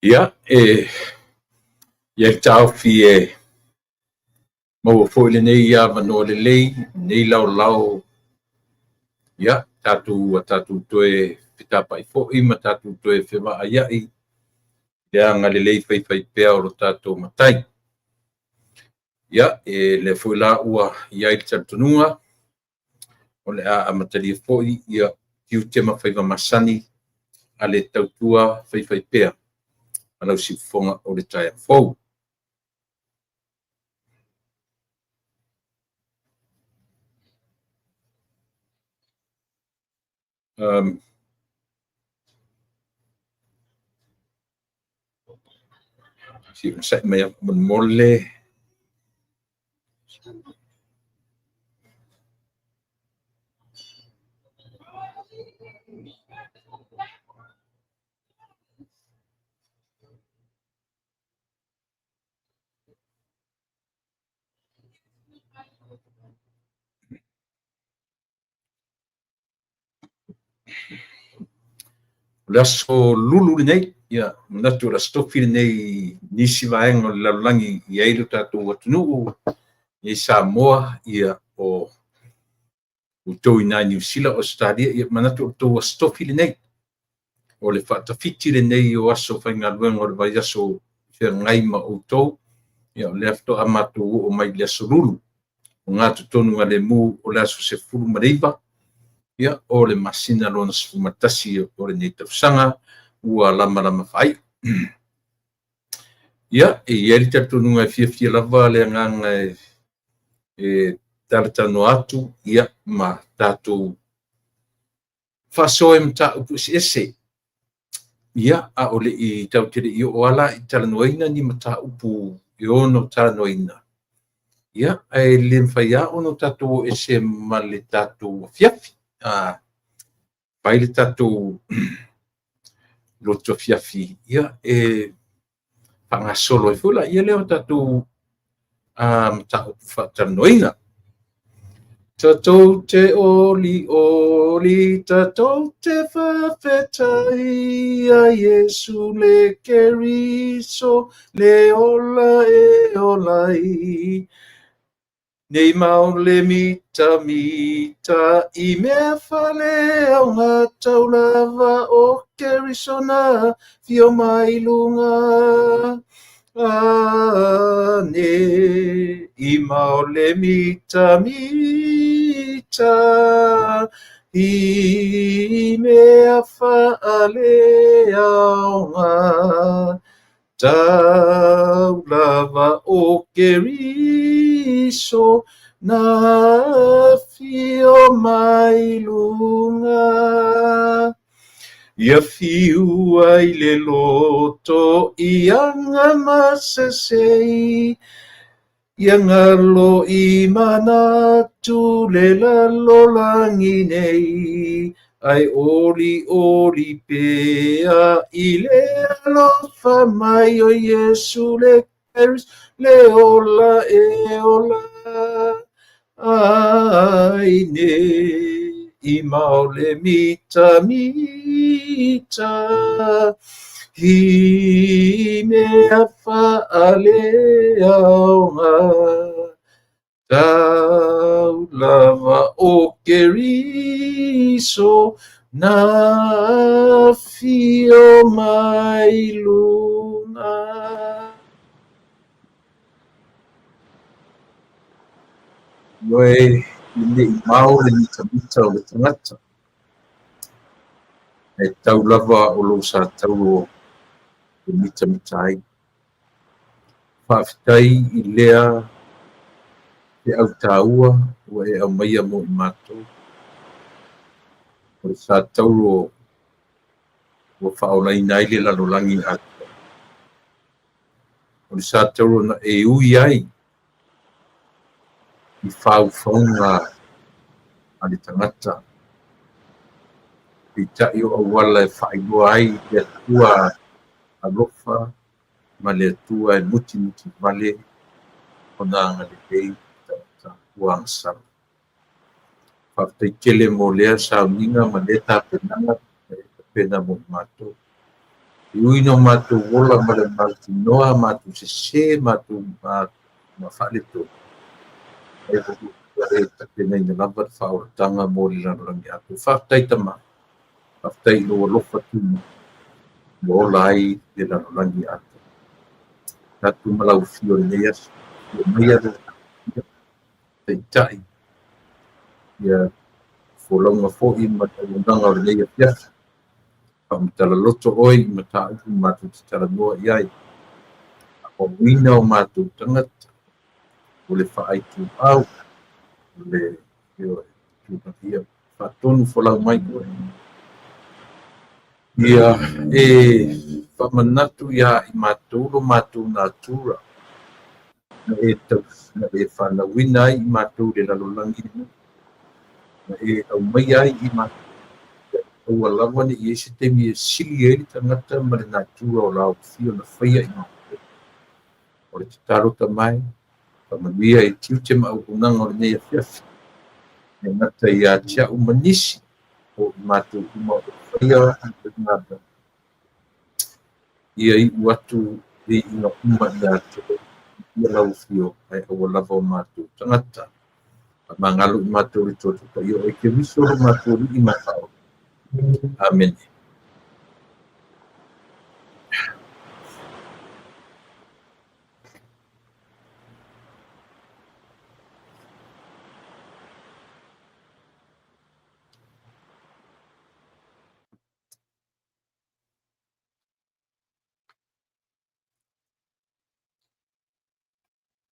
Ia, e i ai le taofi e maua foi lenei avanoa lelei, lenei laolao, ia, tatou ua tatou toe fetapai foi ma tatou toe fevaaiai i le agalelei faifaipea o lo tatou Matai. Ia, e lea foi la ua i ai le talitonuga, o le a amatalia foi ia tiute ma faiva masani a le tautua faifaipea a lau siufofoga o le taeao fou. Um, si onosai mai faamolemole. O le aso Lulu lenei, ia, manatu o le Aso Tofi lenei i nisi vaega o le lalolagi i ai lo tatou atunuu, i Samoa, ia, o outou i ina i Niu Sila, Ausetalia, ia manatu o le tou Aso Tofi lenei. O le faatafiti lenei o aso faigaluega o le vaiaso feagai ma outou, ia o lea faatoa matou oo mai i le aso Lulu, o gatotonu lemu o le aso 19 ia, o le masina lona 11 o lenei tausaga ua lamalama faaiu. Ia, e i ai le talitonuga e fiafia lava le agaga e talatalanoa atu ia, ma tatou faasoa i mataupu eseese. Ia, a o le i tatou te le i oo lava la i talanoaina ni mataupu e ono talanoaina, ia, ae le mafai lava ona tatou o ese ma le tatou afiafi. Fai le tatou lotu afiafi, ia, e faagasolo ai foi laia lea o tatou mataupu faatalanoaina. Tatou te olioli, tatou te faafetai ia Iesu le Keriso, le ola e ola ai. Nei mau le mitamita i mea faaleaoga tau lava o Keriso na afio mai luga. Ane i mau le mitamita i mea faaleaoga tau lava o Keriso na afio mai luga. Ia fiu ai le loto i aga masesei, ia galo i manatu le lalolagi nei, ae olioli pea i le alofa mai o Iesu le Keriso le ola e ola ai nei i mau le mitamita i mea faaleaoga tau lava o Keriso na afio mai luga. Ioe, e le i mao le mitamita o le tagata, ae tau lava o lou satauro e mitamita ai. Faafetai i lea feau taua ua e aumaia mo i matou. O le satauro ua faaolaina ai le lalolagi atoa. O le satauro na e ui ai i faufauga a le tagata. Peitai o auala e faailoa ai le Atua alofa ma le Atua e mutimuti vale ona agalelei i tagata ua agasala. Faafetai tele mo lea sauniga ma lea tapenaga na e tapena mo i matou. E ui ina o matou ola ma le mautinoa, matou sesē, matou ma faaletonu, ae ua e tapenaina lava le faaolataga mo le lalolagi atoa. Faafetai Tama, faafetai i lou alofa tumau ua ola ai le lalolagi atoa. Tatou ma lau afio i lenei aso, afio maia le Taitai, ia folauga foi ma le auaunaga o lenei afiafi. Faamatala loto oe i mataupu matou te talanoa i ai. Faamauina o matou tagata, o le faaituau, o le ia faatonu folau mai oe. Ia e faamanatu iā i matou lo matou natura na e tausi, na e fanauina ai i matou i le lalolagi lenei, na e aumaia ai i matou, aua lava ne i i ai se taimi e sili ai le tagata ma le natura o la afio na faia i matou. O le tatalo Tama e, faamanuia i tiute ma auaunaga o lenei afiafi, e le gata ia te au ma nisi o i matou uma o faia galuega, ia iu atu le iuga uma ia te oe, ia lau afio ae aua lava o matou tagata. Faamagalo i matou i le Toto Paia o oe Keriso lo matou Alii ma Faaola. Amene.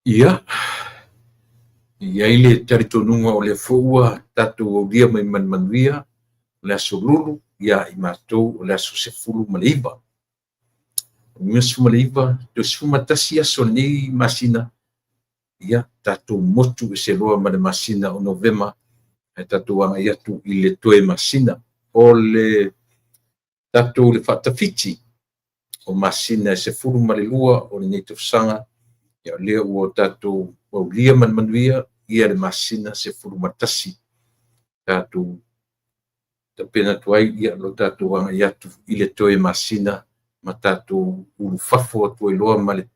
Ia, e i ai le talitonuga o lea foi ua tatou aulia mai ma le manuia le aso Lulu ia i matou o le aso 19. O le 19, toe 11 aso o lenei masina, ia tatou motu ese loa ma le masina o Novema, ae tatou agai atu i le toe masina. O le tatou le faatafiti o masina e 12 o lenei tausaga, ia o lea ua tatou aulia ma le manuia ia le masina 11. Tatou tapena atu ai ia lo tatou agai atu i le toe masina ma tatou ulufafo atu ai loa ma le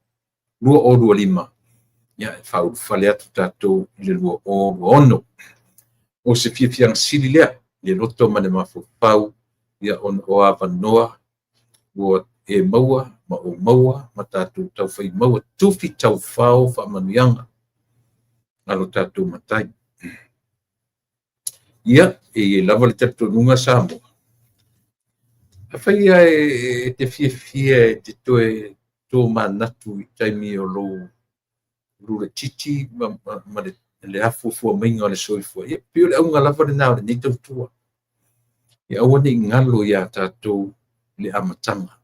2025, ia e faaulufale atu tatou i le 2026. O se fiafiaga sili lea i le loto ma le mafaufau, ia ona o avanoa ua e maua ma ou maua ma tatou taufai maua tufi taufao faamanuiaga a lo tatou Matai. Ia, e i ai lava le talitonuga Samoa, afai e te fiafia e te toe tomanatu i taimi o lou laitiiti ma le afuafua maiga o le soifua, ia pei o le auga lava lena o lenei tautua. Ia aua ne i galo iā tatou le amataga.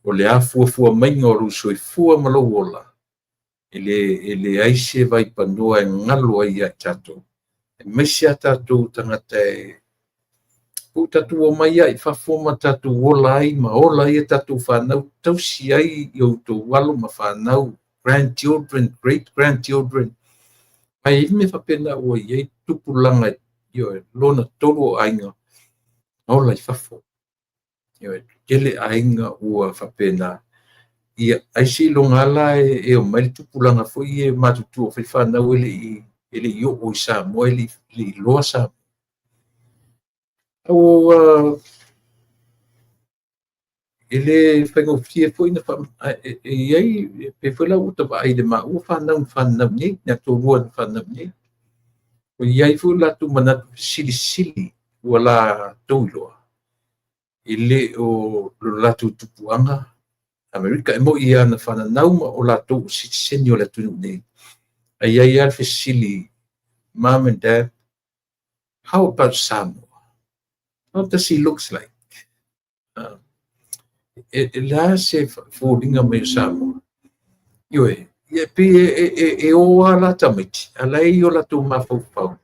O le afuafua maiga o lou soifua ma lou ola, e leai se vaipanoa e galo ai ia i tatou, aemaise a tatou tagata e ua tatou omai lava i fafo ma tatou ola ai ma ola ai a tatou fanau, tausi ai i outou alo ma fanau, grandchildren, great grandchildren. Ae i ai mea faapena ua i ai tupulaga, ioe, lona tolu o aiga ola i fafo. Ioe, tele aiga ua faapena. Ia, ai seiloga lava la e omai le tupulaga foi ia matutua fai fanau e le i oo i Samoa, e le i iloa Samoa. Ua e le faigofie foi na e i ai, pei foi la ua ta vaai i le maua fanau na fananau i nei, na toalua na fananau i nei. Ua i ai foi o latou manatu fesilisili ua latou iloa e le o lo latou tupuaga Amerika. E moni lava na fananau ma o latou o sitiseni o le atunuu nei, ae i ai lava le fesili, Mom and Dad, how about Samoa? How does he looks like? E le a se foliga mai o Samoa? Ioe, ia pei e o lava la tamaiti, a la e i o latou mafaufau,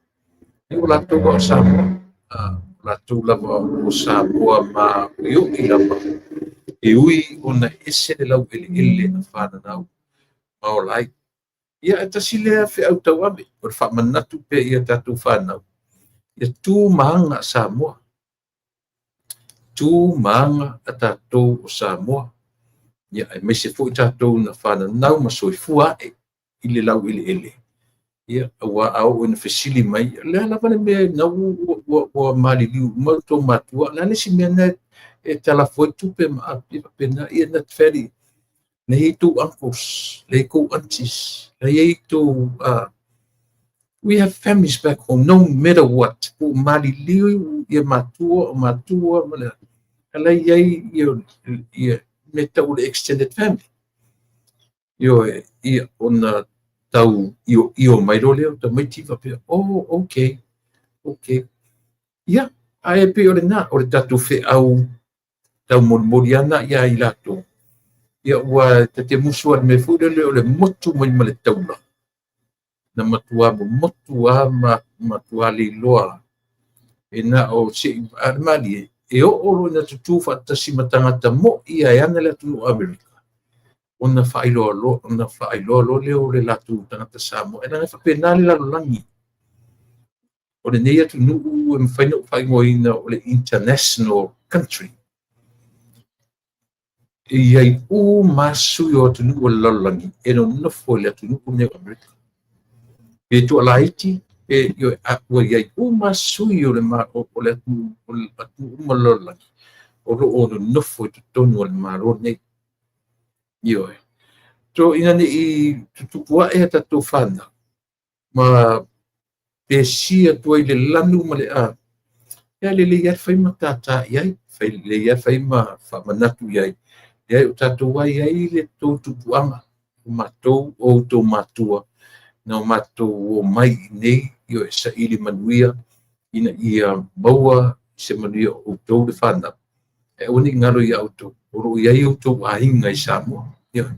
e o latou o Samoa. O latou lava o Samoa ma oioi lava, e ui ona ese le laueleele na fananau ma ola ai. Ia, e tasi lea feau tauave, o le faamanatu pea i a tatou fanau, ia tu ma aga Samoa. tu ma aga a tatou o Samoa, ia, aemaise foi tatou na fananau ma soifua ae i le laueleele, ia, aua a oo ina fesili mai, o le a lava le mea na ua maliliu uma outou matua, o le a le isi mea na e talafua ai tupe ma e faapena, ia na te la i ai tou uncles, la i ai tou aunties, la i ai tou we have families back home, no matter what, po o maliliu ia matua o matua ma le la i ai ia mea tau o le extended family. Ioe, ia ona tau io mai loa lea o tamaiti faapea, oh, okay, okay. Ia, ae pei o lena, o le tatou feau taumolimoli ana ia i latou. Ia ua ta te musu a le mea foi lele o le motu mai ma le taula. Na matua momotu a ma matua leiloa e na o se i a le malie e oo loa ina tutū faatasi ma tagata mo'i e ana le atunuu o Amerika, ona faailoa loa lea o le latou tagata Samoa. E leaga e faapena le lalolagi. O lenei atunuu e mafai ona ou faaigoaina o le international country. E i ai uma sui o atunuu o le lalolagi e nonofo i le atunuu lenei o Amerika. Pe tualaiti, pe ua i ai uma sui o le atunuu uma o le lalolagi o lo o nonofo i totonu o le Malo lenei. Ioe. So ina ne i tutupu ae a tatou fanau ma pesia atu ai le lanu ma le a, ia lelei lava le fai ma tātā i ai, lelei lava le fai ma faamanatu i ai, leai o tatou ai ai le tou tupuaga, o matou o outou matua, na o matou o mai i nei, ioe, saili manuia, ina ia maua se manuia o outou le fanau. E aua ne i galo ia outou, o lo o i ai outou aiga i Samoa. Ioe.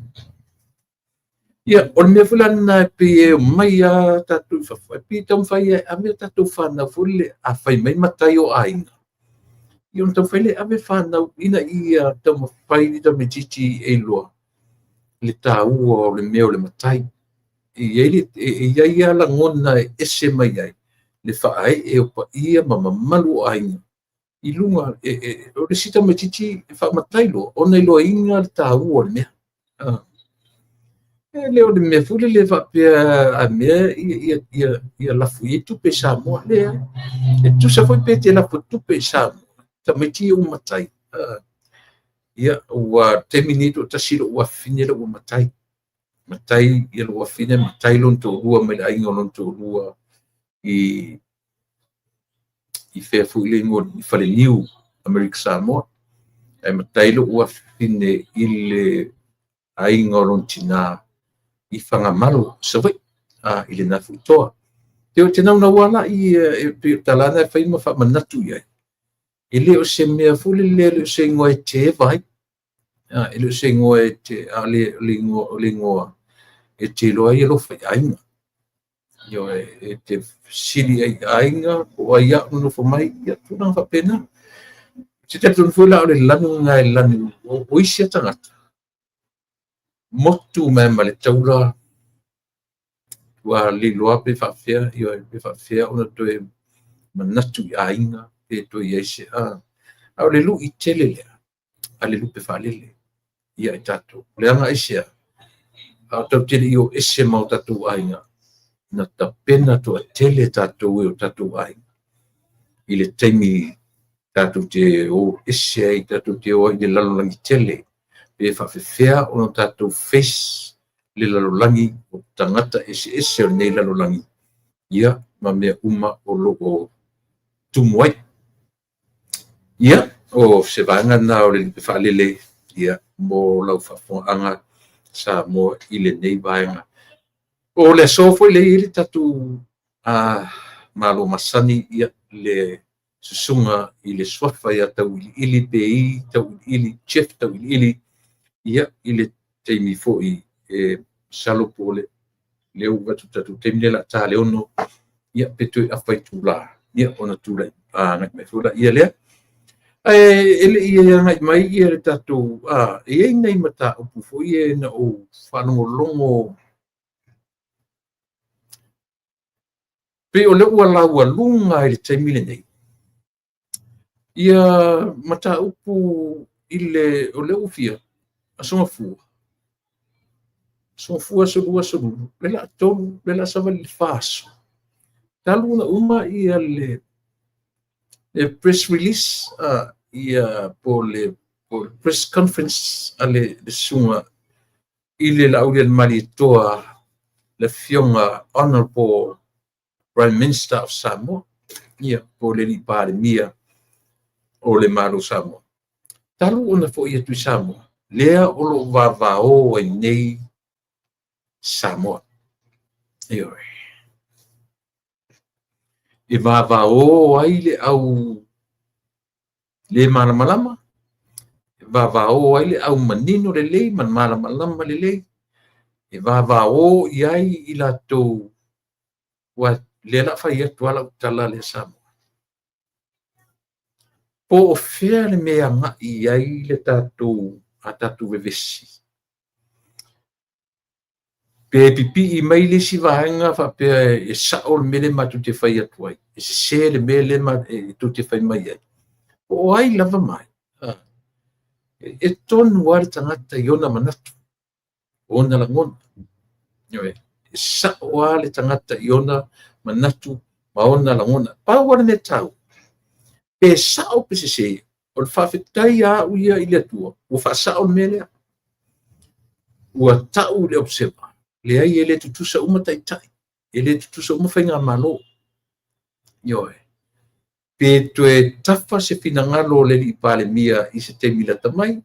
Ia, o le mea foi la lena e pei e omai lava tatou i fafo, e pei e taumafai e ave a tatou fanau foi lele, a fai mai matai o aiga, ia ona taumafai lea e ave fanau ina ia taumafai le tamaitiiti e iloa le taua o le mea o le matai. E i ai lava lagona e ese mai ai le faaee o paia ma mamalu o aiga i luga. O le isi tamaitiiti e faamatai loa ona iloaina le taua o le mea. E le o le mea foi lele faapea a mea ia lafu i ai tupe i Samoa. Leai. E tusa foi pe te lafo tupe i Samoa, tamaiti ia ua matai. Ia, ua taimi nei toatasi lou afafine la ua matai. Matai ia lou afafine, matai lona toalua mai le aiga o lona toalua i fea foi le igoa i Faleniu, Amerika Samoa. Ae matai lou afafine i le aiga o lona tina i Fagamalo, Savaii, i lena foi toa. Te o te naunaua la i e pei o tala na e fai ma faamanatu i ai. E le o se mea foi lele, e le o se igoa e te eva ai. E le o se igoa e te, a le o le igoa e te iloa ai alofa i aiga. Ioe, e te fesili ai i aiga, po o ai au nonofo mai, ia tulaga faapena. Te talitonu foi la o le lanu lena e lanu o isi a tagata, motu mai ma le taula, ua leiloa pe faafefea, ioe, pe faafefea ona toe manatu i aiga, pe toe i ai se a. A o le lui tele lea, a le lupe faalele, ia i tatou. O le aga aisea, a o tatou te le i o ese ma o tatou aiga, na tapena toatele tatou e o tatou aiga i le taimi tatou te o ese ai, tatou te o ai i le lalolagi tele, pe faafefea ona tatou face le lalolagi o tagata eseese o lenei lalolagi, ia ma mea uma o lo o tumu ai. Ia, o se vaega lena o le lupe faalele, ia, mo lau faafofogaaga Samoa i lenei vaega. O le aso foi le i ai le tatou malo masani, ia, le susuga i le suafa ia Tauiliili pe i Tauiliili, Jeff Tauiliili, ia, i le taimi foi e masalo po o le lea ua atu tatou taimi lea la ta le 6, ia, pe toe afa i tula, ia, ona tulai agai mai foi la ia lea. Ae e le i agai mai ia le tatou, e i ai nai mataupu foi e na ou faalogologo pei o lea ua laualuga i le taimi lenei. Ia mataupu i le o lea ua fia Aso Gafua, Aso Gafua, Aso Lua, Aso Lulu, le la 3, le la savali i le 4 aso. Talu ona uma ia le press release, ia po le press conference a le susuga i le Laaulialemalietoa, le afioga Honorable Prime Minister of Samoa, ia po le alii Palemia o le Malo o Samoa. Talu ona foi atu i Samoa, lea o lo o vavao ai nei Samoa. Ioe. E vavao ai le au le malamalama, e vavao ai le au manino lelei ma malamalama lelei, e vavao i ai i latou ua lea la fai atu ala tala le Samoa. Po o fea le mea agai ai le tatou a tatou vevesi. Pe pipii mai le isi vaega faapea e sao le mea le matou te fai atu ai, e sese le mea le tou te fai mai ai. Po o ai lava mai, e tonu lava le tagata i ona manatu, ona lagona. E sao lava le tagata i ona manatu ma ona lagona. Pau lava le mea taua, pe sao pe sese, o le faafetai a au ia i le Atua, ua faasao le mea lea. Ua tau le Observer, leai e le tutusa uma taitai, e le tutusa uma faigamalo. Ioe. Pe toe tafa se finagalo o le alii Palemia i se taimi lata mai,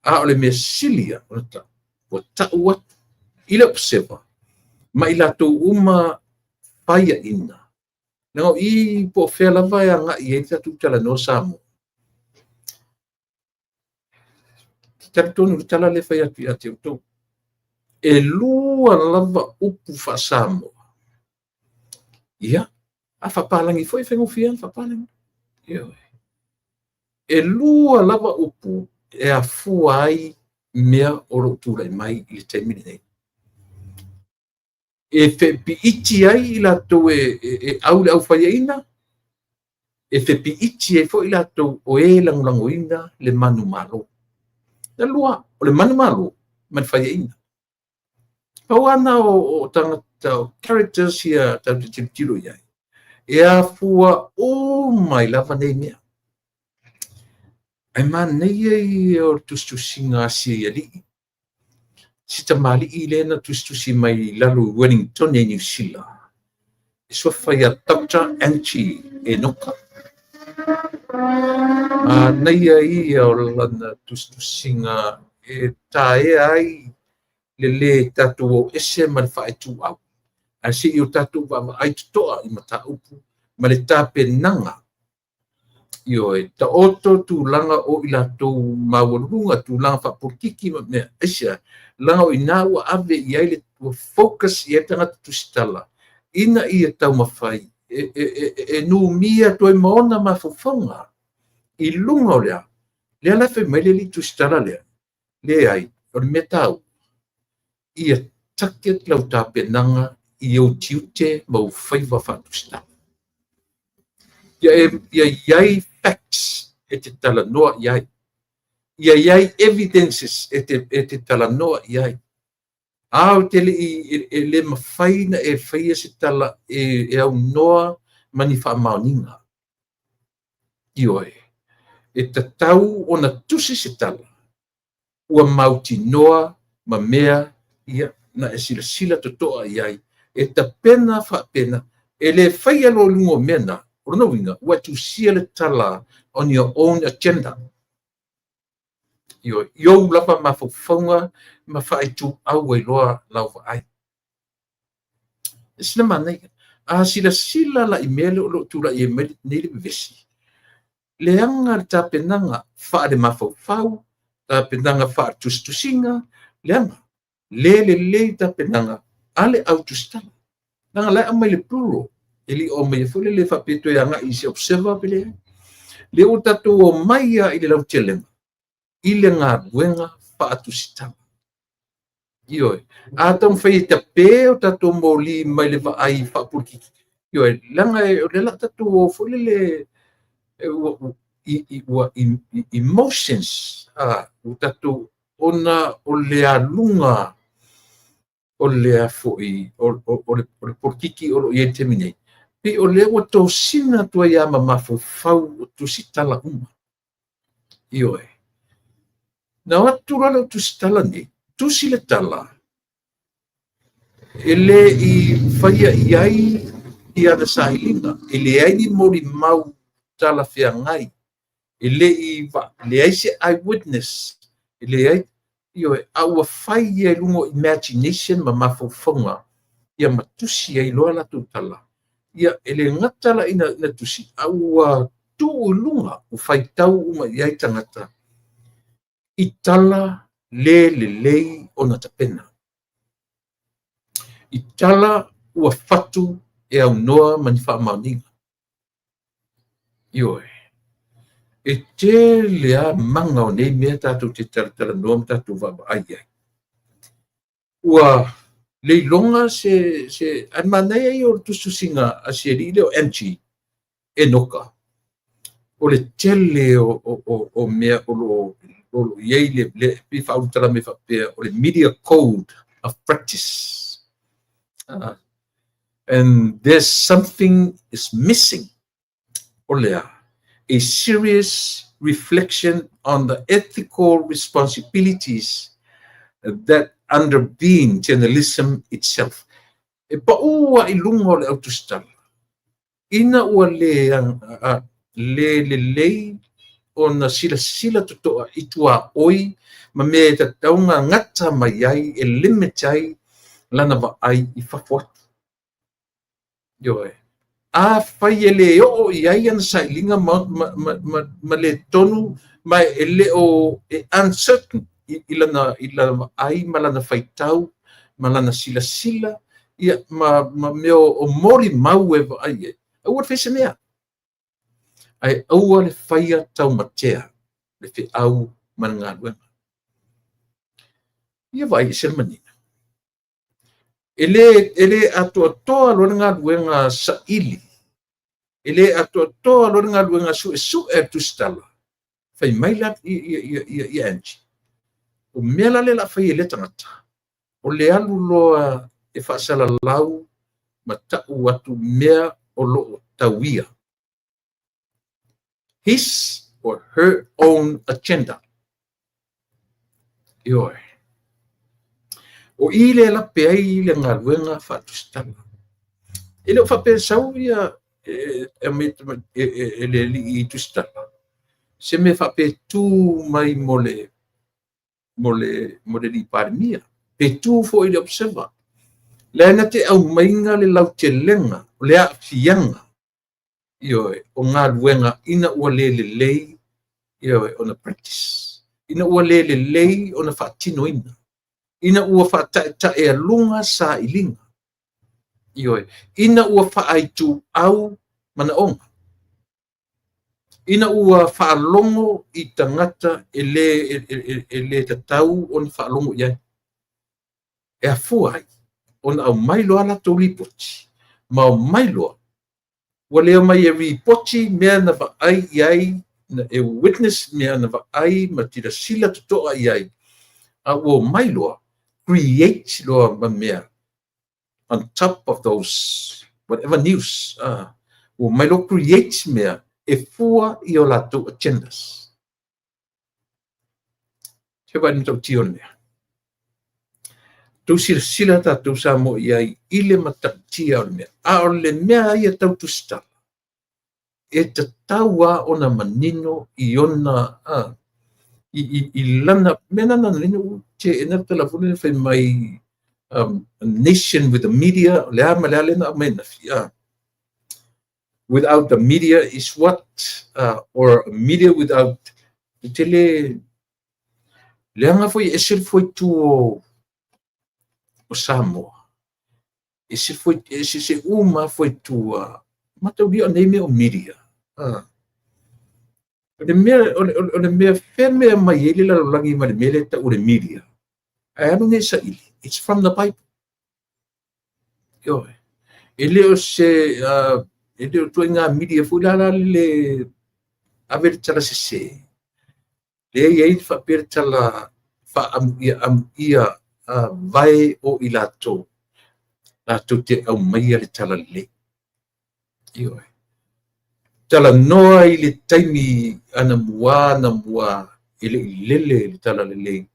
a o le mea sili ia ona tau, ua tau atu i le Observer ma i latou uma faiaina. Leaga o i po o fea lava e agai i ai le tatou talanoa Samoa. Talitonu le tala lea fai atu ia te outou. E lua lava upu faa-Samoa. Ia, a faapalagi foi e faigofie ona faapalagi. Ioe. E lua lava upu e afua ai mea o lo o tulai mai i le taimi lenei. E fepiiti ai i latou e au le aufaiaina, e fepiiti ai foi i latou o e lagolagoina le manumalo. Na lua, o le manumalo ma le faiaina. Pau ana o tagata, o characters ia tatou te tilotilo i ai, e afua uma ai lava nei mea. Ae manaia ia o le tusitusiga a si alii, si tamalii lea na tusitusi mai i lalo i Wellington i Niu Sila, e suafa ia Dr. Angie Enoka. Manaia ia o lana tusitusiga e taea ai le le tatou o ese ma le faaituau, ae se'i o tatou vaavaai totoa i mataupu ma le tapenaga. Ioe, taoto tulaga o i latou maualuluga, tulaga faapolikiki ma mea, aisea, leaga o i ina ua ave i ai le ua focus i ai le tagata tusitala, ina ia taumafai e numia atu ai ma ona mafaufauga i luga o lea. Lea la e fai mai le alii tusitala lea, leai, o le mea taua, ia target lau tapenaga i ou tiute ma ou faiva faatusitala. Ia i ai facts e te talanoa i ai. Ia i ai evidences e te talanoa i ai. A o te lei e le mafai na e faia se tala e aunoa ma ni faamaoniga. Ioe, e tatau ona tusi se tala ua mautinoa ma mea ia na e silasila totoa i ai. E tapena faapena, e le faia loa i luga o mea na, o lona uiga, ua tusia le tala on your own agenda. Ioe, i ou lava mafaufauga ma faaituau ai loa lau vaai. E sina manaia. A silasila la i mea lea o lo o tulai ai mai nei le vevesi, leaga le tapenaga faale mafaufau, tapenaga faaletusitusiga, leaga le lelei tapenaga a le au tusitala. Leaga la e aumai le plural, e le o aumaia foi le faapea toe agai i se observer pe leai. Lea ua tatou omai lava i le lautelega i le galuega faatusitala. Ioe, a taumafai e tape o tatou moli mai le vaai faapolikiki. Ioe, leaga o lea la tatou o foi lele i ua emotions, ua tatou ona o le aluga o le foi o le polokiki o lo o i ai i le taimi nei, pei o lea ua tosina atu ai lava ma mafaufau o tusitala uma. Ioe. Na o atu loa le tusitala nei, tusi le tala, e le i faia i ai ana sailiga, e leai ni molimau talafeagai, e le i leai se eyewitness, e leai, ioe, a ua fai ia i luga o imagination ma mafaufauga, ia ma tusi ai loa latou tala. Ia, e le gata la ina tusi, a ua tuu i luga, ua faitau uma i ai tagata i tala le lelei ona tapena, i tala ua fatu e aunoa ma ni faamaoniga. Ioe. E tele lava maga o nei mea tatou te talatalanoa ma tatou vaavaai i ai. Ua le iloga se ae manaia ia o le tusitusiga a si alii lea o MG Enoka, o le tele o mea o lo o i ai le pei faaulutala mai faapea o le media code of practice. And there's something is missing. O le a serious reflection on the ethical responsibilities that underpin journalism itself. E pau i luga o le autusitala, ina ua le lelei ona silasila totoa i tuaoi ma mea e tatau gata mai ai e limit ai lana vaai i fafo atu. Ioe. A fai e le oo i ai ana sailiga ma le tonu ma e le o e uncertain i lana vaai ma lana faitau ma lana silasila, ia ma mea o molimau e vaai ai, aua le faia se mea. Ae aua le faia taumatea le feau ma le galuega. Ia vaai e se manino. E le atoatoa loa le galuega saili, e le atoatoa loa le galuega suesue a le tusitala, fai mai la ia Angie, o mea la le la fai e lea tagata, o le alu loa e faasalalau ma tau atu mea o lo o tauia. His or her own agenda. Ioe. O i le lape ai le galuega faatusitala. E le o faapea sau ia e le alii tusitala, se mea faapea tu mai mo le alii Palemia, pe tu foi le Observer. Le na te aumaiga le lautelega, o le aafiaga, ioe, o galuega ina ua le lelei, ioe, ona practice, ina ua le lelei ona faatinoina, ina ua faataetaealuga sailiga, ioe, ina ua faaituau manaoga, ina ua faalogo i tagata e le tatau ona faalogo i ai. E afua ai ona aumai loa latou lipoti, ma aumai loa, ua le omai e ripoti mea na vaai i ai, e witness mea na vaai ma silasila totoa i ai, a ua omai loa, create loa ma mea on top of those whatever news. Ua omai loa create mea e fua i o latou agendas. Se vaai ni tautia o le mea. Tou silasila tatou sa mo i ai i le matautia o le mea. A o le mea ia tau tusitala, e tatau a ona manino i ona i lana mea nana nino te e na tala fule fai mai a nation with the media le a ma le a le na mai na fia. Without the media is what or a media without te le leanga foi e se foi tu o Samoa. E se foi e se uma foi tua mataulia o nei mea o media. O le mea feme mai ai le lalolagi ma le mea le tau o le media. Ae alu nei saili. It's from the Bible. Ioe. E le o se e le o tuaiga media foi la le Ave le tala sesē, lea e i ai faapea le tala faaamuia amuia vae o i latou latou te aumaia le tala lelei. Ioe. Talanoa i le taimi anamua anamua e le i lele le tala lelei,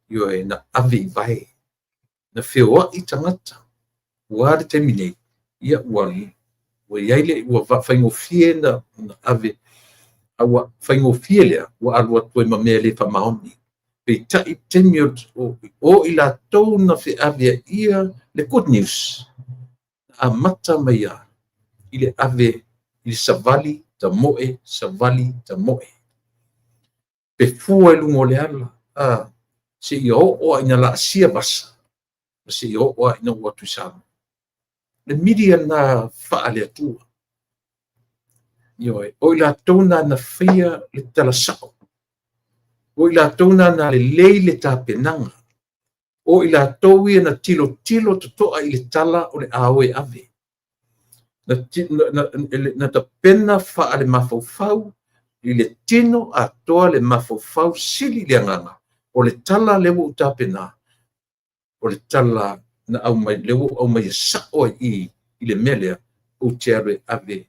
ioe, na ave i vae, na feoai tagata. Ua a le taimi nei? Ia ua i ai le ua faigofie na ave, a ua faigofie lea ua alu atu ai ma mea le faamaoni. Peitai i taimi o i latou na feaveaia le good news, na amata mai lava i le ave i le savali tamoe, savali tamoe. Pefua i luga o le ala, seia oo lava ina laasia vasa, seia oo lava ina oo atu i Samoa. Le media lena faale-Atua. Ioe, o i latou na na faia le tala sao. O i latou na na lelei le tapenaga. O i latou ia na tilotilo totoa i le tala o le a o e ave. Na tapena faale mafaufau i le tino atoa le mafaufau sili i le agaga. O le tala lea ua ou tapena, o le tala na aumai, lea ua ou aumaia sao ai i i le mea lea, ou te alu e ave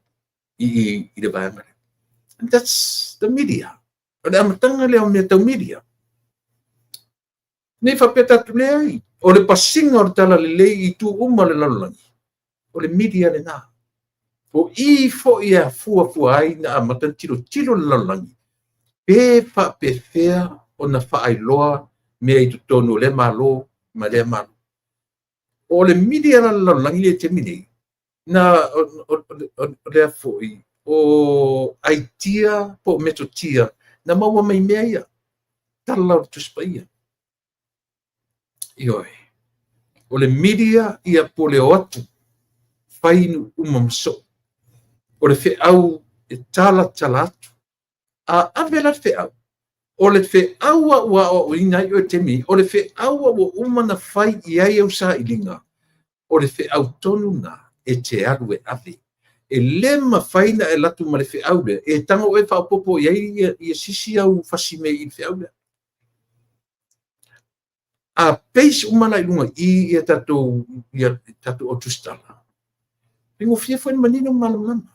i le vaega lea. And that's the media. O le amataga lea o mea tau media. Ne i faapea tatou leai, o le pasiga o le tala lelei i itu uma o le lalolagi, o le media lena. O i foi e afuafua ai na amata ona tilotilo le lalolagi, pe faapefea ona faailoa mea i totonu o lea Malo ma lea Malo. O le media la le lalolagi lea i le taimi nei, na o lea foi, o aitia po o metotia na maua mai mea ia, tala o le Tusi Paia. Ioe. O le media ia po o le o atu fai nuu uma ma soo. O le feau e talatala atu. A ave la le feau, o le feau a ua aoaoina ai oe i le taimi, o le feau a ua uma ona fai i ai au sailiga, o le feau tonu lena e te alu e ave. E le mafai ona e alu atu ma le feau lea, e tago oe faaopoopo i ai ia sisi au fasi mea i le feau lea. A base uma la i luga i i tatou ia tatou au tusitala, faigofie foi ona manino ma malamalama.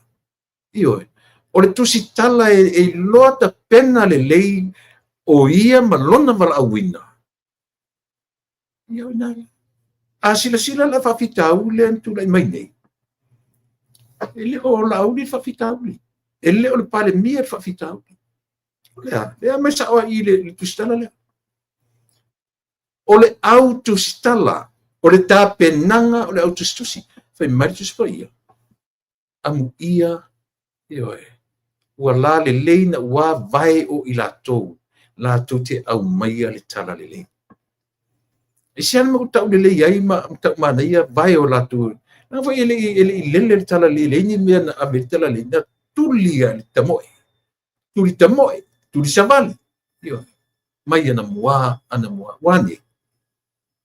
Ioe. O le tusitala e iloa tapena lelei o ia ma lona valaauina. Ia o ina lea. A silasila la faafitauli lea na tulai mai nei, e le o Laauli le faafitauli, e le o le Palemia le faafitauli. O le a? Lea aumai sao ai i le tusitala lea. O le au tusitala, o le tapenaga o le au tusitusi. Fai mai le Tusi Paia, amuia, ioe, ua lalelei na ua vae o i latou, latou te aumaia le tala lelei. E se ana tau lelei ai ma tau manaia vae o latou. Na foi e le i lele le tala lelei, leai ni mea na ave le tala lelei, na tuli a le tamoe. Tuli tamoe, tuli savali. Ioe. Mai anamua, anamua. Ua nei?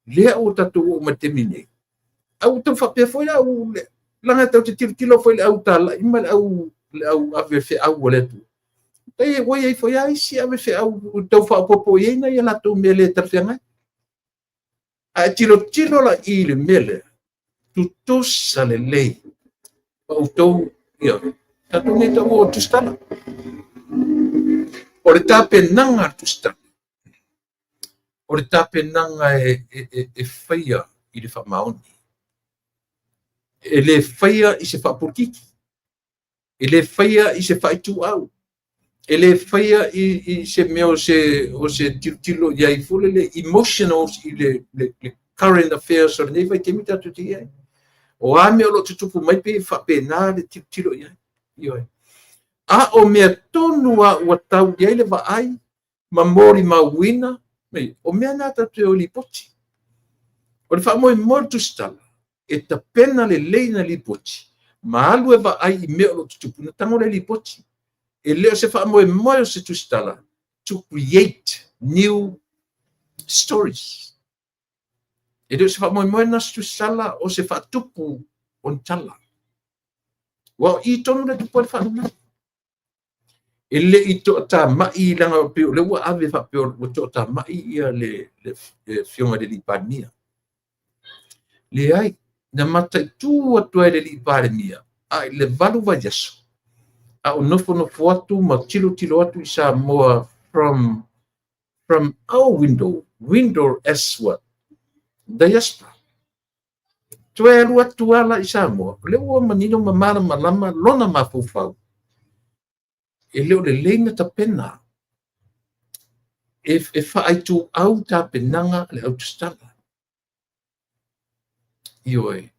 Lea ua tatou oo mai le taimi nei. A ua tau faapea foi la au, leaga tatou te tilotilo foi i le au talai ma le au ave feau a le Atua. E ua i ai foi lava isi ave feau tau faaopoopo i ai nai a latou mea le talafeagai. A e tilotilo la i le mea lea, tutusa lelei ma outou, ia, tatou nei tau o tusitala. O le tapenaga a le tusitala, o le tapenaga e faia i le faamaoni. E le faia i se faapolokiki, e le faia i se faaituau, e le faia i se mea o se tilotilo i ai foi lele emotional i le current affairs o lenei vaitaimi tatou te i ai. O a mea o lo o tutupu mai pei e faapena le tilotilo i ai. Ioe. A o mea tonu lava ua tau i ai le vaai ma molimauina, o mea na tatou te o lipoti. O le faamoemoe o le tusitala, e tapena lelei na lipoti, ma alu e vaai i mea o lo o tutupu, na tago lea lipoti. E le o se faamoemoe o se tusitala to create new stories. E le o se faamoemoe na se tusitala o se faatupu o ni tala. Ua o i tonu le tupu ai le faalavelave. E le i toatamai leaga pei o lea ua ave faapea ua toatamai ia le afioga i le Palemia. Leai, na mataitu atu ai le alii Palemia a i le 8 vaiaso a o nofonofo atu ma tilotilo atu i Samoa from our window, window as what? Diaspora. Toe alu atu ala i Samoa, o lea ua manino ma malamalama lona mafaufau. E le o lelei na tapena. E faaitu au tapenaga le autusitala. Ioe.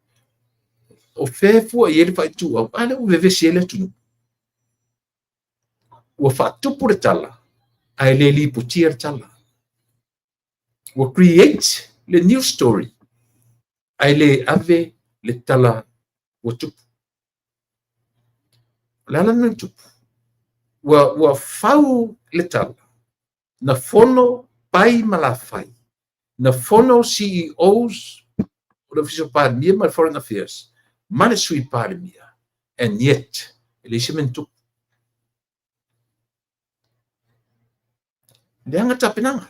O fea fua i ai le faaitu au, a lea ua vevesi ai le atunuu. Ua faatupu le tala, ae le lipotia le tala. Ua create le new story, ae le ave le tala ua tupu. O le ala lena tupu. Ua fau le tala, na fono pai ma lafai, na fono CEOs o le Ofisa o Palemia ma le Foreign Affairs, ma le Sui Palemia, and yet, e leai se mea na tupu. Leaga tapenaga.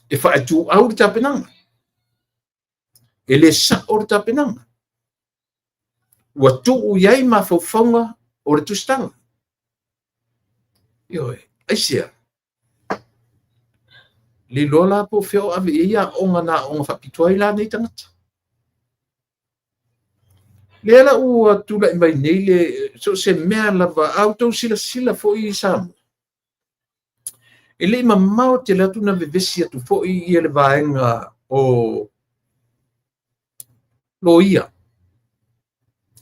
E faaitu au le tapenaga. E le sao le tapenaga. Ua tuu i ai mafaufauga o le tusitala. Ioe, aisea. Le iloa la po o fea o ave i ai aoga na aoga faapitoa ai la nei tagata. Lea la ua tulai mai nei le so se mea lava a outou silasila foi i Samoa. E le i mamao tele atu na vevesi atu foi ia le vaega o loia,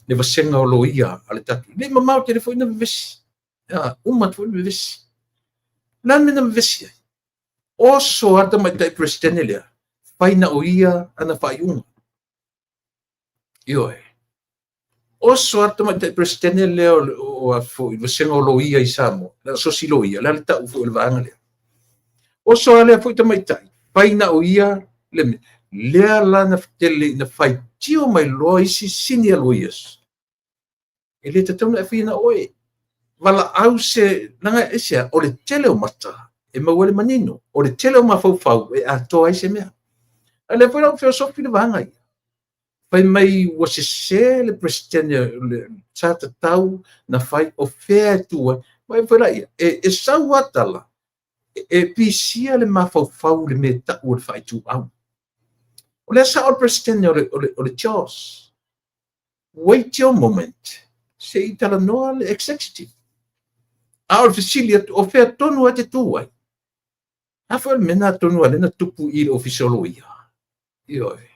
le vasega o loia a le tatou. E le i mamao tele foi na vevesi. Uma atu foi na vevesi. O le a le mea na vevesi ai? Oso lava le tamaitai Peresetene lea, fai na o ia ana faaiuga. Ioe. Oso lava le tamaitai Peresetene lea o a foi vasega o loia i Samoa, le asosi loia, le a le tau foi o le vaega lea. Oso lava lea foi tamaitai, fai na o ia le mea. Lea la na tele na faitio mai loa isi senior lawyers. E le tatau na e faia na oe. Valaau se, leaga aisea, o le tele o mata e maua ai le manino, o le tele o mafaufau e atoa ai se mea. A lea foi la ua feosofi le vaega ia. Fai mai ua sese le Peresetene sa tatau na fai o fea e tu ai. Mai foi la ia, e sau lava tala, e pisia le mafaufau le mea tau o le faaituau. O lea sao le Peresetene o le CHOGM. Wait your moment. Se i talanoa le executive. A o le fesili atu, o fea tonu ai te tu ai. A foi o le mea na tonu a lea na tupu i le ofisa o loia. Ioe.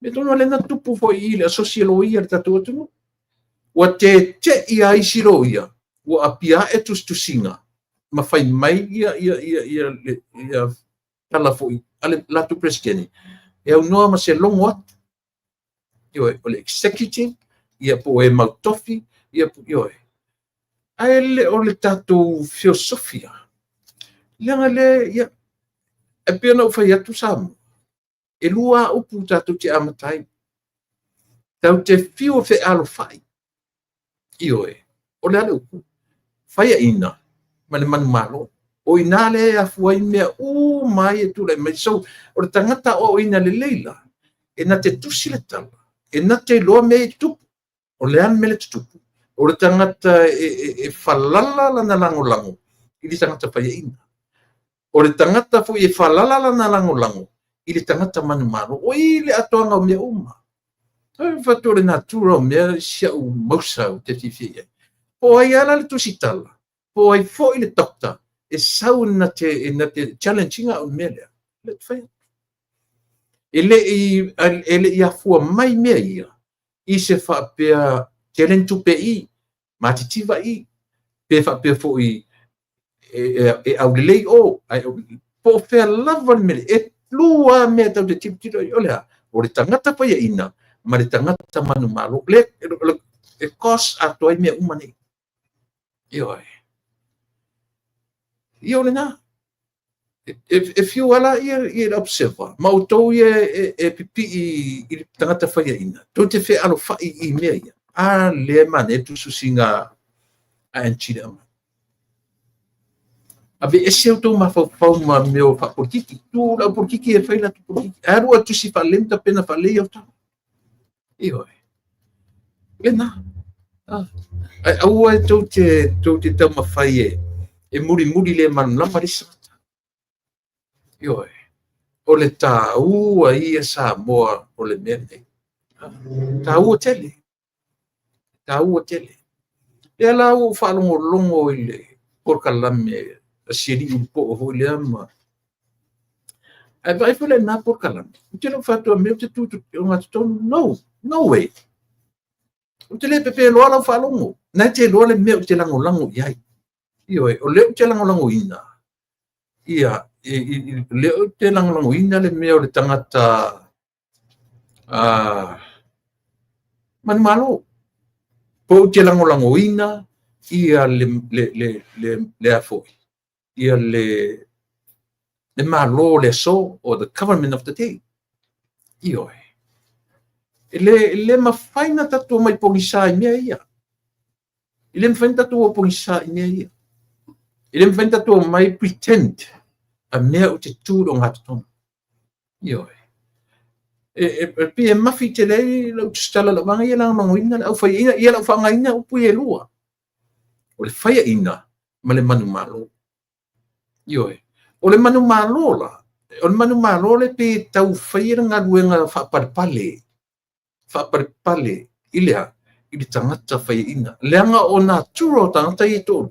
Me tonu a lea na tupu foi i le asosi loia le tatou atunuu. Ua tete'i a isi loia, ua apia ae tusitusiga ma fai mai ia ia tala foi a le latou Peresetene e aunoa ma se logo atu. Ioe, o le executive, ia po o e mautofi, ia, ioe. Ae le o le tatou feosofia. Leaga le, ia, e pei ona ou fai atu Samoa, e lua upu tatou te amata ai. Tatou te fiu e fealofai. Ioe, o le a le upu? Faiaina ma le manumalo. O ina le e afua ai mea uma ai e tulai mai. So, o le tagata o ina lelei la, e na te tusi le tala, e na te iloa mea e tupu. O le a le mea le tutupu. O le tagata e falala lana lagolago i le tagata faiaina. O le tagata foi e falala lana lagolago i le tagata manumalo. O i le atoaga o mea uma. E fatu o le natura o mea si au mausa o te fiafia i ai. Po ai ala le tusitala, po ai foi le doctor, e sau na te challenge ina au mea lea. Le te fai. E le i afua mai mea ia, i se faapea tele ni tupe i, matitiva i, pe faapea foi e aulelei o, po o fea lava le mea, e lua mea tau te tilotilo i o lea, o le tagata faiaina ma le tagata manumalo, le e cause atoa ai mea uma nei. Ioe. Ia o lena. E fiu ala ia le observer, ma outou ia e pipi'i i le tagata faiaina, tou te fealofai i mea ia. A lea manaia le tusitusiga ING le aumai. Aveese outou mafaufau ma mea o faapolitiki. Tuu le aupolitiki e fai latou politiki. Ae alu oe e tusi faalelei ma tapena faalelei au tala. Ioe. Lena. Ae aua e tou te, tou te taumafai e, e mulimuli le malamalama le isi tagata. Ioe. O le taua ia Samoa o le mea lenei. Taua tele. Taua tele. Lea la ua ou faalogologo i le polokalame a si alii ulupoo foi lea ma ae vaai foi lena polokalame. Ou te le o faatoa mea ou te tu i ogatotonu. No, no way. Ou te le pepeloa lau faalogo. Na e te iloa le mea ou te lagolago i ai. Ioe, o lea ou te lagolagoina ia, lea ou te lagolagoina le mea o le tagata manumalo. Po ou te lagolagoina ia le, le, le, le, le a foi, ia le, le Malo o le aso, or the government of the day. Ioe. E le, e le mafai na tatou omai pogisa i mea ia. E le mafai na tatou o pogisa i mea ia. E le mafai na tatou omai pretend a mea ou te tu i le ogatotonu. Ioe. E, e, e pei e mafi tele ai lau tusitala lau vaega ia lagolagoina le aufaiaina, ia lau faaaogaina upu ia e lua. O le faiaina ma le manumalo. Ioe. O le manumalo la, o le manumalo le pei e tau faia le galuega faapalepale, faapalepale i le a? I le tagata faiaina. Leaga o natura o tagata ia e toalua,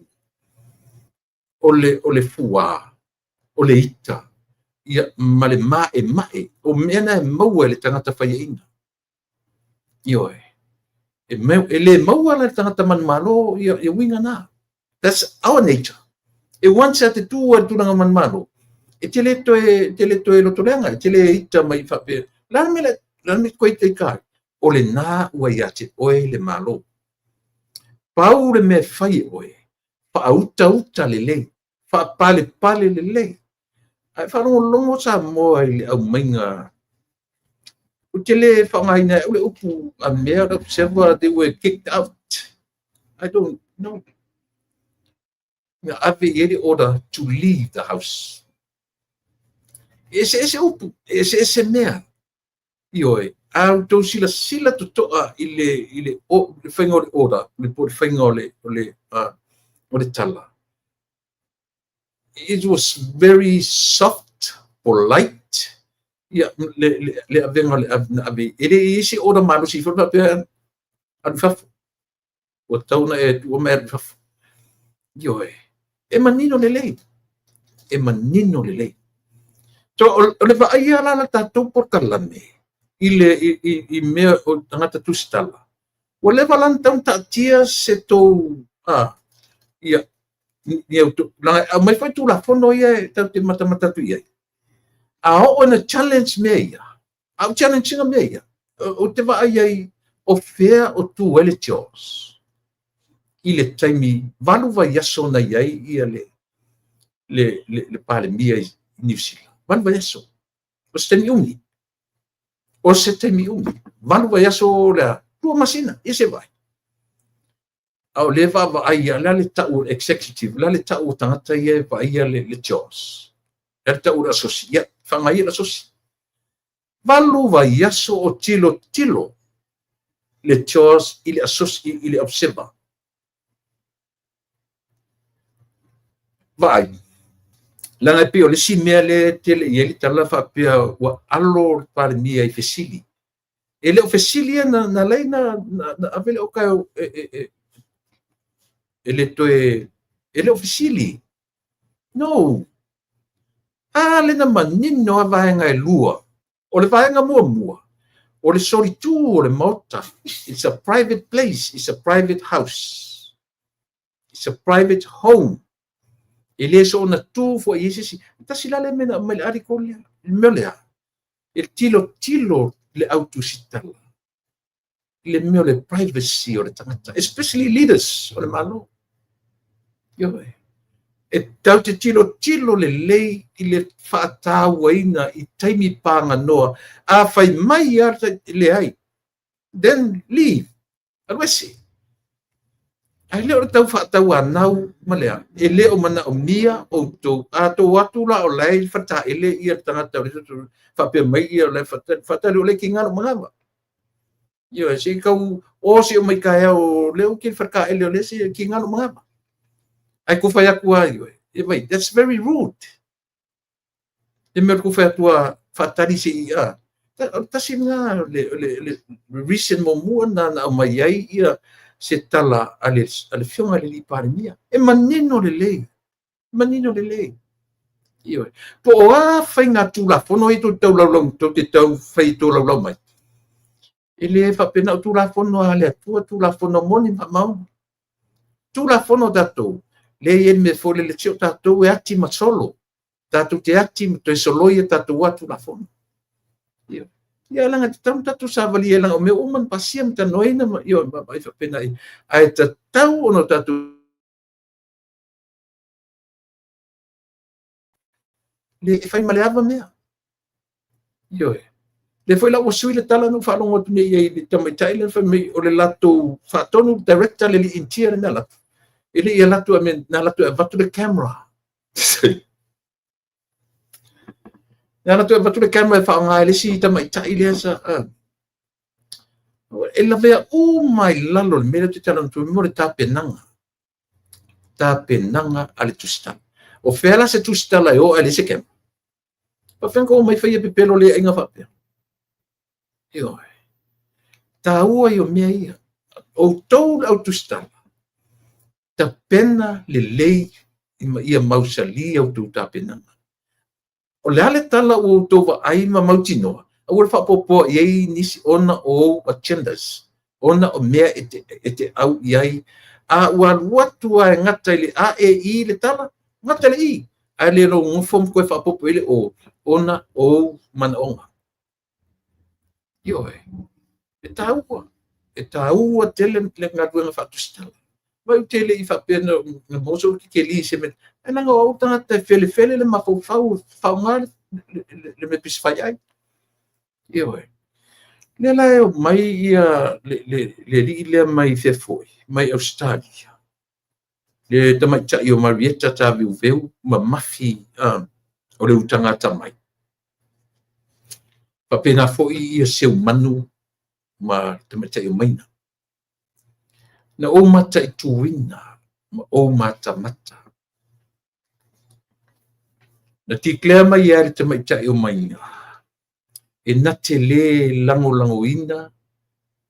o le, o le fuā, o le ita, ia, ma le maemae, o mea na e maua e le tagata faiaina. Ioe. E, me, e le maua la le tagata manumalo ia, ia uiga na. That's our nature. E once a te tu ai le tulaga manumalo, e te le toe, te le toe lotoleaga, e te le ita mai faapea. La le mea, la le mea koe te ita ai, o lena ua ia te oe le Malo. Pau le mea e fai e oe, faautauta lelei, faapalepale lelei. Ae faalogologo Samoa i le aumaiga. Ou te le faaaogaina e au le upu a mea le observer, they were kicked out. I don't know. Na ave i ai le order to leave the house. E eseese upu, e eseese mea. Ioe, a outou silasila totoa i le, i le, o, le faiga o le order, le po le faiga o le, o le, o le tala. It was very soft, polite, ia, le, le, le avega o le na ave. E le i ai se order malosi foi faapea alu i fafo. Ua tatau ona e tuua ma e alu i fafo. Ioe, e manino lelei. E manino lelei. So, o le vaaia la la tatou polokalame i le i, i, i mea o tagata tusitala. Ua leva la na tau taatia se tou a ia ia leaga aumai foi Tulafono ia e tatou te matamata atu i ai. A oo ina challenge mea ia, a o challenge ina mea ia, ou te vaai ai o fea o tu ai le CHOGM i le taimi 8 vaiaso na i ai ia le le le, le Palemia i Niu Sila. 8 vaiaso. O se taimi umi. O se taimi umi. 8 vaiaso le a, 2 masina, ia se vaai. A o lea e vaavaai ia, le a le tau o le executive, le a le tau o tagata ia e vaaia le, le CHOGM. Le a le tau o le asosi, ia, faaaoga ia le asosi. 8 vaiaso o tilotilo le CHOGM i le asosi, i le observer. Vaai, leaga e pei o le isi mea lea e tele i ai le tala faapea ua alo le Palemia i fesili. E le o fesili ia na, na lei na, na, na ave le oka e, e, e, e le toe, e le o fesili. No. A le na manino a vaega e lua. O le vaega muamua, o le solitu o le Maota. It's a private place, it's a private house. It's a private home. E le soona tu foi i ai se isi. Tasi la le mea na aumai le article lea. Le mea lea, e tilotilo le au tusitala i le mea o le privacy o le tagata, especially leaders o le Malo. Ioe. E tau te tilotilo lelei i le faatauaina i taimi paganoa. A fai mai a leai, then leave. Alu ese. Ae le o le tau faatauanau ma le a, e le o manaomia outou, a outou o atu la o la e i le faletaele le tagata o le faapea mai o la e faatali, o lea e tiga lou manava. Ioe, se i tau o se i omai taeao o lea ou te i le faletaele o lea se i tiga lou manava. Ae tou fai atu lava, ioe, that's very rude. Le mea o le tou fai atu lava, faatali se i, a. O le tasi lena, o le reason muamua lena na aumai ai ia se tala a le Afioga i le Palemia. E manino lelei, manino lelei. Ioe. Po o a faiga tulafono ia tou te tau tou te tau fai tolaulau mai. E le faapena o tulafono a le Atua, tulafono moni ma faamaoni. Tulafono tatou, lea e i ai le mea foi lele, se o tatou e ati ma solo. Tatou te ati ma toe soloi a tatou Tulafono. Ia, leaga e tatau ona tatou savalia, leaga o mea uma na pasia ma talanoaina ma ioe, ma faapena. Ae tatau ona tatou le fai ma le ava mea. Ioe. Lea foi la ua sui le tala na ou faalogo atu nei i le tamaitai lea fai mai o le latou faatonu director le alii Initia le na alu atu. E le i alu atu na alu atu e avatu le camera. Na alu atu e avatu le camera e faaaoga e le isi tamaitai lea sa e lavea uma i lalo o le mea lea ou te talanoa atu ai mo le tapenaga. Tapenaga a le tusitala. O fea la se tusitala e o ae leai se camera? Faapefea ona omai faia pepelo le aiga faapea? Ioe. Taua ia o mea ia. Outou le au tusitala, tapena lelei ma ia mausali a outou tapenaga. O le a le tala ua outou vaai ma mautinoa, aua le faaopoopoa i ai nisi ona o ou agendas, ona o mea e te au i ai. A ua alu atu lava e gata i le A, E, I le tala, gata i le I, ae le lou nofo ma toe faaopoopo i ai le O, ona o ou manaoga. Ioe, e taua, e taua tele le galuega faatusitala. Mai ou te le i faapea na maua sou teteli i se mea, ae leaga o au le tagata e felefele le mafaufau, faaaoga le mea pisi fai ai. Ioe. Lea la e omai ia le alii lea mai fea foi, mai Ausetalia, le tamaitai o Marieta Taveuveu mamafi o le utaga atamai. Faapena foi ia Seumanu ma le tamaitai o Maina. Na ou mataituina ma ou matamata. Na declare mai ai le tamaitai o Maina e na te le lagolagoina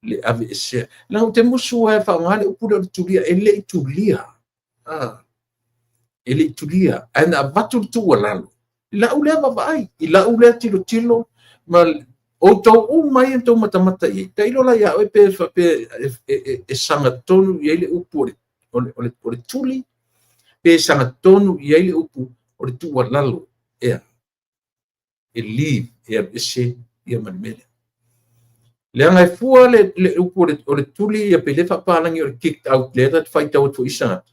le aveesea. Leaga ou te musu lava e faaaoga le upu lea o le tulia, e le i tulia. E le i tulia, ae na avatu le tuualalo i lau lea vaavaai, i lau lea tilotilo, ma outou uma ia outou matamata i ai, tailo la ia oe pe faapea e sagatonu i ai le upu o le tuli, pe sagatonu i ai le upu o le tuualalo ea, e leave, e aveese ia ma le mea lea. Leaga e fua le upu o le tuli ia pe le faapalagi o le kicked out, lea ta faitau atu foi isi tagata,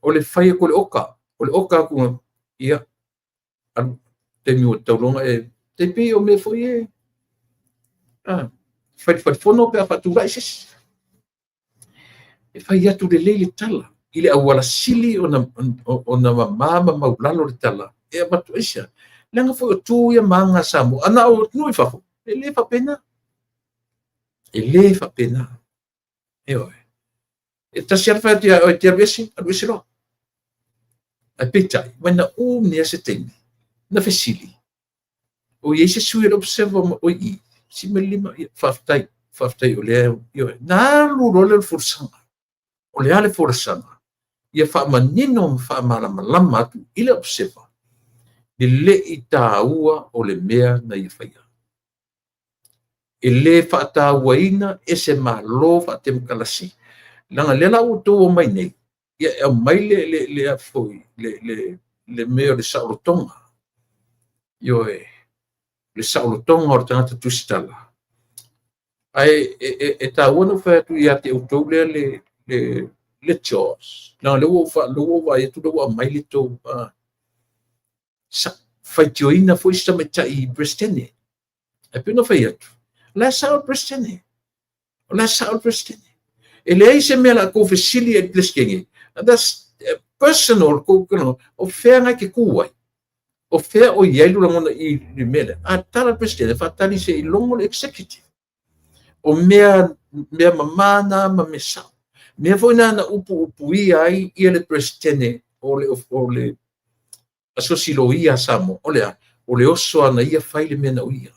o le fai atu o le oka, o le oka atu ia, alu taimi ua tauloga e, tai pei o mea foi e, fai fono pe a faatulai se isi. E fai atu lelei le tala, i le auala sili ona mama ma maulalo le tala, e avatu aisa. Leaga foi o tu ia ma aga a Samoa, ana o atunuu i fafo, e le faapena. E le faapena. Ioe. E tasi lava fai atu ia oe, te alu ese, alu ese loa. Ae peitai, mai na umia se taimi, na fesili, o i ai se sui o le observer ma oi i, si me lima, ia, faafetai, faafetai o lea, ioe, na alu loa lea o le folasaga. O le a le folasaga? Ia faamanino ma faamalamalama atu i le observer, le le i taua o le mea na ia faia. E le faatauaina e se Malo faatemokarasi, leaga lea la ua outou omai nei, ia e aumai le foi, le mea o le saolotoga. Ioe, le saolotoga o le tagata tusitala. Ae e taua na ou fai atu ia te outou lea le Jaws. Leaga lea ua ou vaai atu lea ua aumai le tou faitioina foi se tamaitai Peresetene. Ae pei ona fai atu, o la e sao le Peresetene. O la e sao le Peresetene. E leai se mea o le a tou fesili ai i le Peresetene, that's personal, o fea na e te tu ai? O fea o i ai lou lagona i le mea lea? A tala le Peresetene, faatali se i logo le executive. O mea, mea mamā na ma mea sao. Mea foi na na upuupuia ai ia le Peresetene o le, o le Asosi Loia a Samoa, o le a? O le oso a na ia fai le mea na o ia.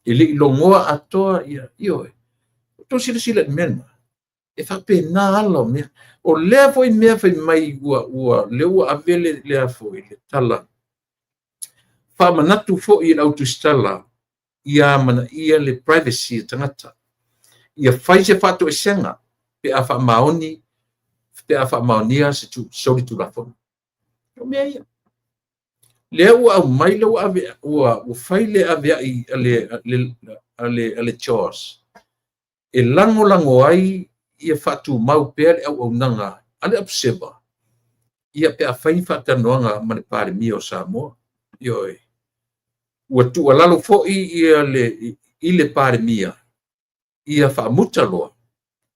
E le i logoa atoa ia, ioe. Tou silasila i le mea lena. E faapena ala o mea. O lea foi mea fai mai ua, ua, lea ua ave le, le a foi, le tala. Faamanatu foi i le au tusitala ia amanaia le privacy o tagata. Ia fai se faatoesega pe a faamaoni, pe a faamaonia se solitulafono. O mea ia. Lea ua aumai, lea ua ave, ua, ua fai le aveai a le, a le, a le, a le CHOGM e lagolago ai ia faatumau pea le auaunaga a le Observer ia pe a fai ni faatalanoaga ma le Palemia o Samoa. Ioe. Ua tuualalo foi ia le, i le Palemia ia faamuta loa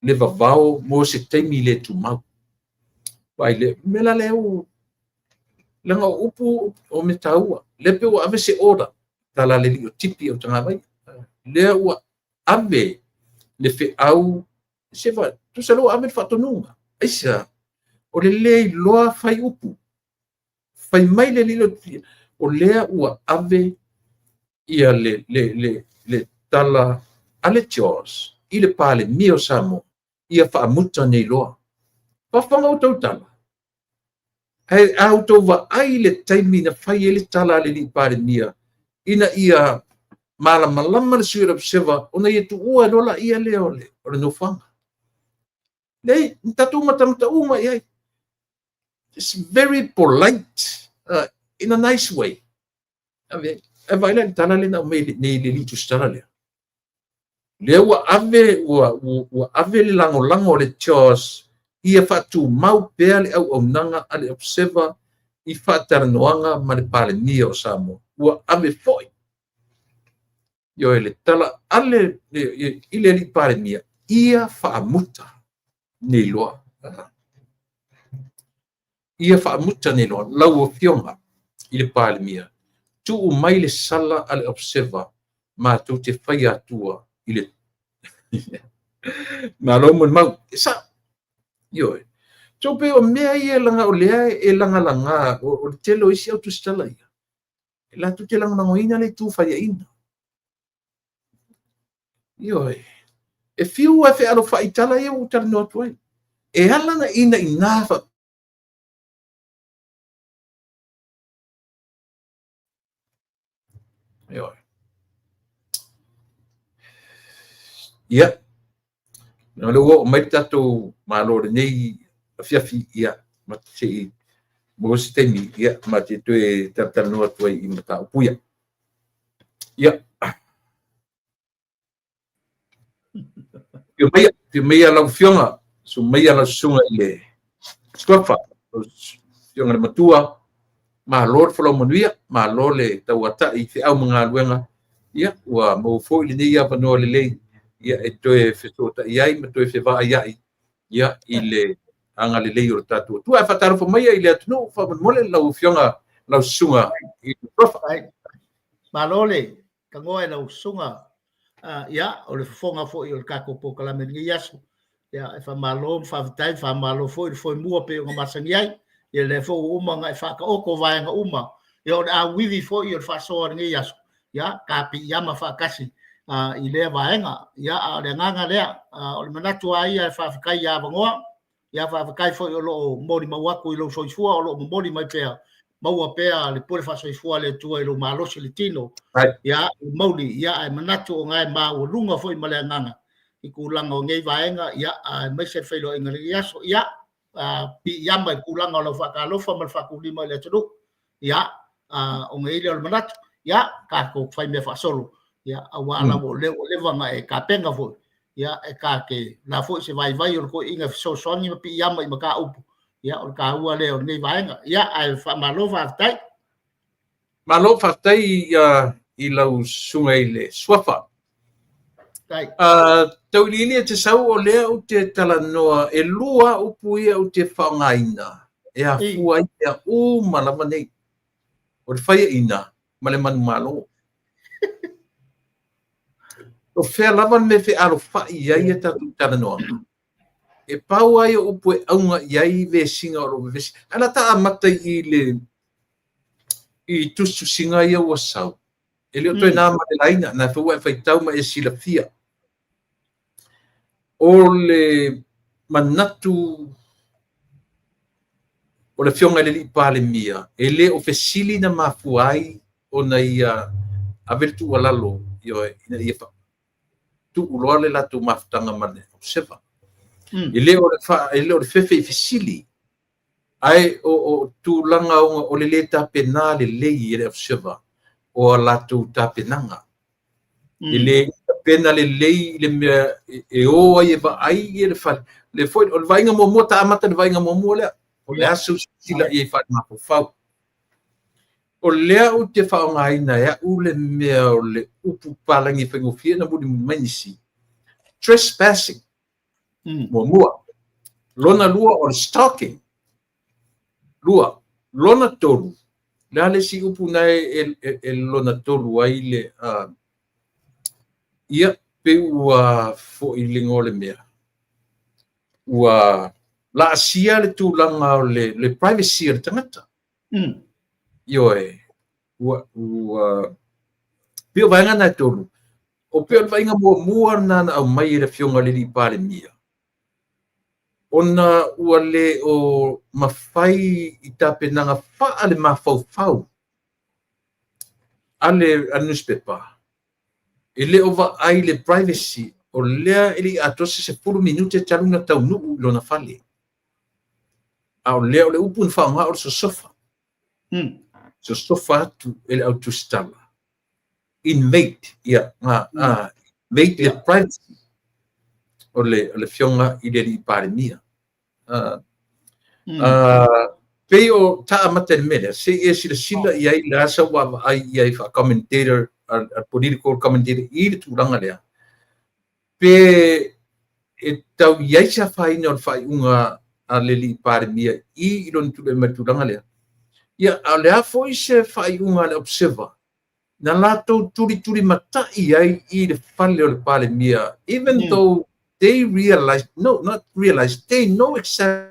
le vavao mo se taimi le tumau. Vaai le mea la lea ua leaga o upu o mea taua. Lea pei ua ave se order tala le alii o Tipi o Tagavai. Lea ua ave le feau se fa tusa lea ua ave le faatonuga. Aisea? O le le iloa fai upu. Fai mai le alii o Tipi o lea ua ave ia le, le, le, le tala a le CHOGM i le Palemia o Samoa ia faamuta nei loa. Faafofoga outou tala. Ae a outou vaai i le taimi na fai ai le tala a le alii Palemia ina ia malamalama le sui o le Observer ona ia tuua ai loa laia lea o le, o le nofoaga. Leai, na tatou matamata uma i ai. It's very polite, in a nice way. Ave, e vaai la i le tala lea na aumai nei le alii tusitala lea. Lea ua ave, ua, ua, ua ave le lagolago a le CHOGM ia faatumau pea le auaunaga a le Observer i faatalanoaga ma le Palemia o Samoa. Ua ave foi ioe le tala a le, i le alii Palemia ia faamuta nei loa. Ia faamuta nei loa lau Afioga i le Palemia, tuu mai le sala a le Observer matou te faia atua i le Malo molimau. E sao. Ioe. So pei o mea ia leaga o lea e lagalaga, o le tele o isi au tusitala ia, latou te lagolagoina le itu faiaina. Ioe. E fiu e fealofai i tala ia ua ou talanoa atu ai. E ala ona inaina fa Ioe. Ia. O lea ua oo mai le tatou Malo i lenei afiafi, ia, ma se i maua se taimi, ia, ma te toe talatalanoa atu ai i mataupu ia. Ia. Afio maia, afio maia lau Afioga, susu maia lau susuga i le Suafa, lau Afioga i le Matua, malo le folau manuia, malo le tauatai i feau ma galuega, ia, ua maua foi lenei avanoa lelei, ia, e toe fesootai ai ma toe fevaaiai, ia, i le agalelei o le tatou Atua. Ae faatalofa maia i le atunuu, faamolemole lau Afioga, lau susuga i le Suafa. Malo le tagoa i lau susuga. Ia, o le fofoga foi o le tatou polokalame i lenei aso. Ia, e faamalo ma faafetai, faamalo foi le foemua pei ona masani ai. Ia, lea foi ua uma ona e faataoto vaega uma. Ia, o le auivi foi o le faasoa i lenei aso, ia, tapiiama faatasi i lea vaega. Ia, a o le agaga lea, o le manatu lava ia e faafetai ia avanoa. Ia faafetai foi o lo o molimau atu i lou soifua, o lo o momoli mai pea, maua pea le pule faasoifua a le Atua i lou malosi i le tino. Ia, mauli, ia, ae manatu o na e maualuga foi ma le agaga i tulaga o nei vaega, ia, aemaise le feiloaiga i lenei aso. Ia, piiama i le tulaga o lau faatalofa ma le faatulima i le atunuu. Ia, ona i ai lea o le manatu, ia, tatou fai mea faasolo, ia, aua lava o lea ua leva ona e tapena foi, ia, e ta te la foi se vaivai o le toeaina e fesoasoani ma piiama i mataupu, ia, o le taua lea o lenei vaega. Ia, ae faamalo faafetai. Malo faafetai i lau susuga i le Suafa. Tai. Tauiliili e te sau o lea ou te talanoa, e lua upu ia ou te faaaogaina e afua ai mea uma lava nei. O le faiaina ma le manumalo. O fea lava le mea e fealofai ai a tatou talanoaga, e pau lava ia o upu e auga i ai vesiga o lo o vevesi. Ae o le a ta amata i le i tusitusiga ia ua sau. E le o toe na ma le laina, na foi ua e faitau ma e silafia. O le manatu o le Afioga i le Alii Palemia, e le o fesili na mafua ai ona ia ave le tuualalo, ioe, ina ia tuu loa le latou mafutaga ma le Observer. E le o le, e le o le fefe i fesili, ae o tulaga ona o le le tapena lelei e le Observer o a latou tapenaga. E le tapena lelei i le mea e o ai e vaai ia le fale. Le foi, o le vaaiga muamua, ta amata i le vaaiga muamua lea. O le aso silasila i ai faale-mafaufau. O lea ou te faaaogaina e au le mea o le upu palagi e faigofie na mulimuli mai nisi. Trespassing. Muamua. Lona lua o le stalking. Lua. Lona tolu. Le a le isi upu na e lona tolu ai le ia pe ua foi le igoa o le mea. Ua laasia le tulaga o le privacy o le tagata. Ioe, ua pei o vaega na e tolu. O pei o le vaaiga muamua lena na aumai e le Afioga i le Alii Palemia, ona ua le o mafai i tapenaga faale-mafaufau a le newspaper, e le o vaai le privacy, o lea e le i atoa se 10 minute talu na taunuu i lona fale. A o lea o le upu na faaaoga o le sosofa. Sosofa atu e le autusitala. Invade, ia, invade le privacy o le Afioga i le Alii Palemia. Pei o ta amata i le mea lea, se i e silasila i ai le asa ua vaai i ai faa-commentator, a political commentator i le tulaga lea, pe e tau i ai se afaina o le faaiuga a le Alii Palemia i lona tulai mai tulaga lea. Ia, a o le a foi se faaiuga a le Observer na latou tulituli matai ai i le fale o le Palemia, even though they realize, no, not realize, they know exactly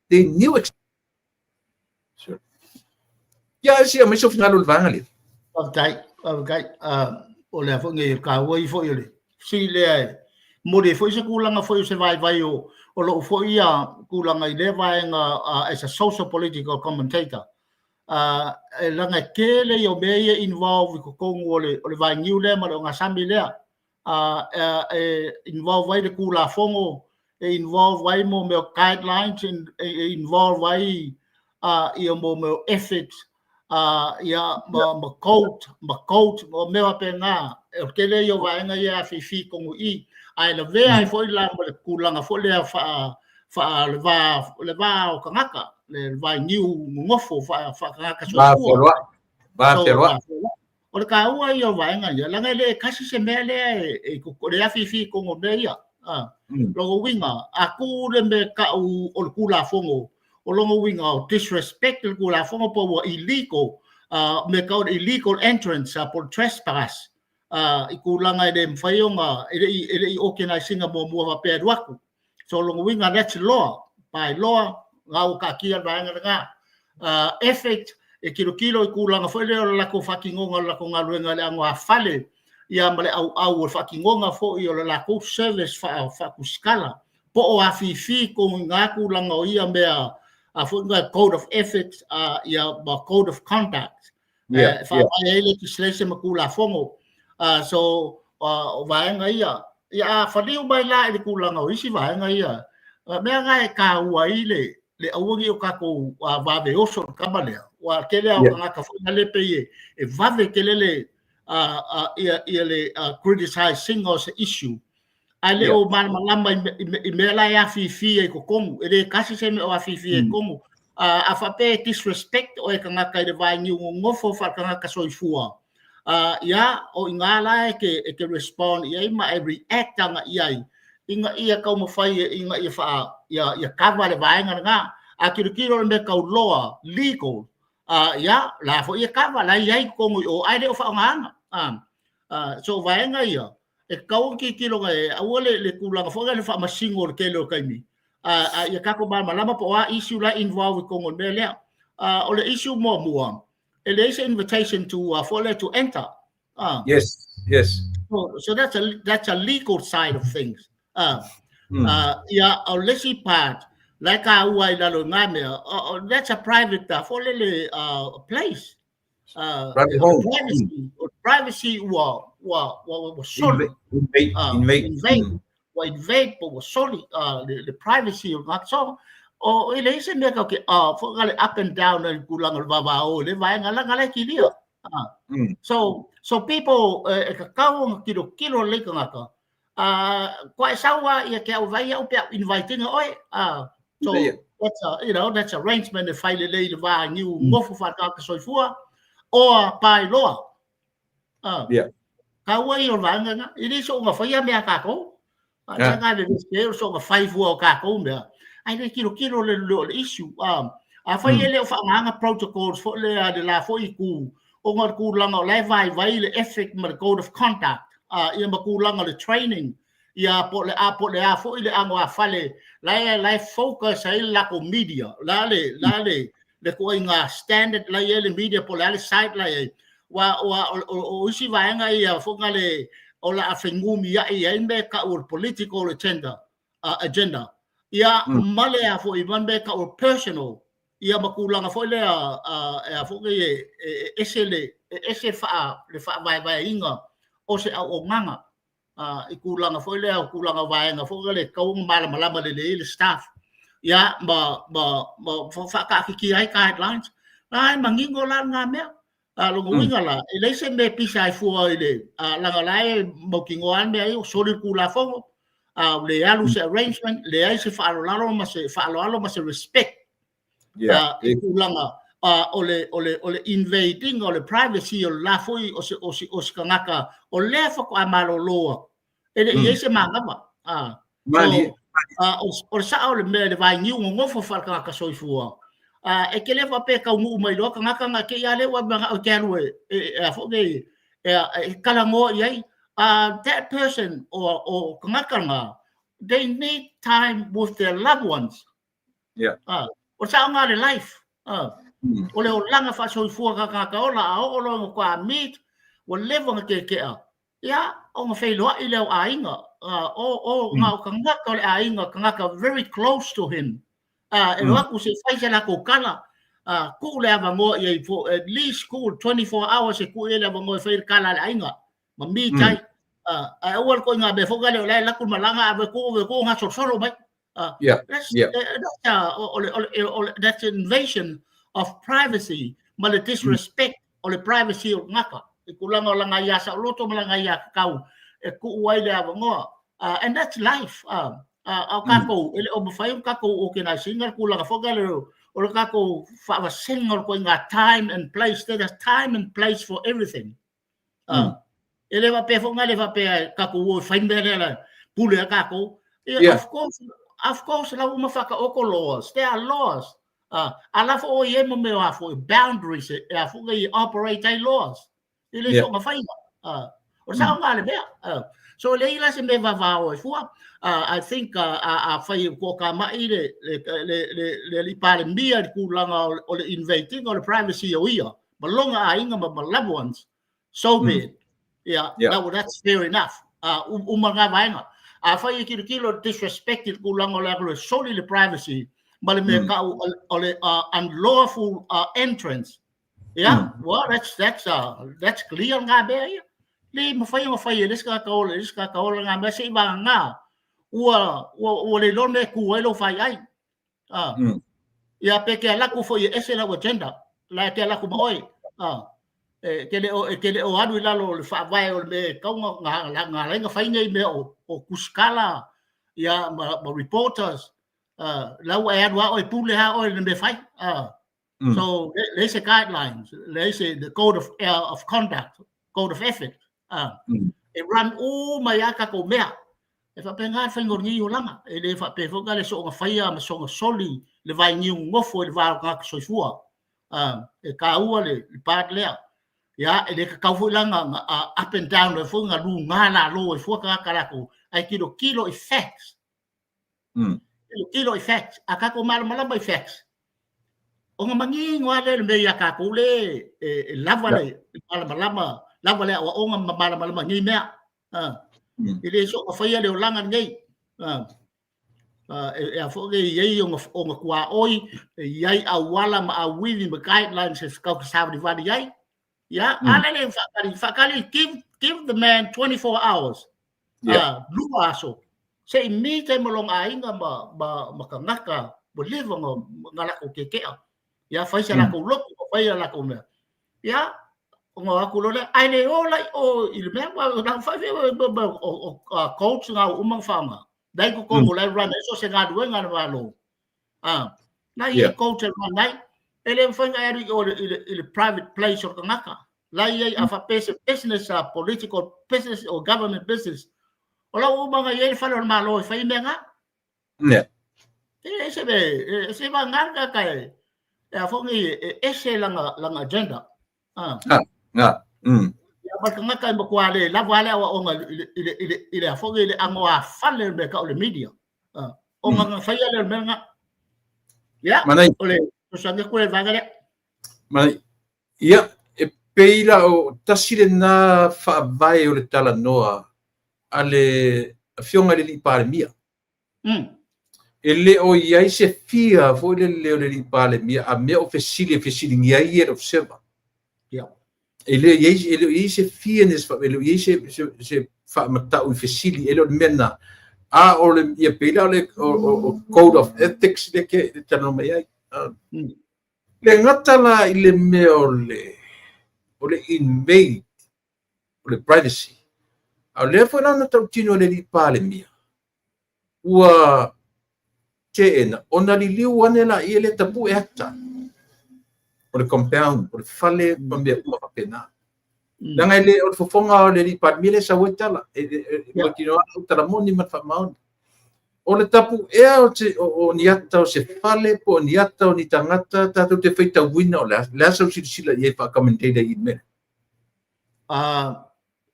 they knew exactly. Sure. Ia, e sia mai se finagalo o le vaega lea. Faafetai, faafetai. O lea foi nei taua ai foi o le fesili lea e momoli ai foi se tulaga foi o se vaivai o lou foi ia tulaga i lea vaega as a social political commentator. E leaga e tele ia o mea ia involve i totonu o le vainiu lea ma le ogasami lea. E involve ai le Tulafono, e involve ai mo mea o guidelines, e involve ai ia mo mea o ethics, ia ma code, ma mea faapena. O le tele ia o vaega ia e afifi i totonu i i. Ae lavea ai foi la ma le tulaga foi lea faa le va o tagata, le vainiu nonofo faa-tagata soifua. Va fealoai. O le taua ia o vaega ia, leaga e le tasi se mea lea e le afifi i totonu o mea ia. Lona uiga, a tuu le mea tau o le Tulafono, o lona uiga o disrespect le Tulafono po ua illegal, mea tau o le illegal entrance po o le trespass, i tulaga e le mafai ona, e le i organise ina muamua faapea e alu atu. So lona uiga, that's law, by law, na ua taatia le vaega lena. Ethics, e tilotilo i tulaga foi lea o le latou faatinoga o le latou galuega i le anoāfale ia ma le auau o le faatinoga foi o le latou service faatusitala. Po o afifi tonu i ngā tulaga o ia mea a foi ngā code of ethics ia ma code of conduct. E faavae ai legislation ma Tulafono. So o vaega ia. Ia a faliu mai la i le tulaga o isi vaega ia, mea na e taua ai le aua nei o tatou vave oso i le tama lea. Ua tele lava o tagata foi na le pei e vave tele le ia le criticise ina o se issue. Ae le o malamalama i mea la e afifi ai i totonu. E le tasi se mea o afifi ai i totonu. A faapea e disrespect oe e tagata i le vainiu nonofo faale-tagata soifua, ia, o i ina la e te respond i ai ma e react agai i ai ina ia taumafai ina ia faa, ia cover le vaega lena. A tilotilo i le mea tau law, legal, ia, la foi e cover, la e i ai i totonu i o, ae le o faaaogaina. So o vaega ia, e tatau ona tilotilo e aua le tulaga foi lea le faamasino o le tele o taimi, a ia tatou malamalama po o a issue la e involve i totonu o le mea lea. O le issue muamua, e leai se invitation to foi lea to enter. Yes. So that's a legal side of things. Ia, o le isi part, la e taua i lalo i ngā mea, that's a private foi lele place. Private home. Privacy, privacy ua soli. Invade, invade. Invade. Ua invade po ua soli le privacy o ngā. So, o e leai se mea kau ke foi ngā le up and down le tulaga o le vavao le vaega la ngā le kilia. So people e tatau ona tilotilo lelei tagata. Kua e sau a ia ke au vai au pe au invite oe. So that's a, you know, that's arrangement e fai lelei le vā niu ngofo whaataka soifua oa pai loa. Kaua i o vaega nga. I le so nga whaia mea kākou. Yeah. Nga le le so nga whai fua o kākou mea. Ai le kilo kilo le le o le issue. A whai e le o whaanganga protocols fo le a le la fo i ku. O ngā kūlanga o lai vai vai le ethic ma le code of conduct. Ia ma kūlanga le training. Ia po le a po le a fo i le ango a fale. Lai focus ai la ko media. La le ko ngā standard lai e le media po le ale site lai ai. Wa o isi vaega ia fo ngā le o la awhengumi ai ai me ka o political agenda. Ia male a fo i man me ka o personal. Ia makulanga fo le a fo e ese le e ese fa le fa vai vai inga o se au o nganga i kulanga fo le au kulanga vaega fo le kau malamalama le le le staff. Ia ma fo fa ka ki ai guidelines. Ai mangingo la ngā mea. A longa uiga la, e leai se mea e pisa ai fua i le, langa la e mautinoa lava le mea ia, ua soli le Tulafono, le alu se arrangement, leai se faaaloalo ma se faaaloalo ma se respect i tulaga o le invading o le privacy o le la foi o se tagata o lea faatoa malōlō atu. E le i ai se manava. Malie. O le sao o le mea i le vainiu nonofo faale-tagata soifua, e te le faapea e taunuu mai loa tagata na te i a lea ua manao e te alu e a foi nei e talanoa i ai. That person o tagata na, they need time with their loved ones. O le sao ngā le life. O le olaga faasoifua ka tagata ola a oo loa ina faatoa meet, ua leva ona keke'a. Ia, ona feiloai lea o aiga. O ngā o tagata o le aiga, tagata very close to him. E o atu se fai se latou tala. Tuu le avanoa i ai for at least tuu 24 hours e tuu i ai le avanoa e fai le tala a le aiga. Ma meet ai. Ae aua le ituaiga mea foi lea o la e alu atu le malaga ave tuu ave tuu gasolosolo mai. That's, that's, o le, that's invasion of privacy ma le disrespect o le privacy o le tagata. I tulaga o lana aia saoloto ma lana aia tatau e tuu ai le avanoa. And that's life. A o tatou, e le o mafai ona tatou organize ina le tulaga foi lea o le tatou faavasega o le ituaiga time and place. There's a time and place for everything. E le faapea foi na le faapea tatou o e fai mea lea la pule a tatou. Yeah, of course, la ua faataoto laws. There are laws. A la fo o i e mo mea a fo boundaries e a fo i operate ai laws. E le soga faiga. O sa ngā le mea. So le ila se mea vavao e fua. I think a fai ko ka mai le le palemia le tulaga o le invading o le privacy o ia. Ma longa aiga ma loved ones. So be it. Yeah, that's fair enough. Uma ngā vaega. A fai e tilotilo disrespect i le tulaga o le alu e soli le privacy ma le mea kau o le unlawful entrance. Yeah, well, that's clear ngā mea ia. Le mawhai o whai e le isi ka ola, le isi ka ola ngā mea se i vanga ngā. Ua le iloa mea ku ai lo whai ai. Ia pe ke alaku fo i ese lau agenda. La ke alaku ma oi. E te le o alu i lalo o le faavae o le mea e tau ngā nga nga nga fai nei mea o. o tusikala ia ma reporters, la ua e alu a oe pule a oe le mea fai. So leai se guidelines, leai se the code of conduct, code of ethics. E run uma ia tatou mea. E faapena le faiga o lenei olaga. E le faapea foi na le soona faia ma soona soli le vainiu nofo i le va o tagata soifua. E taua le part lea. Ia, e le tatau foi la na up and down ai foi na luga lalo ai fua tagata latou, ae tilotilo i facts. Tilotilo i facts. A tatou malamalama i facts, ona manino lava lea le mea ia tatou le e lava le malamalama, lava le aoaoga ma malamalama i nei mea. E le soona faia le olaga lenei. E a foi e i ai ona tuaoi, e i ai auala ma auivi ma guidelines e tatou te savalivali ai. Ia, a lele faatali, faatali, give the man 24 hours. 2 aso. Se i meet ai ma lona aiga ma tagata ua leva ona latou keke'a. Ia, fai sa latou lotu, fai a latou mea. Ia, ona o atu loa lea, ae le o la i o i le mea, na fai o coach na uma na faaaoga. La i totonu o la e run ai so o se galuega a le Malo. Na i ai coach e run ai. E le mafai ona e alu i o i le private place o le tagata. La i ai a faapea se business, a political business or government business. O la ua uma ona i ai le fale o le Malo e fai mea na. E se me, se va ngā ka e, e a foi e ese lana agenda. Ia ma le tagata e matua le lava le aoaoga i le a foi i le ago afale o le mea tau o le media. Ona na faia lea o le mea lena. Ia, o le fesoasoani atu lea i le vaega lea. Manai. Ia, e pei la o tasi lena faavae o le talanoa a le afioga i le alii Palemia. E le o i ai se fia foi lele o le alii Palemia a mea o fesili e fesiligia ai ia le Observer. E le o i ai se fearness, e le o i ai se faamatau i fesili, e le o le mea lena. A o le, ia pei la o le o code of ethics le ke le talanoa mai ai. Le gata la i le mea o le invade o le privacy. A o lea foi la na tautino e le alii Palemia, ua teena ona liliu ane la ia le tapue ata o le compound, o le fale ma mea uma faapena. Leaga e le o le fofoga o le alii Palemia le sau ai tala, e mautinoa au tala moni ma le faamaoni. O le tapuea o ni ata o se fale po o ni ata o ni tagata tatou te faitauina o le a sau silasila i ai faa-commentator i mea.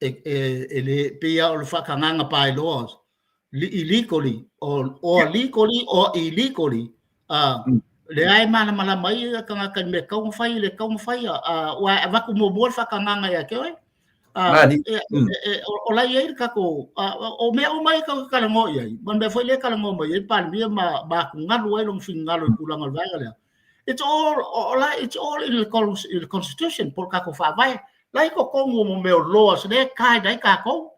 E le pei lava o le faatagaga bylaws, illegally or legally or illegally, lea e malamalama ai le tagata i le mea e tatau ona fai e le tatau ona faia. Aua e avatu muamua le faatagaga ia te oe. O la e i ai le tatou, o mea uma ia tatou te talanoa i ai, ma le mea foi lea e talanoa mai ai le Palemia ma atugalu ai lona finagalo i le tulaga o le vaega lea. It's all, o la, it's all in the constitution po o le tatou faavae. La i totonu o mea o laws lea e guide ai tatou.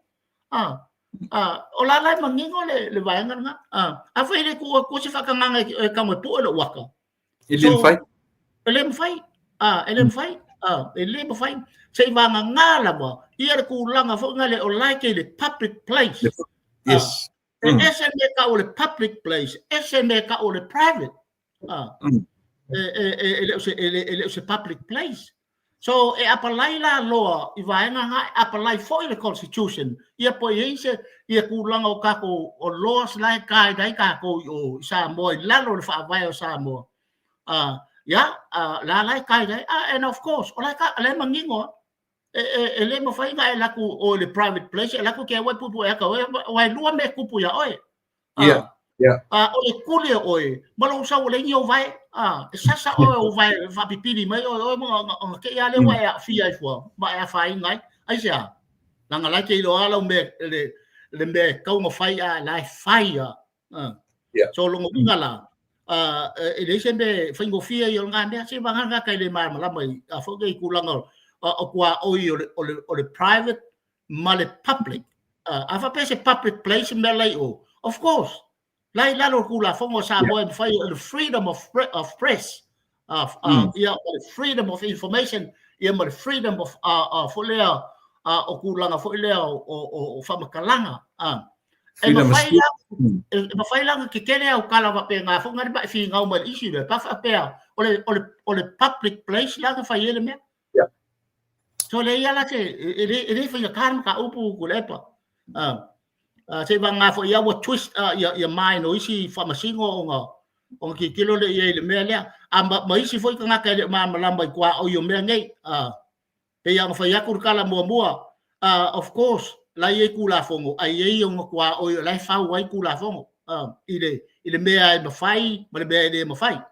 O la la e manino le vaega lena. Afai e le tuu atu se faatagaga e tago e pue lou ata. E le mafai. E le mafai. E le mafai. E le mafai. Se i vagana lava ia le tulaga foi lea o la e i le public place. Yes. E ese mea tau o le public place, ese mea tau o le private. E le o se public place. So e apalai la loa i vaega nga, e apalai foi le constitution ia po i ai se ia tulaga o tatou o laws la e guide ai tatou i o i Samoa i lalo o le faavae o Samoa. Ia, la la e guide ai. And of course, o la e manino e le mafai ona e alu atu o i le private place, e alu atu te au e puipui ata oe, aua e lua mea e tupu ia oe. O le kuli o oe, ma lou sau ua leai ni ou vae. E sasa oe ou vae e faapipili mai oe, oe ona te i lava lea ua e aafia ai fua, ma e afaina ai. Aisea? Leaga la e te iloa lau mea, le mea e tatau ona fai, a la e fai lava. So lona uiga la, e leai se mea e faigofie ia o lena mea, se vagana tagata e le malamalama i a foi nei tulaga o tuaoi o le private ma le public. A faapea se public place mea la i o, of course, la i lalo o le Tulafono a Samoa e mafai o le freedom of press, ia ma le freedom of information, ia ma le freedom of foi lea o tulaga foi lea o faamatalaga. E mafai la e mafai la ona tetele au tala faapena foi na le ma e finau mai le isi mea pe a faapea o le o le o le public place la na fai ai le mea. Yeah. So leai la se e le e le faigata le mataupu Tuilaepa. Se i vagana foi ia ua twist ia ia mind o isi faamasino ona ona tilotilo lea i ai i le mea lea. A ma, ma isi foi tagata e le o malamalama i tuaoi o mea nei. Pei lava ona fai atu le tala muamua, of course, la e i ai Tulafono, ae i ai ona tuaoi o la e fau ai Tulafono i le, i le mea e mafai ma le mea e le mafai.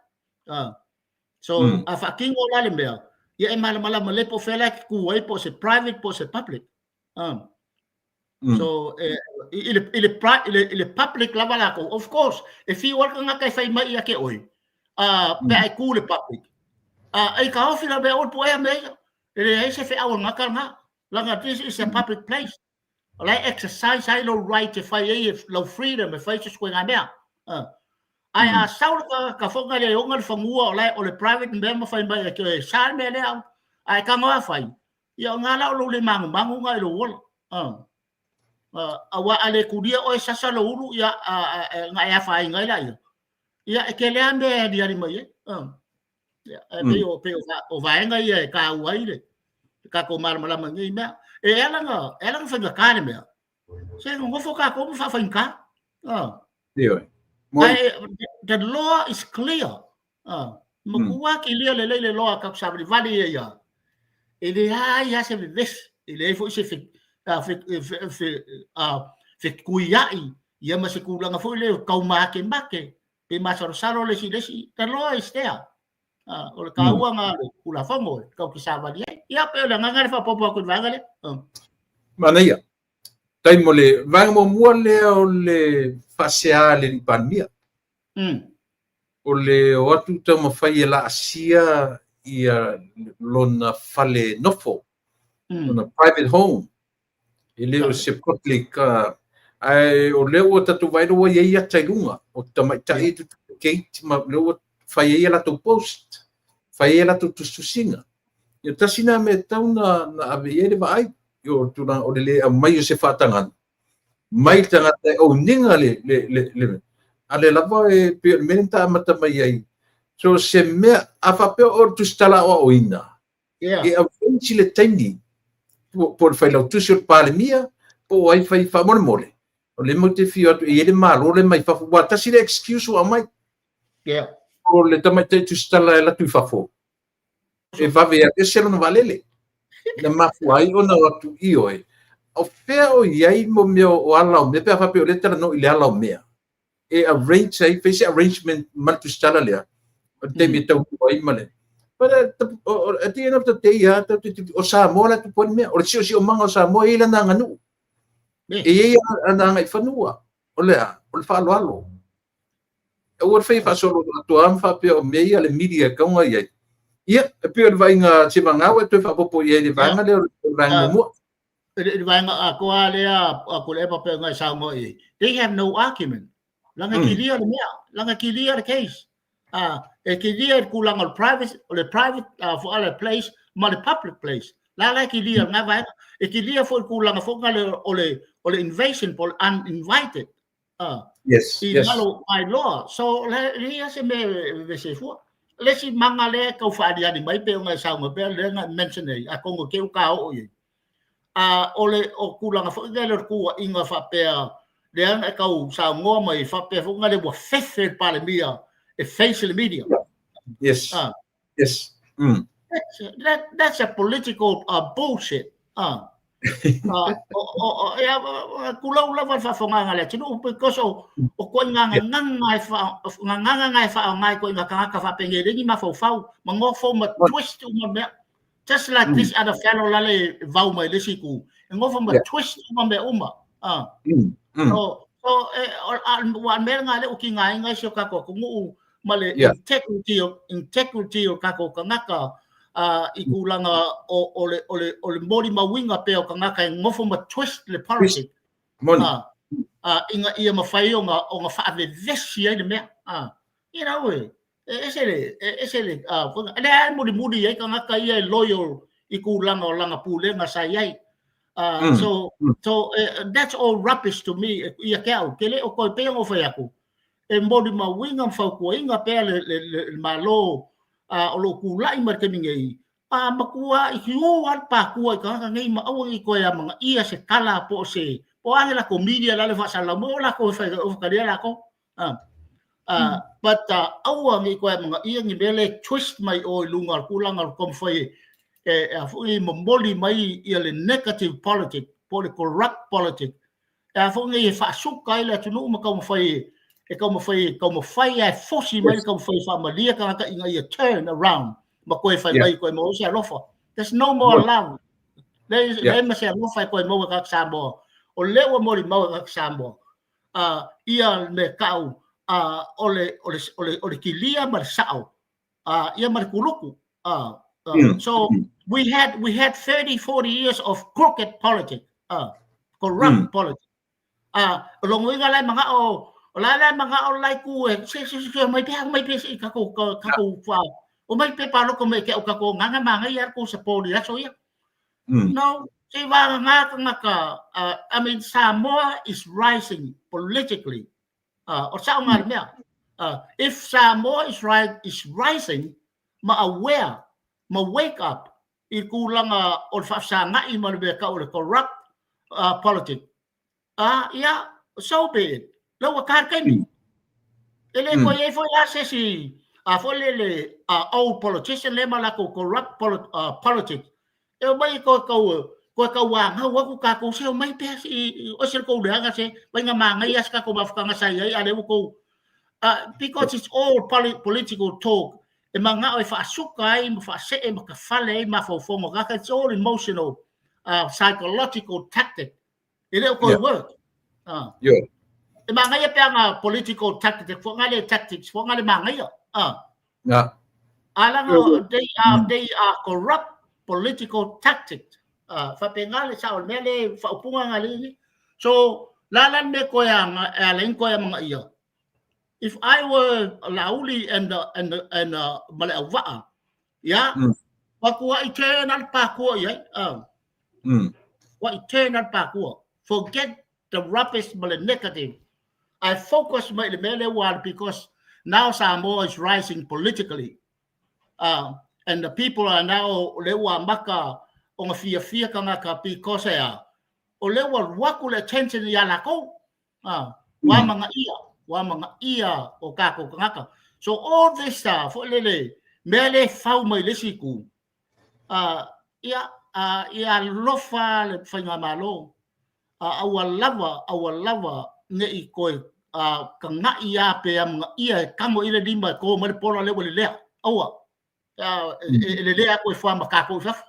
So, a faatino la le mea, ia e malamalama lelei po o fea la e te tu ai, po o se private po o se public. So, i le, i le, i le, i le public lava lakou, of course, e fiu lava le tagata e fai mai ia te oe, pe a e tu i le public. E taofi la mea oe puea mea ia. E leai se feau a le tagata lena. Leaga this is a public place. O la e exercise ai lou right e fai ai lau freedom e fai se ituaiga mea. Ae a sau le tagata foi lea e ona le fanua o la e o le private mea ma fai mai e te oe, e sa le mea lea. Ae tago lava fai, ia o na la o lou le manumanu na i lou ola. Aua a le tulia oe sasa lou ulu, ia na e afaina ai laia. Ia e tele lava mea e aliali mai ai. Ia, e pei o, pei o, o vaega ia e taua ai le tatou malamalama i nei mea. E ala na, e ala na faigata le mea. Se nonofo tatou ma faafaigata. Ioe. Ae, the law is clear. Matua kilia lelei le law a tatou savalivali ia ia. E leai lava se vevesi, e leai foi se fetuiai ia ma se tulaga foi lea o taumakemake pe masalosalo le isi i le isi. The law is there. O le taua na o le Tulafono e tatou te savali ai. Ia, pei o le agaga le faaopoopo atu i le vaega lea. Manaia. Tai mo le vaega muamua lea o le faasea a le Palemia. O le o atu taumafai e laasia ia lona fale nofo, lona private home, e le o se public, ae o lea ua tatou vaai ua i ai ata i luga o tamaitai e tutu gate ma lea ua fai ai a latou post, fai ai a latou tusitusiga. Ia tasi na mea e tatau na ave i ai le vaai, o le tulaga o le le aumai o se faatagaga mai le tagata e ouniga le, le, le, le, a lea lava e pei o le mea lea na ta amata mai ai. So se mea, a faapea o le tusitala aoaoina, e arrange le taimi po o le failautusi o le Palemia, po o ai fai faamolemole, o lea matou te fia o atu e i ai le Malo lea mai fafo, aua tasi le excuse ua aumai. O le tamaitai tusitala e alu atu i fafo, e vave aveese lona vaalele. Na mafua ai ona o atu ioe. O fea o i ai mo mea o ala o mea, pe a faapea o lea e talanoa i le ala o mea. E arrange ai, fai se arrangement ma le tusitala lea, o le taimi e taunuu ai ma le... But at the end of the day, o Samoa la e tupu ai le mea. O le siosiomaga o Samoa e i ai lana aganuu. E i ai lana agaifanua. O le a? O le faaaloalo. Aua le fai faasolo atoa ma faapea o mea ia a le media e tatau ona i ai. Ia, e pei o le vaaiga se vagana ua e toe faaopoopo i ai i le vaega lea o le vaega muamua. I le vaega atoa lea a Tuilaepa pei ona e saunoa i ai, they have no argument. Leaga e kilia le mea, leaga e kilia le case. E kilia i le tulaga o le private, o le private for other place ma le public place. La la e kilia lena vaega. E kilia foi i le tulaga foi lea o le o le invasion po o le uninvited. Yes, i lalo by law. So le leai se mea e vevesi ai fua. Le isi maga lea e tau faaliali mai pei ona e saunoa pea lea na mention ai, atonu te i ua ta oo i ai. O le o tulaga foi lea o le tuuaiga faapea lea na e tau saunoa mai faapea foi lea ua fefe le Palemia e face le media. Yes. Yes. That's a political bullshit. O, tulou lava le faafofogaaga a le atunuu because o o ituaiga gagana e fa gagana e faaaoga e ituaiga tagata faapenei e leai ni mafaufau ma nofo ma twist uma mea. Just like this other fellow la le vau mai le isi itu, e nofo ma twist uma mea uma. So, so e, o, a, ua mea lena lea ua tigaina ai si o tatou atunuu ma le integrity o, integrity o tatou tagata i tulaga o, o, le, o, le, o le molimauina pea o tagata e nofo ma twist le politics. Moni. Ina ia mafai ona, ona faavevesi ai le mea. You know, e, e ese le, e ese le, lea e mulimuli ai tagata ia e loyal i tulaga o lana pulega sa i ai. So that's all rubbish to me ia ke au ke le o koe pei ona fai atu e molimauina ma fautuaina pea le Malo o lo o tulai mai le taimi nei a matua i o a le pakua i tagata nei ma aua nei toe amanaia se tala po o se po o a latou media la le faasalalau mai o latou e fai o fakalia latou but aua nei toe amanaia ni mea le twist mai o i luga o le tulaga o le taumafai e a foi momoli mai ia le negative politic po o le corrupt politic e a foi nei e faasuka ai le atunuu ma taumafai e taumafai e fosi mai le taumafai e faamalia tagata ina ia turn around ma koe fai mai koe maua se alofa. There's no more love. Le le ma se alofa e koe maua tagata Samoa. O le ua molimau e tagata Samoa. Ia me kau o le kilia ma le sao. Ia ma le kuluku. So we had 30, 40 years of crooked politics, corrupt politics. O longo inga lai mga o o la lai mga o lai ku e se se se mai pe mai pe se kako kako fa o mai pe pa loko me ke o kako nganga manga ia ko support ia so ia. No, se va nga nga ka I mean, Samoa is rising politically. O sa nga mea. If Samoa is right is rising ma aware ma wake up i tulaga o le faafesagai ma le mea tau o le corrupt politic. Ah, ia, so be it. La ua ka taimi. E le koe ai foi la se si a foi le old politician le ma la ko corrupt politics. E o mai ko ko kau a ngau aku ka ko se o mai pe si o se ko le anga se mai nga manga ia ska ko mafukanga sa ia ale ko because it's all political talk e manga o e faasuka ai ma faasee ma ka fale ai mafaufoga kaka. It's all emotional psychological tactic e le o koe work. E mangaia pe anga political tactic fo ngale tactics fo ngale mangaia. Alanga they are corrupt political tactics. Fa pe ngale sa o mea le faupunga ngale. So la la me koe anga e ala koe manga ia. If I were Lauli and male auvaa, ya, wakua i te na pakua ia. Wa i te na pakua. Forget the rubbish ma le negative. I focus mai le mele wa because now Samoa is rising politically. And the people are now le ua maka o nga fia fia kangaka because ea o le ua ruaku le attention ia lako. Wa manga ia, wa manga ia o kako kangaka. So all this fo lele mea le fau mai le siku. Ia ia lofa le whainga malo. Aua lava ne i koe ka ngai a pe a mga ia e kamo i le lima e ko mai le pola le ua le lea. Aua. E le lea koe fua ma kako i fafa.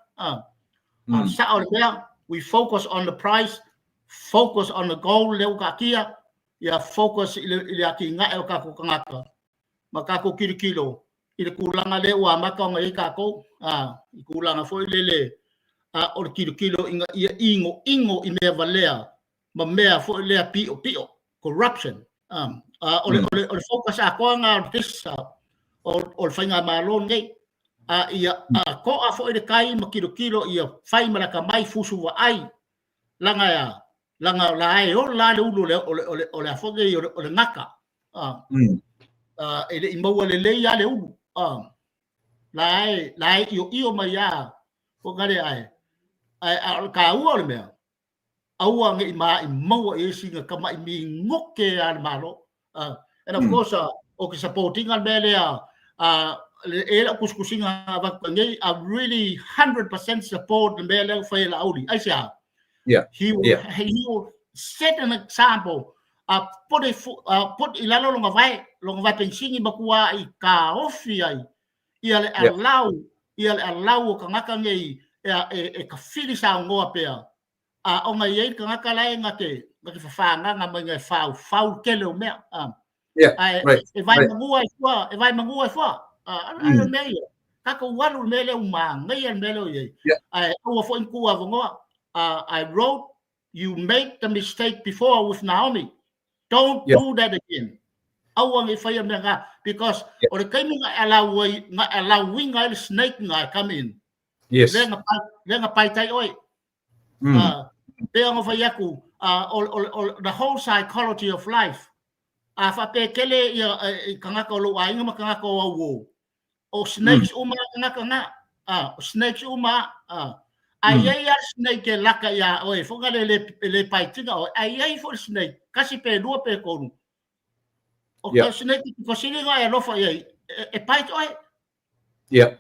Sa o le mea, we focus on the price, focus on the goal le ua kia, ia focus i le aki ngai o kako kangaka. Ma kako kilo kilo i le kulanga le ua maka o ngai kako, i kulanga foi lele o le kilo kilo inga ia ingo ingo i mea valea ma mea foi lea pio pio corruption. O le focus a koa ngā this o le whainga malo nei ia ko a foi le kai ma kilo kilo ia whai malaka mai fusu wa ai langa ya langa la ai o la le ulu le o le o le o le afoge o le ngaka e le i maua le lei a le ulu la ai io io mai a ko ngare ai ai a ka ua o le mea aua nge i ma i maua e singa ka mai mi ngoke a le malo and of course o ke supporting al mea lea e la kuskusinga va ngai. I really 100% support le mea lea fai la auli ai sia. He will he will set an example, put i lalo longa vai pensingi makua i ka ofi ai ia le allow ia le allow o kangaka nei e ka fili sa ngoa pea a o ngai ai kangaka lai nga te whawhanga mai ngai whau whau kele o mea ai e vai mangua i fua e vai mangua i fua a mea ia kako walu le mea le uma ngai le mea le ia ai ua fo inku a vongoa. I wrote, you made the mistake before with Naomi, don't do that again. Aua ngai whaia mea ngā because o le kaimi nga allow ai nga allow winga le snake nga come in le nga pai tai oi. Pei ona fai atu, o the whole psychology of life, a faapea e tele ia tagata o lou aiga ma tagata o au uo, o snakes uma a tagata na, o snakes uma a, a i ai lava le snake e laka ia oe foi na le e le paitina oe, ae i ai foi le snake, tasi pe lua pe tolu, o ke snake ko sili ona e alofa i ai, e bite oe.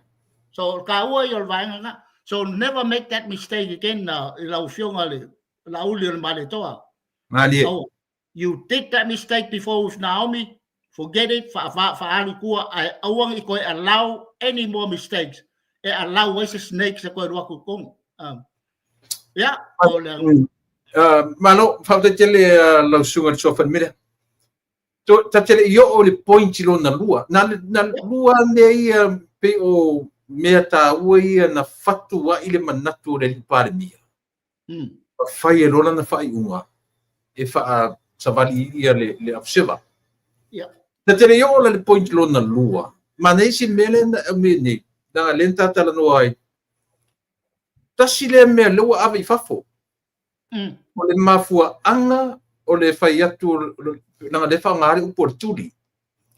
So o le taua ia o le vaega lena. So never make that mistake again i lau Afioga i le Laauli o le Malietoa. Malie. Aua. You did that mistake before with Naomi, forget it, faaalu i tua, ae aua ne i toe allow any more mistakes e allow ai se snakes e toe alu atu i totonu. Ia, o le... Malo, faafetai tele lau susuga i le Suafa Miller. Ta te le i oo i le point lona lua. Na, na lua mea ia pei o mea taua ia na fatu ai le manatu o le alii Palemia. Ma fai e loa lana faaiuga e faasavali ia le observer. Ta te le i oo la i le point lona lua. Manaia isi mea lea na aumai nei, leaga lea na ta talanoa ai. Tasi lea mea lea ua ave i fafo. O le mafuaaga o le fai atu, leaga lea e faaaoga le upu o le tuli.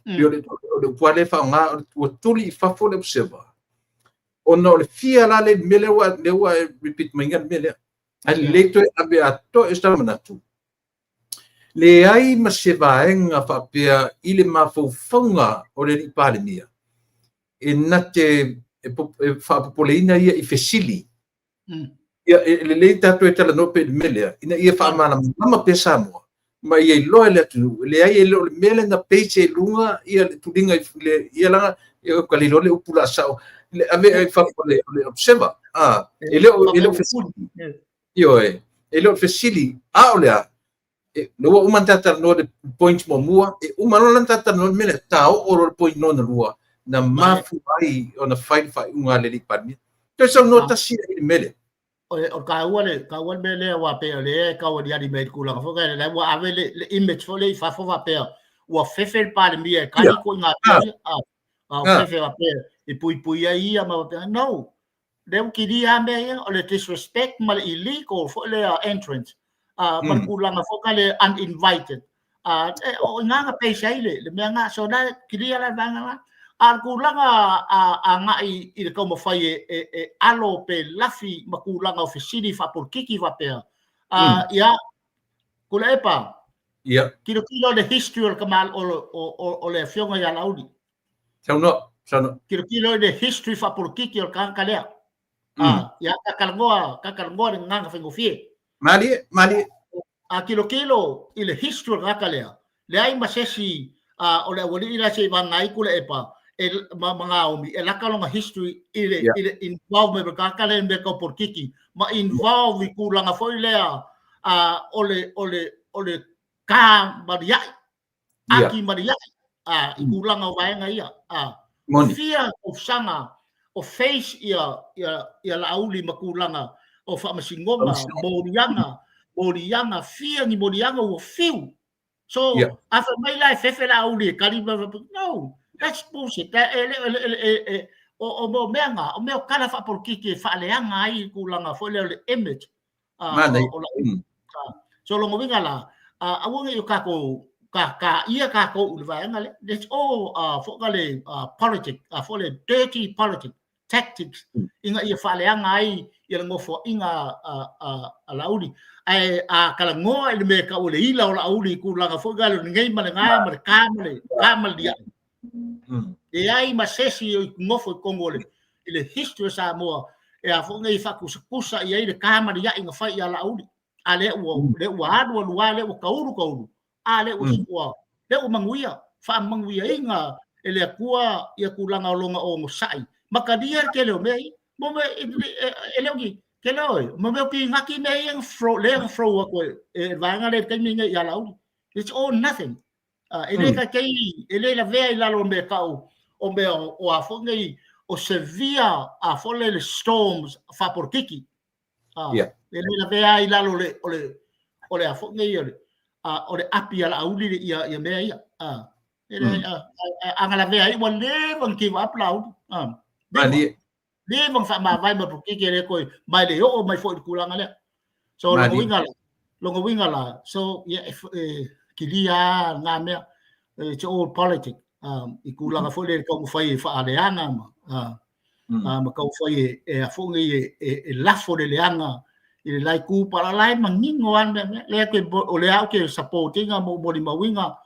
Pei o le upu lava lea e faaaoga, ua tuli i fafo le observer. Ona o le fia la le mea lea ua e repeat maiga le mea lea. Ae lelei toe ave atoa i se manatu. Leai ma se vaega faapea i le mafaufauga o le alii Palemia e na te e faapopoleina ia i fesili. Ia, e lelei tatou e talanoa pea i le mea lea, ina ia faamalamalama pea Samoa, ma ia iloa e le atunuu, e leai e le o le mea lea na base ai i luga ia le tuliga i le, ia leaga, ia ua le iloa le upu la sao, le ave i fafo o le observer, e le o, e le o fesili, ioe, e le o fesili, a o le a, lea ua uma ona ta talanoa i le point muamua, e uma loa la ona ta talanoa i le mea lea, ta oo loa i le point lona lua, na mafua ai ona fai le faaiuga a le alii Palemia. Toe saunoa tasi i le mea lea. O le taua le taua le mea lea aua pei o lea e tau aliali mai i le tulaga foi lea, la ua ave le image foi lea i fafo faapea ua fefe le Palemia e tali ituaiga mea ia, a ua fefe faapea e puipui ai ia ma faapea. No, lea ua kilia lava mea ia, o le disrespect ma le illegal foi lea entrance, ma le tulaga foi lea uninvited. O i ina na base ai le mea lena. So la e kilia la le vaega lena. A o le tulaga agai i le taumafai e alo pe lafi ma tulaga o fesili faapolokiki faapea, ia, Tuilaepa, tilotilo i le history o le tama, o le afioga ia Laauli. Saunoa, saunoa. Tilotilo i le history faapolokiki o le tagata lea. Ia, ta talanoa, ta talanoa i le gagana faigofie. Malie, malie. A tilotilo i le history o le tagata lea, leai ma se isi o le aualii la se i vagaga ai Tuilaepa e, ma, ma Naomi, e laka lona history i le, i le involvement o le tagata lea i mea tau polokiki, ma involve i tulaga foi lea o le, o le, o le ka maliai, aki maliai, i tulaga o vaega ia. Fia tausaga o face ia, ia, ia Laauli ma tulaga o faamasinoga, moliaga, moliaga, fia ni moliaga ua fiu. So, a fai mai la e fefe Laauli e tali, no, that's bullshit. E, le, e, e, e, o, o mea nga, o mea o tala faapolokiki e faaleaga ai i tulaga foi lea o le image o Laauli. So, lona uiga la, aua ne i o tatou ka ka ia tatou i le vaega lea. It's all foi na le politic, foi le dirty politic tactics ina ia faaleaga ai ia le nofoaiga a Laauli. Ae a talanoa i le mea e tau o le ila o Laauli i tulaga foi na le lenei ma le na ma le ta ma le ta ma le liai. Leai ma se isi o nofo i totonu o le i le history o Samoa e a foi nei faatusatusa i ai le ta ma le iai na fai ia Laauli. A lea ua lea ua alu alu lava, lea ua taulu taulu, a lea ua ua lea ua manuia, faamanuiaina e le Atua ia tulaga o lona onosai ma talia le tele o mea ia. Mo mea e le o ni tele oe, mo mea o pinati mea ia na throw, lea na throw atu e le vaega lea i le taimi lenei ia Laauli. It's all nothing. E le taitai, e le lavea i lalo o mea tau o mea o a foi nei o severe a foi lele storms faapolokiki. E le lavea i lalo o le o le o le a foi nei o le o le api a Laauli le ia ia mea ia. E le a na lavea ai ua leva ona give up Laauli. Leva ona faamavae ma polokiki e le toe mai le oo mai foi i le tulaga lea. So lona uiga la, lona uiga la, so ia e, e kilia ngā mea, it's all politic. I kūlanga foi le taumafai e whaaleanga ma, ma taumafai e, e a foi e, e, e lafo le leanga i le lai kū pala lai manino a mea mea. Lea ke, o le au ke supportinga mo moli mauiga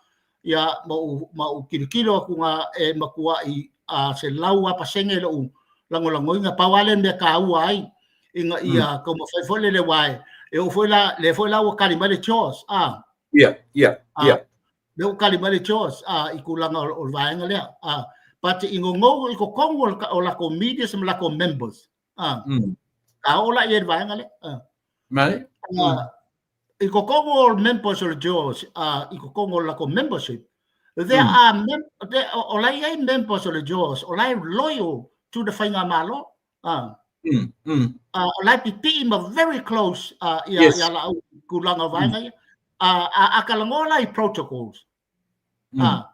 ia ma u, ma u kilokilo aku ngā e makua i a se lau a pasenge lo u lagolagoina pau lava lea mea taua ai ina ia taumafai foi lele aua e oo foi la lea foi la ua tali mai le CHOGM a lea ua tali mai le CHOGM a i tulaga o le vaega lea a but i gogou i totonu o latou media ma latou members a a oo la i le vaega lea a Mai. I totonu o members o le CHOGM a i totonu o latou membership there are mem there, o la i ai members o le CHOGM o la e loyal to the faigamalo a o la e pipii ma very close ia ia lau tulaga o vaega ia a a talanoa la i protocols a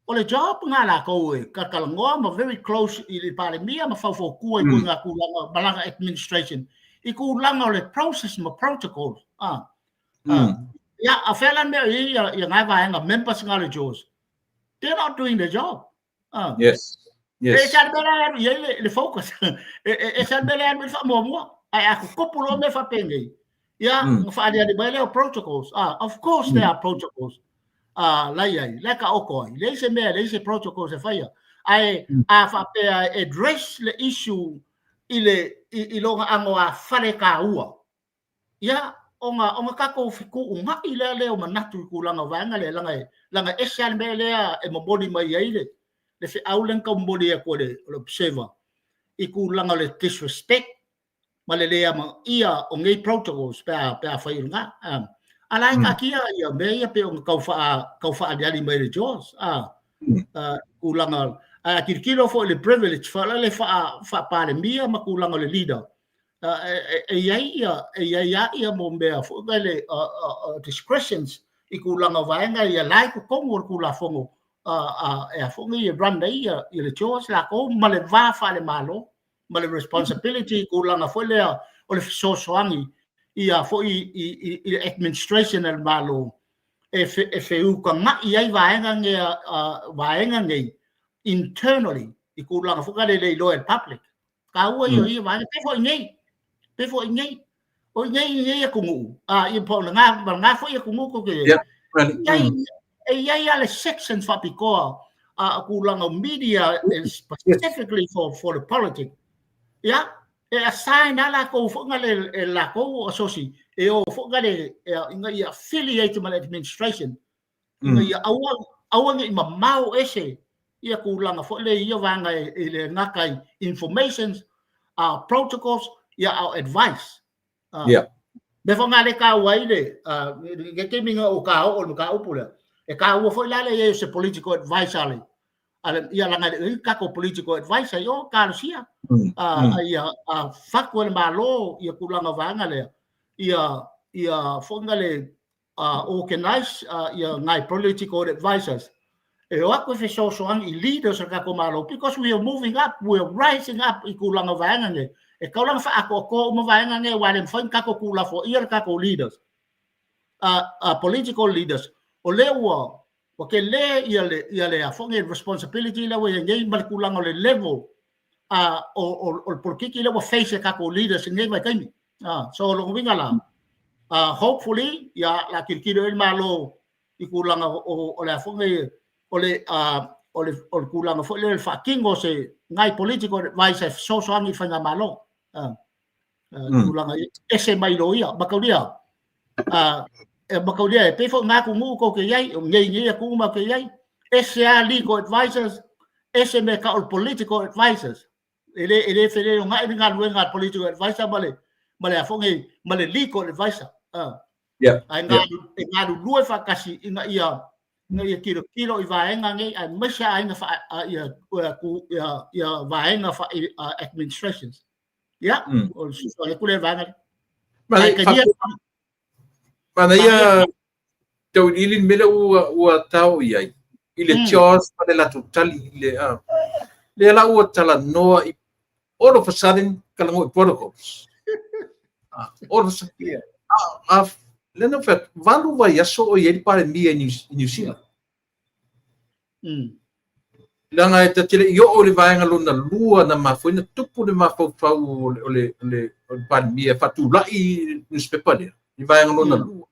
o le job nga lakou e talanoa ma very close i le Palemia ma faufautua i kuiga tulaga ma lana administration i tulaga o le process ma protocols a ia a fea la mea i ia ia ngai vaega members nga le CHOGM they're not doing their job. Yes. E sa le mea la alu i ai le focus. E sa le mea la alu i le faamuamua. Ae a tutupu loa mea faapenei, ia, na faaaliali mai lea o protocols. Ah, of course there are protocols. Ah, la i ai, la e taoto ai. Leai se mea, leai se protocols e faia. Ae a faapea e address le issue i le i lona ano a fale taua, Ia, ona, ona tatou fetuunai lea lea o manatu i tulaga o vaega lea, leaga e, leaga e ese lava le mea lea e momoli mai ai le, le feau lea na tau momoli atu e le, le observer i tulaga o le disrespect ma le le amanaia o nei protocols pe a, pe a fai o lena. A la e taatia ia mea ia pei ona tau faa, tau faaaliali mai e le CHOGM, a, tulaga, ae a tilotilo foi i le privilege foi lea faa, faa-Palemia ma tulaga o le leader, e i ai ia, e i ai lava ia mo mea foi lele discretions i tulaga o vaega ia la i totonu o le Tulafono e a foi nei e run ai ia le CHOGM latou ma le va faale-Malo ma le responsibility i tulaga foi lea o le fesoasoani ia foi i le administration a le Malo e feutagai ai vaega nei vaega nei internally i tulaga foi lea e le iloa e le public. Taua ia ia vaega, pe foi nei, pe foi nei. O nei nei atunuu, a ia po na ma na foi atunuu ko ke. Ia, e i ai a le sections faapitoa a tulaga media specifically for the politics. Ia, e assign a lakou foi nga le e lakou asosi e o foi nga le ina ia affiliate ma le administration ina ia aua aua ne i mamao ese ia tulaga foi lea i ia vaega e le gata i informations, protocols, ia a o advice. Mea foi lena lea e taua ai le, i le taimi na ou taoo i le mataupu lea, e taua foi la le i ai o se political advice a le, ia leaga e le o i ai ni tatou political advice i o, talosia, ia fatu e le Malo ia tulaga o vaega lea, ia foi na le organize ia nai political advisors e o atu e fesoasoani i leaders o le tatou Malo because we are moving up, we are rising up i tulaga o vaega nei. E tatau la ona faaatoatoa uma vaega nei aua e le mafai ona tatou tuulafoaia le tatou leaders, political leaders, o lea ua ua tele ia le ia le a foi nei responsibility lea ua i ai nei ma le tulaga o le level o o le polokiki lea ua face e tatou leaders i lenei vaitaimi. So o lona uiga la, hopefully ia la tilotilo i ai le Malo i tulaga o le a foi nei o le o le o le tulaga foi lea o le faatino o se nai political advice e fesoasoani i faigamalo. Tulaga ese mai loia mataulia e mataulia e pei foi ngā atunuu tou te i ai, o nei nei atunuu matou te i ai, ese lava legal advisors, ese mea tau o le political advisors. E le feleogai le galuega a le political advisor ma le ma le a foi nei ma le legal advisor. Ae e galulue faatasi ina ia tilotilo i vaega nei aemaise aiga fa ia ia ia vaega fa administrations. Ia, o le fesoasoani atu lea i le vaega lea. Manaia tauiliili le mea lea ua tao i ai i le CHOGM ma le latou tali i le lea la ua talanoa i all of a sudden talanoa i protocols. All of a sudden. A lea na ou fai atu, 8 vaiaso o i ai le Palemia i Niu Sila. Leaga e ta te le i oo i le vaega lona lua na mafua ai ona tupu le mafaufau o le Palemia e faatulai nusipepa lea i le vaega lona lua.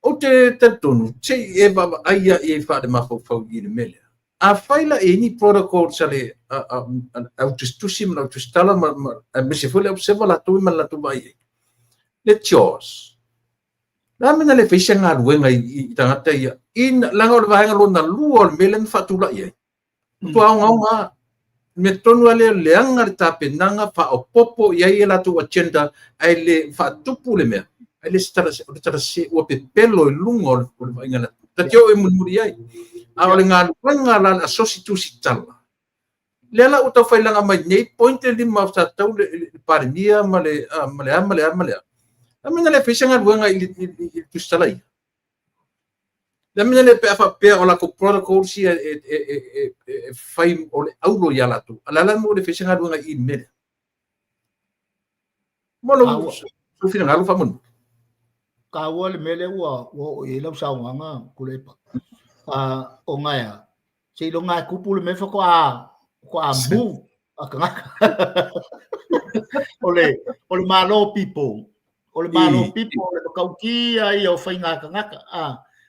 Ou te talitonu, se i e vaavaai lava i ai faalemafaufau i le mea lea. Afai la e i ai ni protocols a le autusitusi ma le autusitala aemaise foi le au sefa latou ma le latou vaai i ai, le CHOGM, o le a le mea na le fai se galuega i tagata ia, leaga o le vaega lona lua o le mea lea na faatulai ai, matua ogaoga lava. Le mea tonu lava lea, leaga le tapenaga, faaopoopo i ai a latou agenda, ae le faatupu le mea, ae le se tala, o le tala sese, ua pepelo i luga o le vaaiga a le atunuu. Ta te oo e mulimuli i ai. A o le galuega la a le asosi tusitala, lea la ua tau failaga mai nei point le lima sa tatau le Palemia ma le a ma le a ma le a ma le a. A mea na le fai se galuega i le tusitala ia? Le mea lea pe a faapea o latou protocols ia e fai o le auro ia latou. A o le a la le mea ua le fai se galuega i le mea lea? Mo lou finagalo faamolemole. Taua le mea lea ua oo i ai lau saunoaga Tuilaepa. Ona e a? Seiloga e tupu le mea faatoa move a tagata. O le o le Malo people. O le Malo people o le matautia ia o faiga a tagata.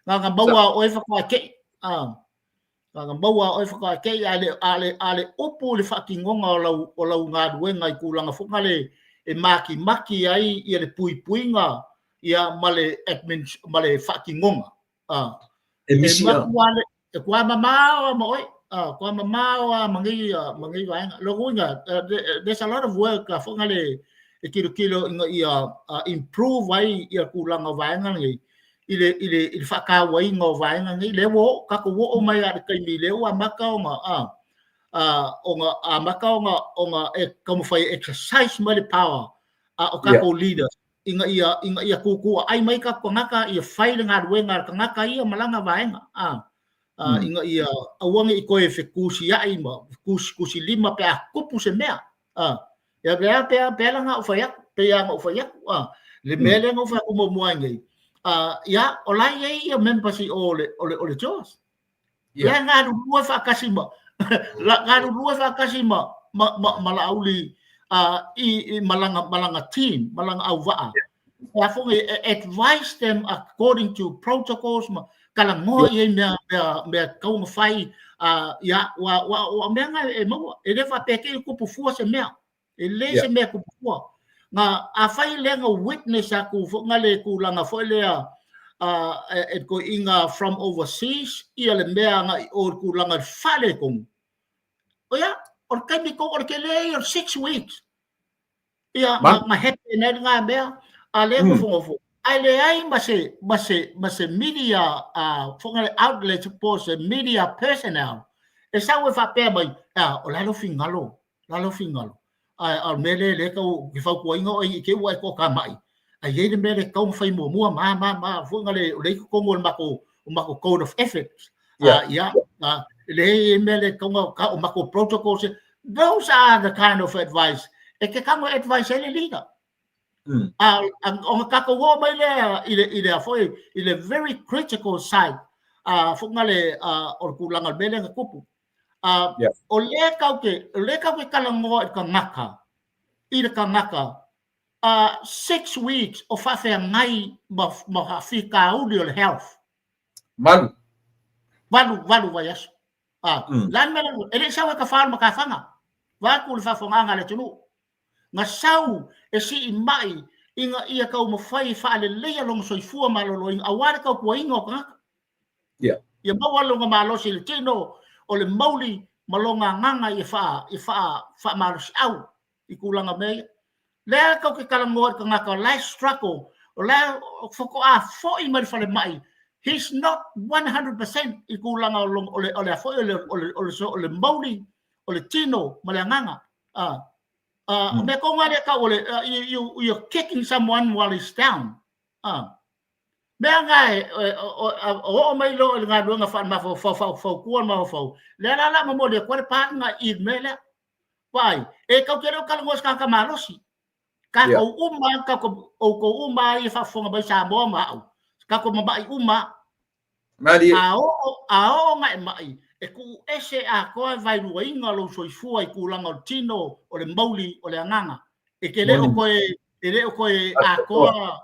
Na ona maua lava o oe faatoa tei. Na ona maua lava o oe faatoa tei, a le a le a le upu i le faatinoga o lau o lau galuega i tulaga foi nale e matimati ai ia le puipuiga ia ma le admin ma le faatinoga. E misi a. E matua mamao lava ma oe, matua mamao lava ma nei ma nei vaega. Lona uiga, there's a lot of work foi nale e tilotilo ina ia improve ai ia tulaga o vaega nei i le i le i le faatauaina o vaega nei. Lea ua oo tatou oo mai lava i le taimi lea ua amata ona ona amata ona ona e taumafai e exercise mai le power a o tatou leaders ina ia ina ia tutuaai mai tatou tagata ia fai le galuega a le tagata ia ma lana vaega a ina ia aua ne i toe fetusiai ma tusitusilima pe a tupu se mea a ia pea pea pea la na ou fai atu pei lava ona ou fai atu a le mea lea na ou fai atu muamua ai nei a ia o la e i ai ia members i o le o le o le CHOGM. La e galulue faatasi ma la galulue faatasi ma ma ma, ma Laauli i, i ma lana ma lana team ma lana auvaa. Yeah. A foi e advise them according to protocols ma talanoa yeah. i ai mea mea mea tatau ona fai ia ua ua ua mea na e maua e le faapea te i tupu fua se mea. E leai se mea tupu fua. Na, afai lea na witness atu foi na le tulaga foi lea e toeaiina from overseas ia le mea agai i o i le tulaga i le faaletonu, ia, o le taimi tonu, o le tele ia o le 6 weeks, ia, na happen ai lena mea, a lea nofonofo, ae leai ma se, ma se, ma se media foi na le outlet po o se media personnel e sau e faapea mai, o le a lou finagalo? Lalo finagalo. Ae o le mea lea lea tau ke fautuaina oe i te i ua e toatamai, ae i ai le mea lea e tatau ona fai muamua ma ma ma foi na le o lea i totonu o le matou o matou code of ethics. Ia, lea e i ai le mea lea e tatau ona o matou protocols. Those are the kind of advice e te tago e advice ai le leader. A ona tatou oo mai lea i le i le foi i le very critical side foi na le o le tulaga o le mea lea na tupu. O lea tatou te o lea tatou te talanoa i le tagata i le tagata 6 weeks o faafeagai ma ma faafitauli o le health. 8. 8 vaiaso. Le a le mea lea e le i sau e tafā o le matafaga vaeatu le faafofogaaga a le atunuu. Na sau e sii mai ina ia taumafai e faaleleia lona soifua maloloina aua le tautuaina o tagata. Ia maua lona malosi i le tino o le mauli ma lona agaga ia faamalosiau i tulaga mea ia. Lea tatou te talanoa i le tagata o la e struggle, o la e faatoa foi mai le falemai, he's not 100% i tulaga o le o le foi o le o le o le mauli, o le tino ma le agaga. O mea tonu lava lea e tau o le you're kicking someone while he's down. Mea na e oo mai loa i le galuega faale-mafaufau, faufautua le mafaufau, lea la o le a momoli atu ai le pa lena i le mea lea. Vaai, e tatou te le o talanoa i se tagata malosi. Tatou uma, tatou, outou uma ia faafofoga mai Samoa ma au, tatou mama'i uma. Malie. A oo ona e ma'i, e tuu ese atoa e vaeluaina lou soifua i tulaga o le tino, o le mauli, o le agaga. E te le o toe, e le o toe atoa,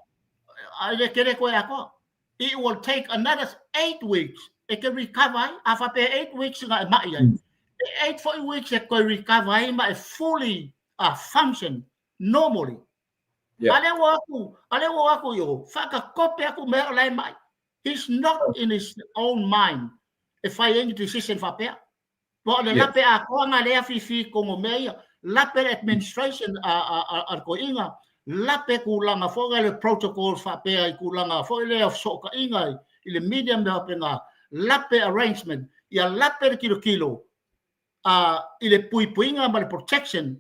e te le toe atoa. It will take another 8 weeks e te recover ai. A faapea 8 weeks na e ma'i ai, e 8 foi weeks e toe recover ai ma e fully function normally. A lea ua atu, a lea ua atu i o, faatakope atu mea o la e ma'i. He's not in his own mind e fai ai ni decision faapea. Aua o le lape atoa na lea afifi i totonu o mea ia. Lape le administration a le toeaina, lape tulaga foi lea le protocols faapea i tulaga foi lea o fesootaiga i le media ma mea faapena. Lape arrangement, ia lape le tilotilo i le puipuiga ma le protection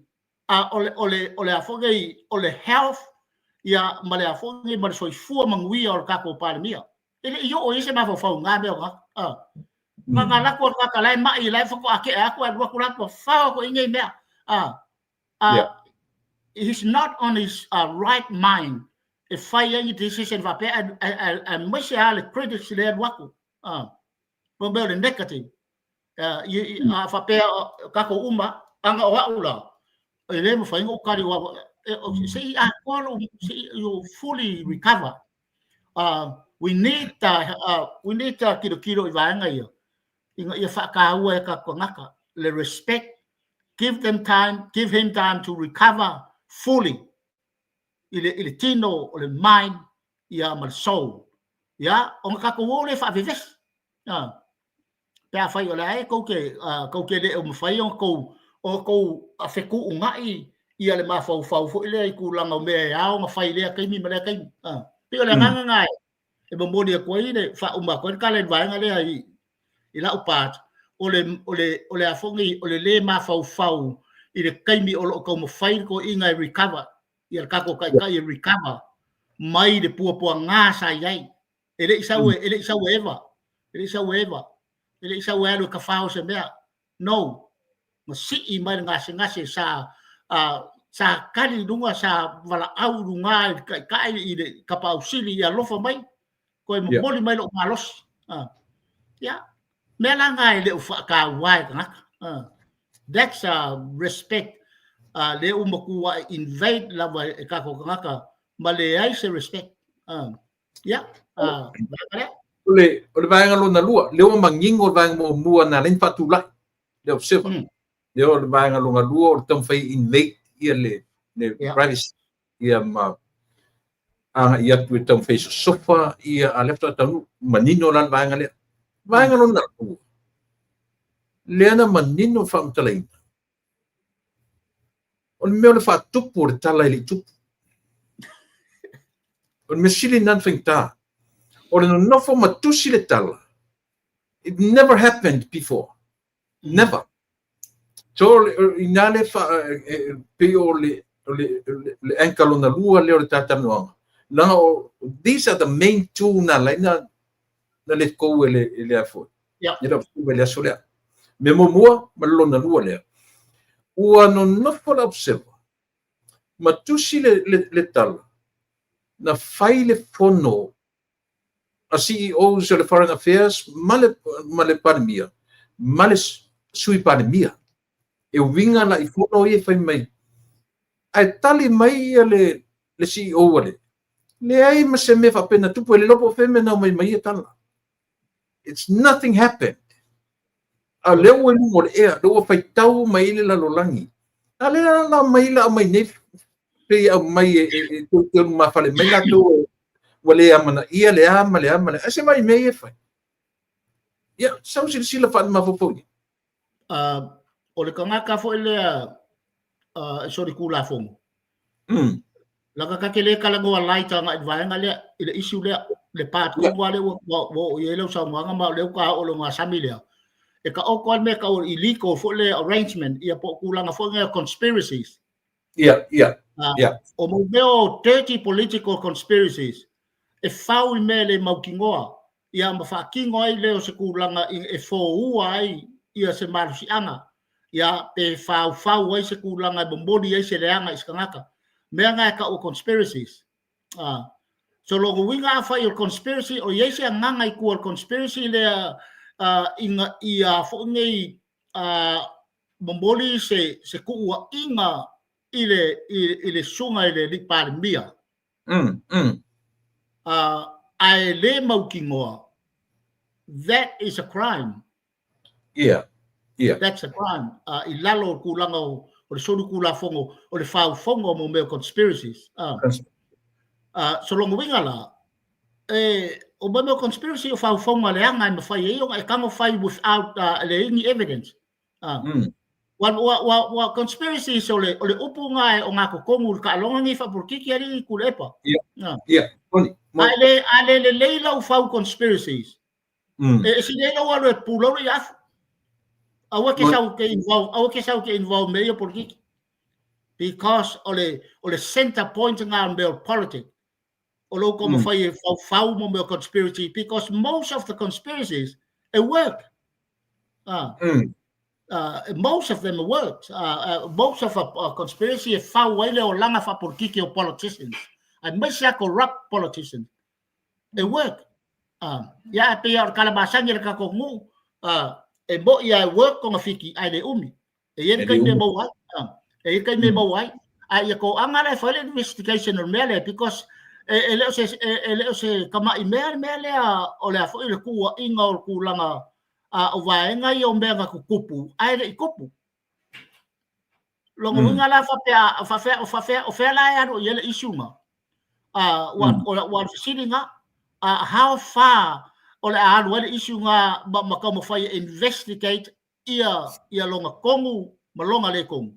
o le o le o le a foi nei o le health ia ma le a foi nei ma le soifua manuia o le tatou Palemia. E le i oo i ai se mafaufau i na mea o tagata. Ma na alu atu le tagata la e mai, la e faatoa tea atu, alu atu la fafao atu i nei mea. He's not on his right mind e fai ai ni decision faapea, aemaise lava le critics lea e alu atu. Mo mea o le negative. A faapea tatou uma, ana o au la, e le mafai ona ou tali, se i atoa lou, se i you fully recover. We need we need tilotilo i vaega ia, ina ia faataua e tatou tagata le respect, give them time, give him time to recover fully i le tino o le mind ia ma le soul. Ia, ona tatou o lea faavevesi. Pe afai o le a e kou te, kou te le o mafai ona kou, ona kou fetuunai ia le mafaufau foi lea i tulaga o mea e ao ona fai i lea taimi ma lea taimi. Pei o le agaga lena e momoli atu ai le faauma atu ai le tala i le vaega lea i lau part, o le, o le, o le a foi nei, o le lē mafaufau i le taimi o lo o taumafai le toeaina e recover, ia le tatou taitai e recover mai le puapuaga sa i ai. E le i sau e, e le i sau e eva, e le i sau e eva, e le i sau e alu e tafao se mea. No. Na sii mai le gasegase sa sa tali i luga, sa valaau i luga i le taitai i le tapaau sili ia alofa mai, toe momoli mai lou malosi. Ia, mea la na e le o faataua e tagata. That's a respect lea ua matua invade lava e tatou tagata ma leai se respect. Ia, vaega lea. O le vaega lona lua, lea ua manino le vaega muamua na ala ai ona faatulai le observer. Lea o le vaega lona lua o le taumafai e invade ia le privacy ia ma agai atu e taumafai e sosofa ia a lea faatoa taunuu. Manino la le vaega lea. Vaega lona lua, lea na manino le faamatalaina, O le mea o le faatupu o le tala e le i tupu. O le mea sili lena na faigata. O le nonofo ma tusi le tala, it never happened before. Never. So, ina le fa, pei o le, o le, le anchor lona lua lea o le talanoaga. Leaga o, these are the main two na ala ai na, na let go e le, e le a foi. E le i le aso lea. Mea muamua ma le lona lua lea. Ua nonofo le observer ma tusi le, le, le tala na fai le fono a CEOs o le Foreign Affairs ma le, ma le Palemia ma le Sui Palemia. E uiga la i fono ia e fai mai. Ae tali mai ia le, le CEO a le, leai ma se mea faapea na tupu, e le iloa po o fea mea na aumai mai ia tala. It's nothing happened. A lea ua i luga o le ea, lea ua faitau mai ai le lalolagi. A lea la aumai la aumai nei pei aumai e e teulumafale mai latou ua le amanaia le a ma le a ma le a. Se mai mea ia e fai. Ia, sau silasila faalemafaufau i ai. O le tagata foi lea e solitulafono. Leaga ta te le talanoa light agai i le vaega lea, i le issue lea, le part tonu lava lea ua oo i ai lau saunoaga ma o lea ua ta oo i le ogasami lea. E taoto lava le mea e tau o le illegal foi lea arrangement ia po o tulaga foi lea conspiracies. Ia. O mau mea o dirty political conspiracies e fau i mea e le mautinoa ia ma faatino ai lea o se tulaga e foua ai ia se malosiaga, ia pe faufau ai se tulaga e momoli ai se leaga i se tagata. Mea na e tau o conspiracies. So lona uiga afai o le conspiracy, o i ai se agaga i tua o le conspiracy lea ina ia foi nei momoli se tuuaiga i le susuga i le alii Palemia. Ae le mautinoa, that is a crime. That's a crime. I lalo o tulaga o le sulu tulafono o le faufono mo mea o conspiracies. So lona uiga la, e, o mea o conspiracy o faufono a leaga e mafai ai ona e tago fai without le any evidence. Ua conspiracies o le upu nga e o ngā totonu le taaloga nei faapolitiki alii Tuilaepa. Yeah. Moni. A le lelei lau fau conspiracies. E sili ai lau alu e pulau le afu. Aua ke sau ke involve, aua ke sau ke involve me ia politiki. Because o le center point nga mea o politics. O lou ko mawhai e fau fau mo mea conspiracy, because most of the conspiracies it work. Most of them work. Most of a conspiracy e fau ai le o langa fa politiki o politicians. Aemaise a corrupt politicians. It work. Ia pe ia o le kalamasagi le kako ngu e mo ia e work konga fiki ai le umi. E ia kai me mau ai. E ia kai me mau ai. A ia ko anga le fai le investigation o mea le, because e le o se e le o se kama i mea mea lea o le afo i le kua inga o le kulanga a o vaenga i o mea nga kukupu ai le i kupu. Longa winga la fa pea fa fea fa fea o fea la e alu i ele issue nga. Ua ua fesili nga how far o le alu ai le issue nga ma ka mawhai e investigate ia longa kongu ma longa le kongu.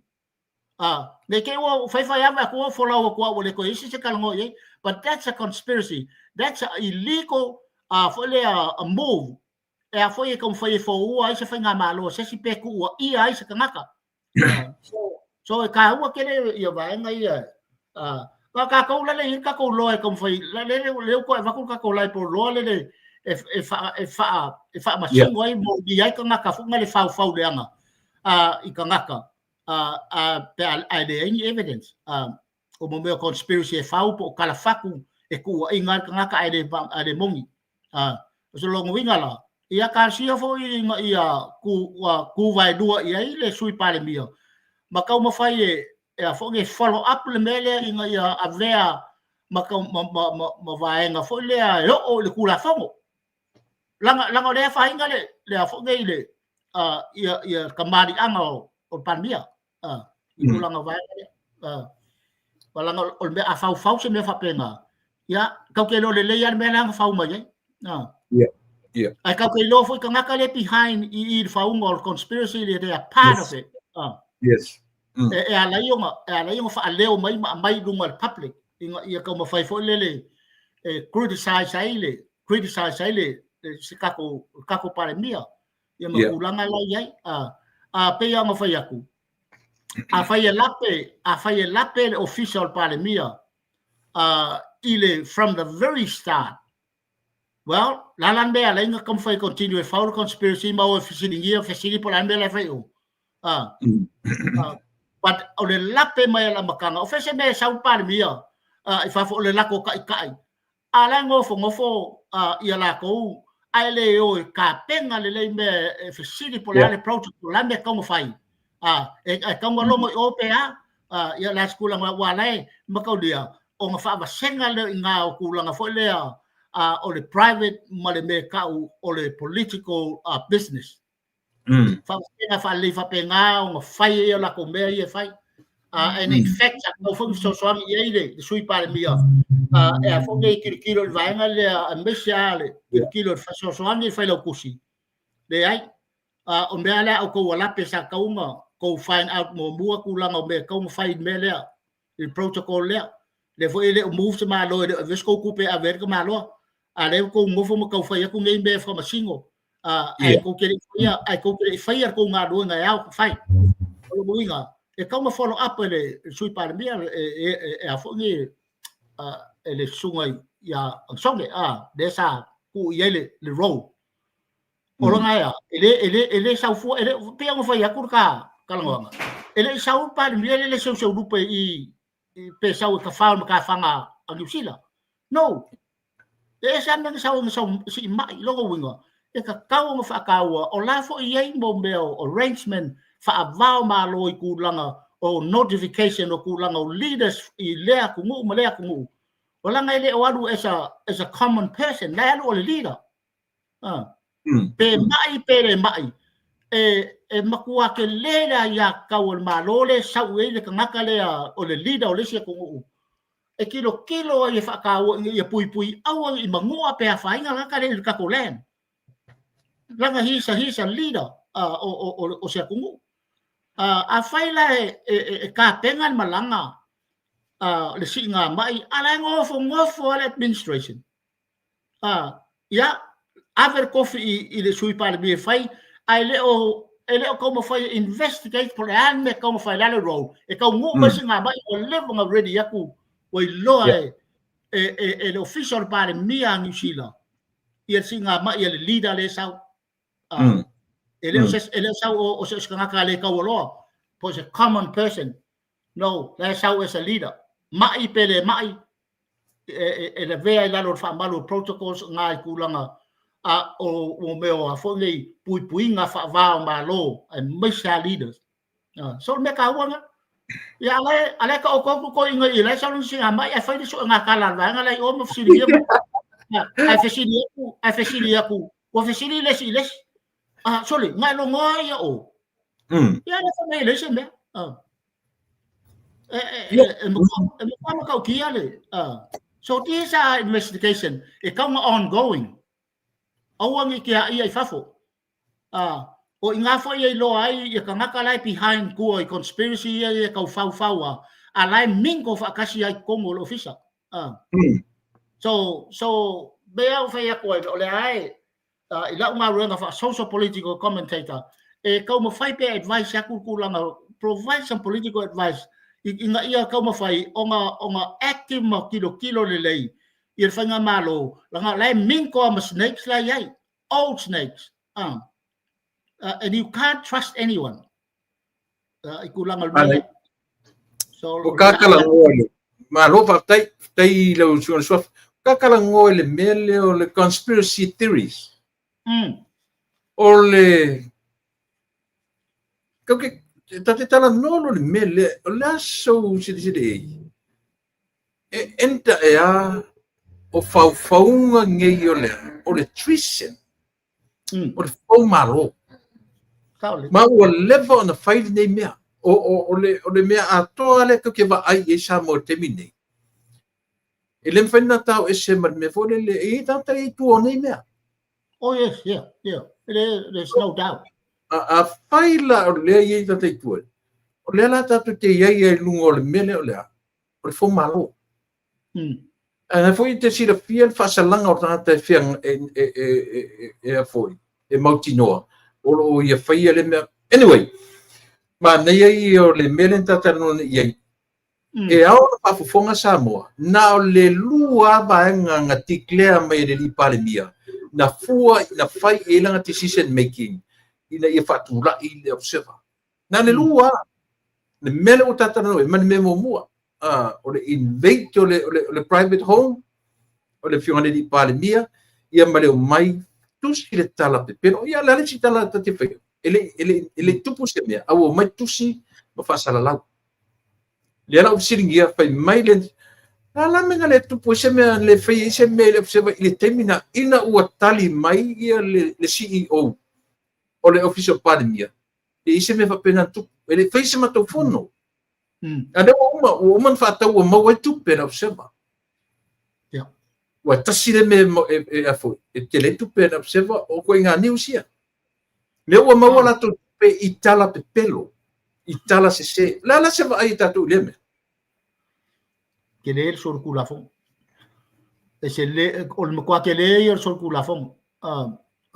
Ne ke ua fai fai ava aku folau aku au le ko isi se kalango i, but that's a conspiracy. That's a illegal foi le a move. E a foi e ka mawhai e fōua ai se whai ngā malo se si pe ku ua ia ai se kangaka. So e ka ua kele ia vaenga ia. Ka ka kou lale i ka kou loa e ka mawhai le le le ko e vaku ka kou lai po loa le le e wha masingo ai mo i ai kangaka fu le fau fau le anga i kangaka pe a le any evidence o mo mea conspiracy e fau po o kalafaku e kua i ngā kangaka ai le mongi. O se longa winga la ia ka sia fo i nga ia ku vai lua i ai le sui palemia ma kau mawhai e a fo nge follow up le mea lea ina ia avea ma kau ma vaenga fo lea e oo i le kulafono. Langa o lea whainga le a fo nge i le ia kamarianga o palemia i tulaga vaenga lea. Walanga o le mea a fau fau se mea whapenga. Ia, kau ke lo le lei ale mea langa fau mai ai. Ai kau ke lo foi kangaka le behind i le faunga o le conspiracy le they are part of it. E alai onga whaaleo mai ma mai lunga le public. Inga ia kau mawhai foi lele e criticize ai le se kako palemia. Ia ma kulanga lai ai. A pe ia nga whai aku. A whai e lape le official palemia i le from the very start. Well, la lan mea la inga kam whai continue e foul conspiracy ma o e fesilingia fesili po la mea la whai o. But o le lape mai ala makanga, o fese mea sau palemia, i whafo o le lako kai kai. A la ngofo ngofo ia la kou, ai le o e ka penga le lei mea e fesili po la le protocol la mea kaunga whai. E kaunga longo i o pe a, ia la skula ngā wā lai, makau lia, o ngā whaavasenga le i ngā o kūlanga foi lea o le private ma le mea kau o le political business. Whaavasenga whaalei whapenga o ngā whai e o lako mea i e whai. And in fact, a kau whangi sosoangi i ai le sui palemia, e a whangi i kilo kilo i vaenga lea, a mese a le kilo kilo i sosoangi i whai lau kusi. Le ai, o mea lea o kou alape sa kaunga, kou find out mo mua kūlanga o mea kaunga whai mea lea, i protocol lea. Le foi le o move se malo e le o kou kupe a ver ka maloa. A le kou ngofo ma kau whai aku ngei mea whamasingo. Ai kou kere whaia, ai kou kere whaia kou ngā luenga e au whai. O le muinga, e kaunga follow up e le sui palemia e a fo ngi e le sunga ia Angsonge, le sa ku i ai le role. O longa ea, e le sau fua, e le, pia ngā whai aku ka kalangoanga. E le sau palemia le seu seu lupe i pe sau e tafao i matafaga a Niu Sila. No. E ese lava mea na sau na sau sii mai, lona uiga, e tatau ona faataua, o la foi e i ai mo mea o arrangement faava o Malo i tulaga o notification o tulaga o leaders i lea atunuu ma lea atunuu, o laga e le o alu as a, as a common person, la e alu o le leader. Pe mai pe le mai, e matua tele le aiatatau a le Malo lea e sau i ai le tagata lea o le leader o le isi atunuu, e tilotilo ai e faataua ina ia puipui aua ne i manua pe afaina le tagata lea i le tatou land. Leaga he is a, he is a leader o se atunuu. Afai la e tapena le malaga le siiga mai, a la e nofonofo lava le administration. Ia, ave le tofi i le Sui Palemia e fai, ae le o e le o taumafai e investigate po o le a le mea e tatau ona fai, o le a le role, e taunuu mai siiga mai ua leva ona ready atu, ua iloa e le Ofisa o le Palemia a Niu Sila ia le siiga mai a le leader lea e sau. E le o se, e le o sau o se tagata le taualoa, po o se common person. No, la e sau as a leader. Mai pe le mai, e lavea i lalo o le faamalu o protocols ngā i tulaga a o mea o a foi nei puipuiga faava o Malo aemaise a leaders. So o le mea taua lena. Ia a la e taoto atu toeaiina i la e sau lana siiga mai ae fai le suega tala a le vaega la i o ma fesiligia mai. Ae fesili atu, ae fesili atu, ua fesili le isi i le isi. Sole, na e logoa ia o. Ia le fai mai e leai se mea. E matua matautia le. So these are investigation e tau na ongoing. Aua ne i tiaia i fafo. O i ina foi e iloa ai ia tagata la e behind tua i conspiracy ia e tau faufau a, a la e mingle faatasi ai i totonu o le ofisa. So, mea au fai atu ai, o le a e, i lau galuega faa-social political commentator, e taumafai pea advice atu le tulaga, provide some political advice, ina ia taumafai ona active ma tilotilo lelei ia le faigamalo, leaga la e mingle ma snakes la i ai, old snakes. And you can't trust anyone. I tulaga o le mea lea. So, o kakalagoa le malo faafetai, faafetai i lau susuga Suafa. O kakalagoa i le mea lea o le conspiracy theories. O le kau ke ta te talanoa loa i le mea lea, o le a sou silasila i ai? E enter e a o faufauga nei o le o le treason. O le fou malo. Ma ua leva ona fai lenei mea. O le mea atoa lea tatou te vaai i ai Samoa i le taimi lenei. E le mafai ona tao ese ma le mea foi lele, e i ai tagata e i tua o nei mea. Oh yes, yeah. There's no doubt. Afai la o lea e i ai tagata i tua, o lea la tatou te i ai i luga o le mea lea o le a? O le fou malo. Ae foi e te silafia le faasalaga o le tagata e fia e foi e mautinoa o lo o ia faia le mea. Anyway, manaia ia o le mea lea na talanoa nei i ai. E ao ona faafofoga Samoa, na o le lua lava vaega na declare mai e le alii Palemia, na fua, na fai i ai lana decision making ina ia faatulai le observer. Na le lua lava. Le mea lea ua talanoa ai, ma le mea muamua, o le invade o le private home o le afioga i le alii Palemia, ia ma le omai tusi le tala pepelo. Ia, o le a le isi tala ta te faia? E le tupu se mea, a ua omai tusi ma faasalalau. Lea la ua fesiligia, fai mai le a la mea na le tupu ai se mea, le fai ai se mea i le observer i le taimi na, ina ua tali mai ia le CEO o le Ofisa o Palemia, e i se mea faapena na tupu. E le fai se matou fono. A lea ua uma ona faatau ua maua ai tupe le observer. Ua tasi le mea e a foi, e tele ai tupe le observer o ituaiga news ia. Lea ua maua latou tupe i tala pepelo, i tala sese. O le a la se vaai i tatou i lea mea? Tele le solitulafono. E se le, o le matua tele ia o le solitulafono.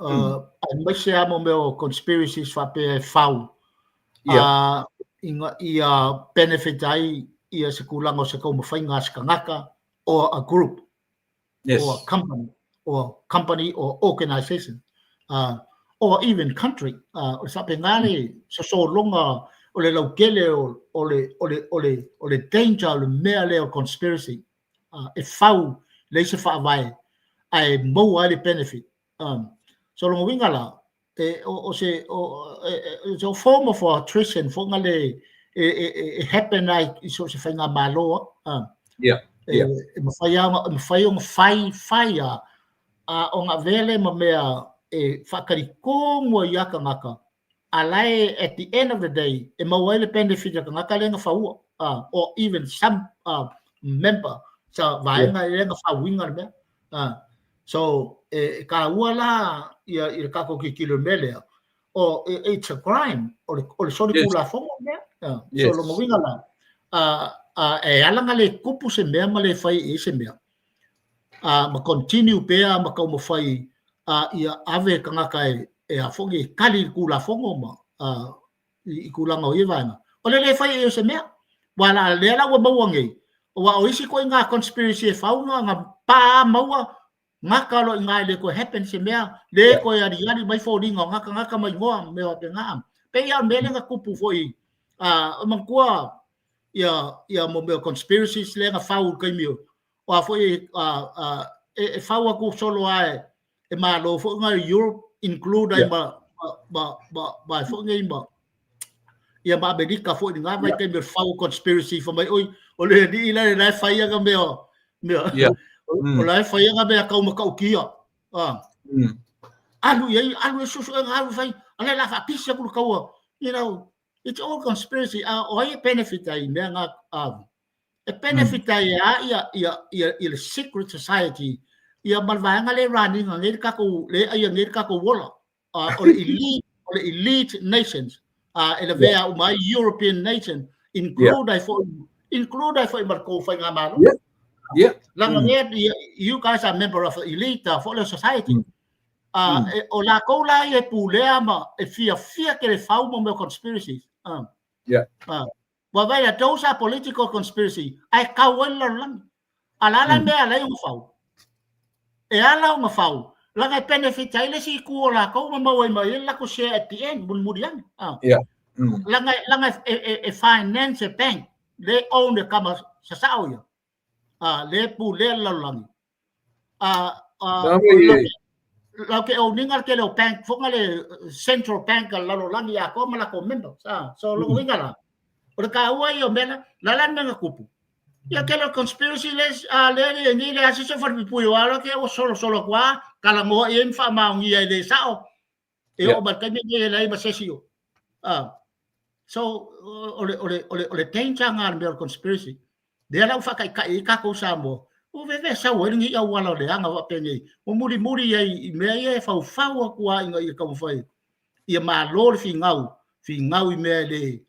Aemaise lava mo mea o conspiracies faapea e fau. Ina ia benefit ai ia se tulaga o se taumafaiga a se tagata or a group. Or a company or company or organization or even country. O le faapena le sosologa. o le lautele o le danger o le mea lea o conspiracy, e fau leai se faavae ae maua ai le benefit. So lona uiga la, e, o se o, e, e, form of attrition foi nga le e happen ai i so se faigamalo. E mafai ona fai fai a ona avea ma mea e faatalikonu ai ia tagata a lae, at the end of the day, e maua ai le benefit a tagata lea na faua, or even some member sa vaega lea na fauina le mea. So e kaua la ia i le tatou tilotilo i le mea lea o it's a crime, o le soli kulafono mea. So lona uiga la, e ala na le kupu se mea ma le fai i se mea, ma continue pea ma taumafai ia ave tagata e a foi e kali i le kulafono ma i tulaga o ia vaega o le le fai i o se mea ua la lea la ua maua nei ua o isi koʻi conspiracy e fau na pa maua gata lo inga le ko happen se mea le ko ali ali mai foliga o gata gata mai ngoa me o penga pe ia mele nga kupu foi a o mangkua ia ia mo mea conspiracies le nga fau kaimi o a foi a e fau aku solo ae e malo foi nga Europe include ai ma foi ngai ma ia ma Amerika foi nga vai kaimi fau conspiracy fa mai oi o le ni la la fai nga mea mea o la fai nga mea kau ma kau kia alu ia alu e susu nga alu fai ale la fa pisi ku kau. It's all conspiracy. A o ai benefit ai mea nga e benefit ai a ia ia ia ia le secret society ia ma le vaega le running a ngei kako le ai ngei kako wola o le elite nations e le vea uma European nation include ai foi include ai foi ma ko fai ngā malo. Langa you guys are member of the elite for the society. O la kou la e pulea ma e fia fia ke le fau mo me conspiracies. Wa vai those are political conspiracy. Ai kau ai lalolagi. A la mea lai o fau. E ala o fau. Langa e benefit ai le si ku o la kou ma mau ai mai la ko share at the end mun muri ane. Langa e finance bank le own le kama sa sao ia. Le pu le lalolagi. Lau ke owninga ke le bank fonga le central bank a lalolagi a ko ma la ko member. So lo winga la. O le ka ua i o mela la la nga kupu. Ia ke le conspiracy le a le le ni le asi so fa pui o ala ke o solo solo kwa kala mo i mfa maungi ai le sao. E o ma taimi ni le ma sesio. So o le danger nga le conspiracy. Lea la ua faakaikai ai tatou Samoa. O veve sau ai lenei auala o le aga faapenei. Ua mulimuli ai i mea ia e faufau atu lava ina ia taumafai ia malo le figau, figau i mea e le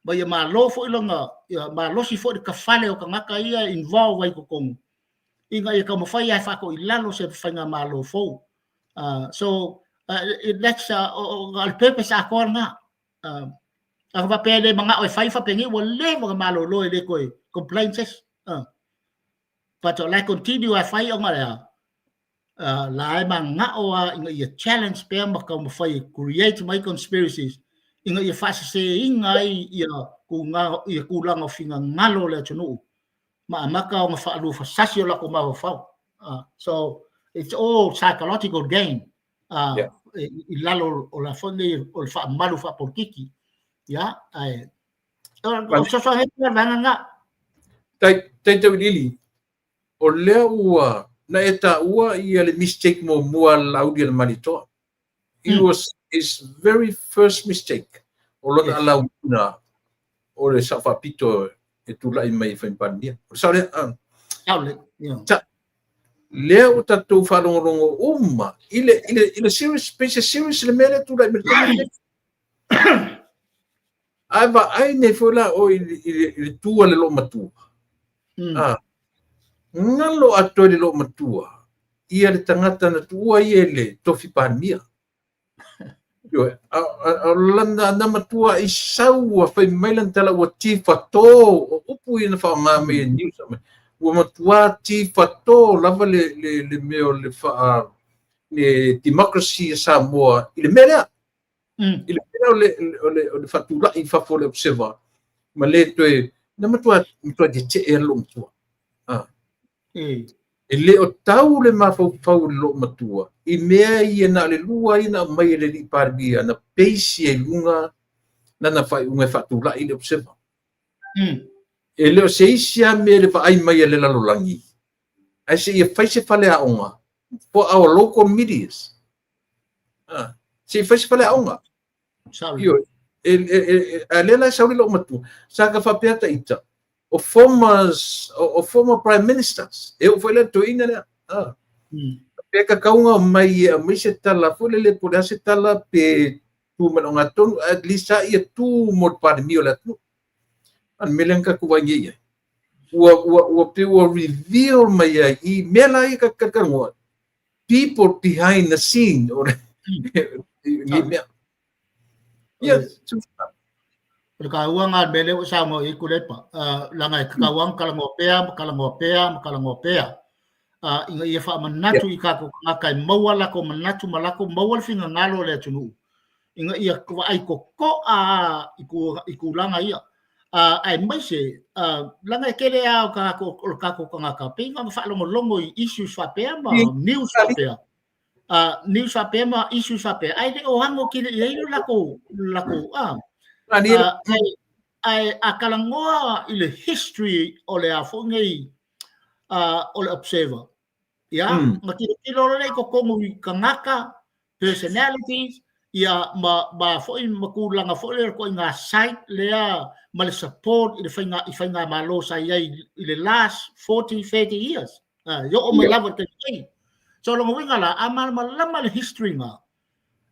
ma ia malo foi lona ia malosi foi le tafale o tagata ia e involve ai totonu ina ia taumafai lava e faatoilalo se faigamalo fou. So that's o le purpose atoa lena. A faapea e le manao e fai faapenei ua leva ona malolo e le toe complain se isi. But o la e continue a fai ona lea la e manao a ina ia challenge pea ma taumafai e create mai conspiracies ina ia faaseseina ai ia kuga ia tulaga o finagalo o le atunuu ma amata ona faaluafasasi o latou mafaufau. So it's all psychological game i lalo o la foi nei o le faamalu faapolitiki ia ae o soso he le vaega lena. Tai tai Tauiliili, o lea ua na e taua ia le mistake muamua a Laauli a le Malietoa. It was his very first mistake. O lona alauina o le sao faapito e tulai mai e Palemia. O le sao lea. Sao le yeah. Lea ua tatou faalogologo uma i le serious, pe se serious le mea lea tulai mai le taimi lenei. Ae vaai nei foi la o i le tu a le loomatua. Galo atoa i le loomatua ia le tagata na tuua ia i le tofi Palemia. Ioe, a lana na matua i sau ua fai mai lana tala ua tifatō o upu ia na faaaoga mai e news mai. Ua matua tifatō lava le mea o le faa le democracy a Samoa i le mea lea. I le mea O le faatulai i fafo o le Observer ma le toe na matua tetee lou matua. Ah. E le o tau le mafaufau o le loo matua i mea ia na o le lua ai na aumai e le alii Palemia na base ai i luga lana faaiuga e faatulai le Observer. E le o se isi lava mea le vaai mai a le lalolagi, ae se ia fai se faleaoga for our local medias. Ah, se i fai se faleaoga. Sao. Io, a lea la e sau le loo matua, sa ka faapea ta ita, o former prime ministers, e oo foi le toeaina lea. Ah. Pe ka kaunga mai e aumai se tala foi lele po o le a se tala pe tu mai le tonu, at least sa ia tu mo le Palemia o le atunuu. A le mea lea na tatou vaai nei i ai. Ua pe ua reveal mai ai i mea la ia ka people behind the scene o le ni mea. Ia, O le kauanga le mele ua saunoa i ai Tuilaepa, leaga e tatau lava ona talanoa pea ma talanoa pea ma talanoa pea, ina ia faamanatu i tatou tagata e maua latou manatu ma latou maua le finagalo o le atunuu, ina ia vaai totoa i tulaga ia. Aemaise, leaga e tele lava o tatou, o le tatou tagata, pei ona faalogologo i issues faapea ma news faapea, news faapea ma issues faapea, ae le o ano tele i ai le latou ae a talanoa i le history o le a foi nei o le Observer, ia, ma tilotilo lea i totonu i tagata, personalities, ia ma foi ma tulaga foi lea ituaiga site lea ma le support i le faiga i faigamalo sa i ai i le last 40 30 years, i oo mai lava i le taimi nei. So lona uiga la, a malamalama le history na,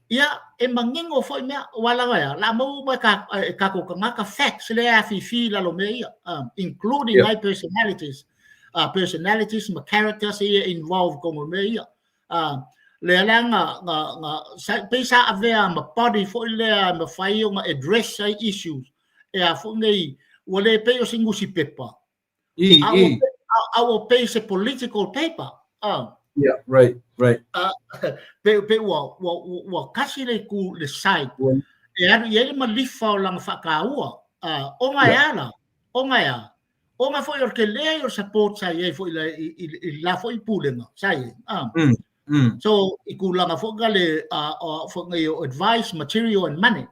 ia e manino foi mea ua lava ia la maua uma e tatou tagata facts lea e afifi i lalo o mea ia, including ai personalities ma characters ia involved tonu i mea ia. Lea la na pei sa avea ma body foi lea e mafai ona address ai issues e a foi nei ua le pei o se nusipepa, a ua pei se political paper. Yeah, right. Pe ua kasi le itu le side e alu i ai le malifa o lana faataua, ona e ala ona e a ona foi o le tele o le support sa i ai foi i la foi pulega sa i ai. So i tulaga foi nga le foi ngai o advice, material and money,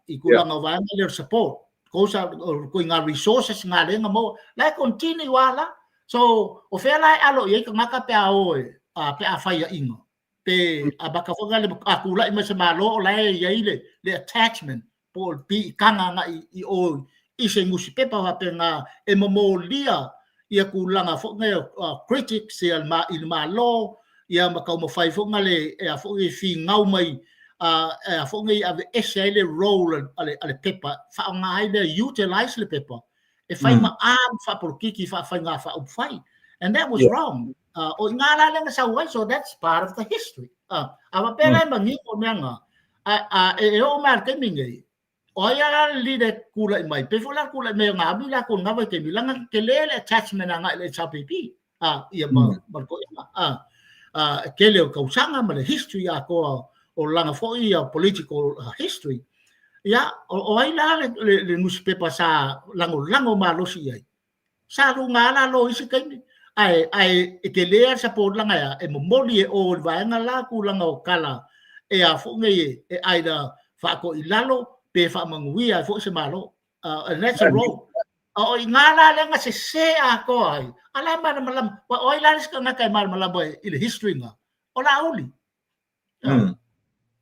i tulaga o vaega lea o le support kosa o ko ngā resources ngā lenga mo la e continue ala. So o fea la e alo i ai tagata pe a o e pe a fai aiga pe a maka foi nga le a kula'i mai se malo o la e i ai le attachment po o le piitaga agai i o i se nusipepa faapena e momolia ia tulaga foi nei o critics ia i le Malo ia ma taumafai foi nga le e a foi e figau mai e a foi nei aveese ai le role a le pepa, faaaoga ai lea, utilize le pepa e fai ma arm faapolokiki faafaiga faaupufai, and that was wrong. O i ngā la lea na sau ai. So that's part of the history. A faapea la e manino mea na e oo mai a le taimi nei o ai ala le leader kula'i mai pe foi la kula'i mai o ngā ami la ko ngā vaitaimi langa tele le attachment agai i le HRPP ia ma le toeaina tele o tausaga ma le history atoa o lana foi ia political history ia o ai la le nusipepa sa lagolago malosi i ai sa luga la lo isi taimi ae e tele a le support langa ia e momoli e o i le vaega la tulaga o kala e a foi nei e either faato'i lalo pe faamanuia ai foi se Malo, and that's a role o i ngā la lea na sese atoa ai a la e malamalama o ai la le isi tagata e malamalama i le history nga o Laauli.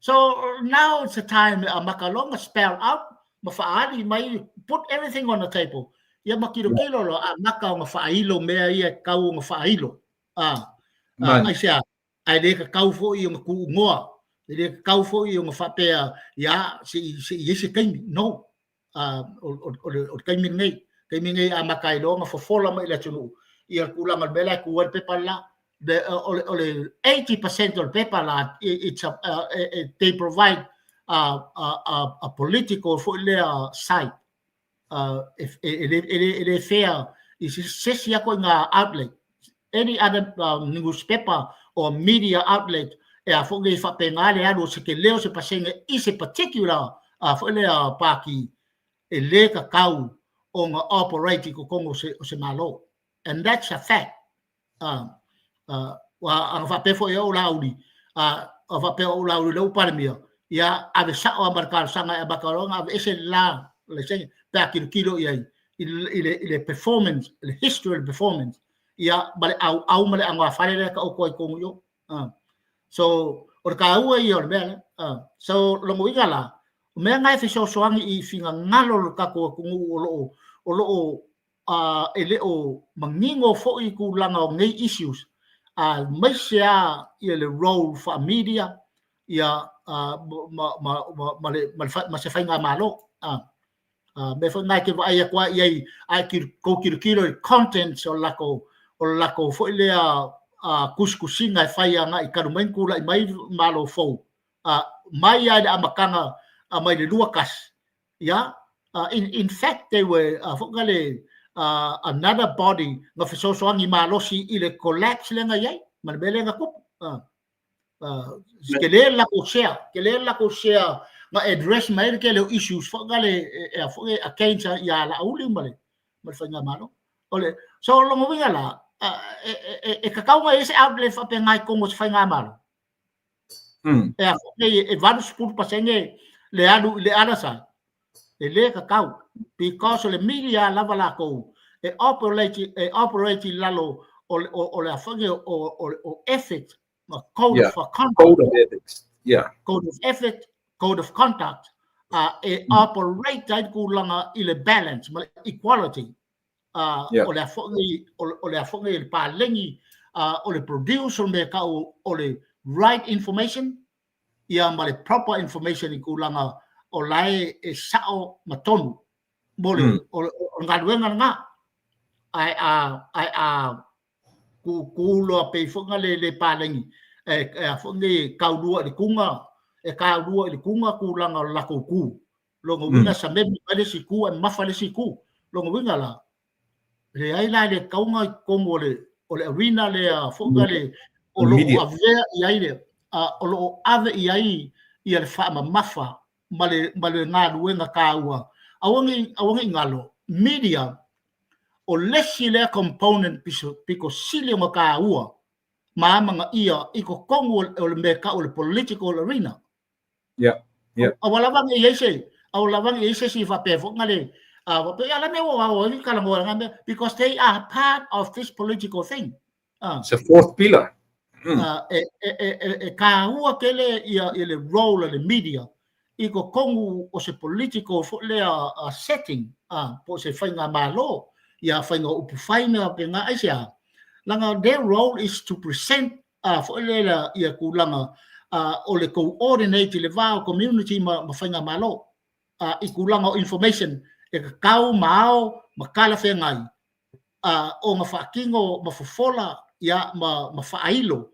So now it's a time a makalonga spell out ma faali mai, put everything on the table. Ia ma kilokilo lo a maka o nga faailo mea ia e kau o nga faailo. Ai se a ai le ka kau foi o nga kuugoa. E le ka kau foi o nga faapea ia se i se taimi. No. O le taimi lenei. Taimi nei a maka ai loa nga fofola mai le atunuu. Ia tulaga o le mea la e tu ai le pepa la. O le 80% o le pepa la, they provide a political foi lea side e le fair i se isi ako i ngā outlet, any other newspaper or media outlet e a foi nei faapena le alu o se keleo se pasene i se particular. foi lea paki e lē tatau ona operate i totonu o se Malo, and that's a fact. Ua ana faapea foi au Laauli, a faapea o Laauli lea ua Palemia, ia ave sao lava ma le talosaga e amata loa ona aveese le la laisene pe a tilotilo i ai i le performance, le history of the performance, ia ma le auau ma le anogafale lea e taoto ai i totonu i o. So o le taua ia o le mea lea. So lona uiga la, o mea na e fesoasoani i finagalo o le tatou atunuu o lo o e le o manino foi i tulaga o nei issues, aemaise lava ia le role faa-media ia ma se faigamalo. Mea foi na e te vaai atu ai i ai, a e tou tilotilo i contents o le latou foi lea tusitusiga e fai agai talu mai ona tulai mai Malo fou, mai lava i le amataga mai le 21, ia in fact they were foi le another body na fesoasoani malosi i le collapse lea na i ai ma le mea lea na tupu. Tele le latou share, tele le latou share na address mai le tele o issues foi na le e foi against ia Laauli ma le faigamalo. O le so lona uiga la, e tatau ona i ai se outlet faapena i totonu o se faigamalo. E a foi e 80% le alu i le other side, e lē tatau, because o le media lava latou e operate i lalo o le afoga o ethics ma code of conduct. Code of ethics. Yeah. Code of ethics, code of conduct, e operate ai le tulaga i le balance ma le equality o le afoga i le palegi, o le produce o le mea tau o le right information ia ma le proper information i tulaga o lae e sao ma tonu mo le o le galuega lena. Ae a kūkū loa pei foi le palegi e a foi nei kaulua i le kuga, e kaulua i le kuga tulaga o le latou ku lona uiga samemi mai le isi ku ae mafa le isi ku. Lona uiga la, leai la le tauga i totonu o le arena lea foi le o lo o avea i ai le o lo o ave i ai ia le faamamafa ma le galuega taua. Aua nei galo media o lesi lea component pito sili ona taua ma amagaia i totonu o le mea tau o le political arena. Aua lava nei i ai se aua lava nei i ai se isi faapea foi na le faapea ia la mea ua o ai talanoa na mea, because they are part of this political thing. It's a fourth pillar. E taua tele ia le role a le media i totonu o se political foi lea setting, po o se faigamalo ia faiga o upu fai mea faapena. Aisea? Leaga their role is to present foi lea ia tulaga o le coordinate i le va o community ma faigamalo i tulaga o information e tatau ma ao ma talafeagai ona faatino ma fofola ia ma faailo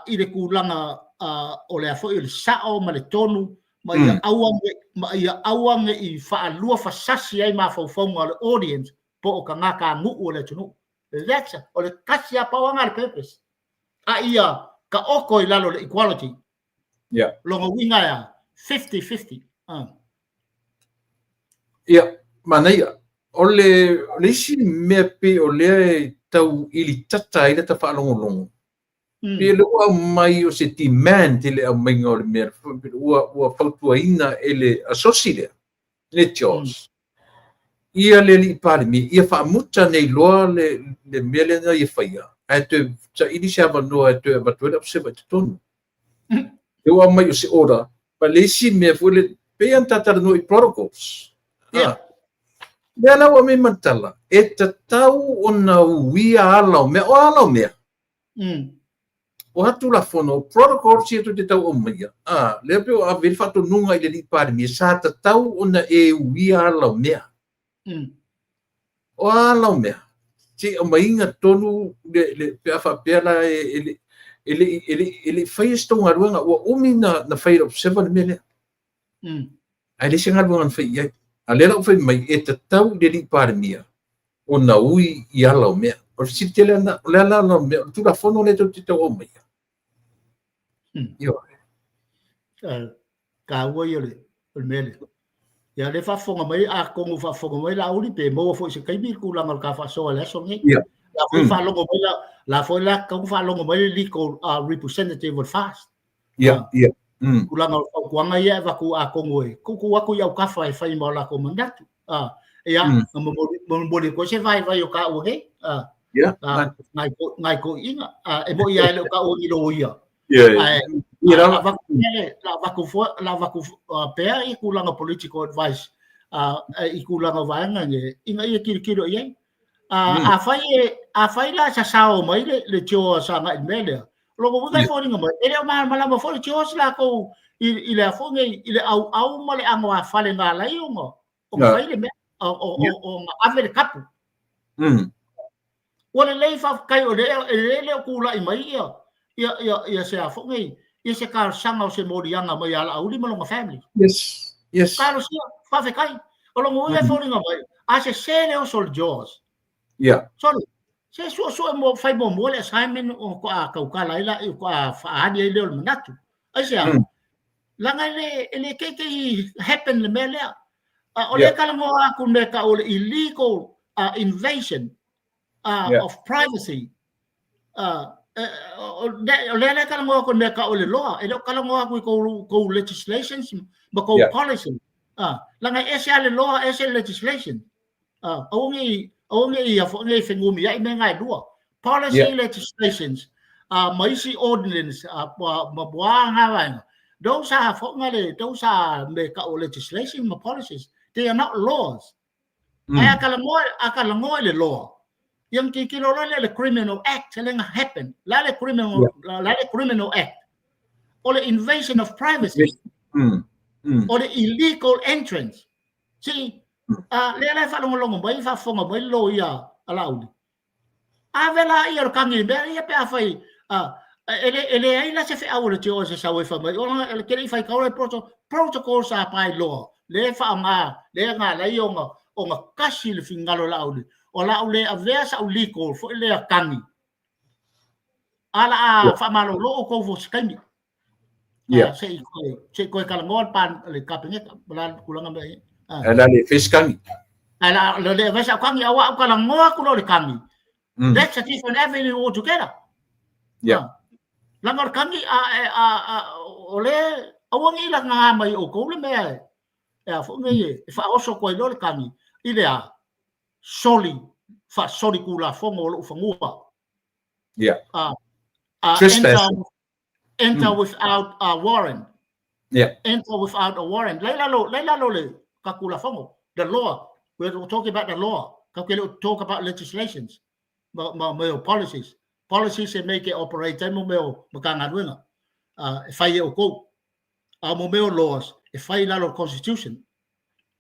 i le tulaga o le foi o le sao ma le tonu ma ia aua ma ia aua nei faalua fasasi ai mafaufauga o le audience po o tagata nuu o le atunuu. That's o le tasi a pau anga le purpose a ia taoto i lalo le equality. Lona uiga ia 50-50. Ia, manaia. O le isi mea pe o lea e tau ili tata ai le ta faalogologo. Pe le ua aumai o se demand i le aumaiga o le mea ua fautuaina e le asosi lea, le JOS. Ia le alii Palemia, ia faamuta nei loa le mea lea na ia faia, ae toe saili se avanoa e toe avatu ai le observer i totonu. E ua aumai o se order, ma le isi mea foi le, pei ona tatalanoa i protocols. Lea la ua aumai matala, e tatau ona uia ala o mea, o ala o mea. O atu Tulafono, o protocols ia tou te tau aumaia, lea pe o ave le faatonuga i le alii Palemia, sa tatau ona e uia ala o mea. O ala o mea, se i aumaiga tonu le pe a faapea la e le faia se tou galuega, ua umi na fai e le observer le mea lea. Ae le se galuega na fai i ai. A lea la ua fai mai, e tatau i le alii Palemia ona ui i ala o mea. O le fesili tele lena, o le ala o mea, o le Tulafono lea tou te tau aumaia. Ioe. Taua ia le O le mea lea. Ia lea faafofoga mai, atonu faafofoga mai Laauli pe maua foi i se taimi le tulaga o le ta faasoa i le aso lenei. Ia. La foi faalogo mai la, la foi la tatau ona faalogo mai le legal representative o le FAST. Ia, ia. Tulaga o fautuaga ia e avatu atonu e tuutuu atu i autafa e fai ma o latou manatu. Ia, na momoli atu ai se vaivai o taua nei. Ia. Nai nai toeaiina. E moni lava e le o taua ni loia. Ia, ia. Ae Ia lava. avatu pea le, la avatu foi, la avatu pea i tulaga political advice i tulaga o vaega nei ina ia tilotilo i ai. Afai e, afai la sasao mai le tio sa agai i le mea lea, o lona uiga e foliga mai, e le o malamalama foi le tio se latou i le a foi nei, i le auau ma le anoāfale na ala ai ona fai le mea, ona ave le tapu. Ua lelei faafetai o lea e le o tulai mai ia se a foi nei, ia se talosaga o se moliaga mai ia Laauli ma lona family. Yes. Yes. Talosia, faafetai. O lona uiga e foliga mai, a sese le oso o le Jaws. Yeah. Sorry. Se suesue mo fai muamua le assignment o faatoa tautala ai la faatoa faaali ai lea o le manatu. Aisea? Leaga e le teitei happen le mea lea. O lea e talanoa atu le mea e tau o le illegal invasion of privacy. O lea la e talanoa atu i le mea e tau o le law. E le o talanoa atu i tou legislations ma tou policy. Leaga e ese lava le law, ese le legislation. Aua ne i, aua ne i, aua ne i fenumiai mea na e lua. Policy legislations ma isi ordinance ma a na vaega, those are foi na le, those are mea e tau o legislation ma policies. They are not laws. Ae a talanoa, a talanoa i le law, ia ona tilotilo loa lea i le Criminal Act lea na happen. O le a le criminal, o le a le Criminal Act? O le invasion of privacy. O le illegal entrance. See, lea la e faalogologo mai, faafofoga mai le loia a Laauli. Ave la ia o le kagi i mea ia pe afai e leai la se feau a le tio se sau e fai mai, ona e te le i faitau le protocol sa by law, lea e faaaoga, lea na ala ai ona kasi le finagalo o Laauli, o le a ou le avea sau legal foi lea kagi, a o le a faamalolo outou mo se taimi. Yeah. Se i koe, se i koe talanoa le pan le Kapeneta, ma la tulaga mea ia. Ae la le fai se kagi. Ae la le le fai sau kagi, aua au talanoa atu loa i le kagi. That's a different avenue altogether. Leaga o le kagi a a a o le aua ne i lagalaga mai e outou le mea e a foi nei e faaoso atu ai loa le kagi i le a soli faasoli tulafono o lou fanua. Trespassing. Enter without a warrant. Enter without a warrant. Lai lalo, lai lalo le ka tulafono. The law. We're talking about the law. Ka ke le talk about legislations. Ma, ma, ma o policies. Policies e make e operate ai mo mea o Matagaluega. E fai e outou. A mo mea o laws, e fai i lalo o le constitution.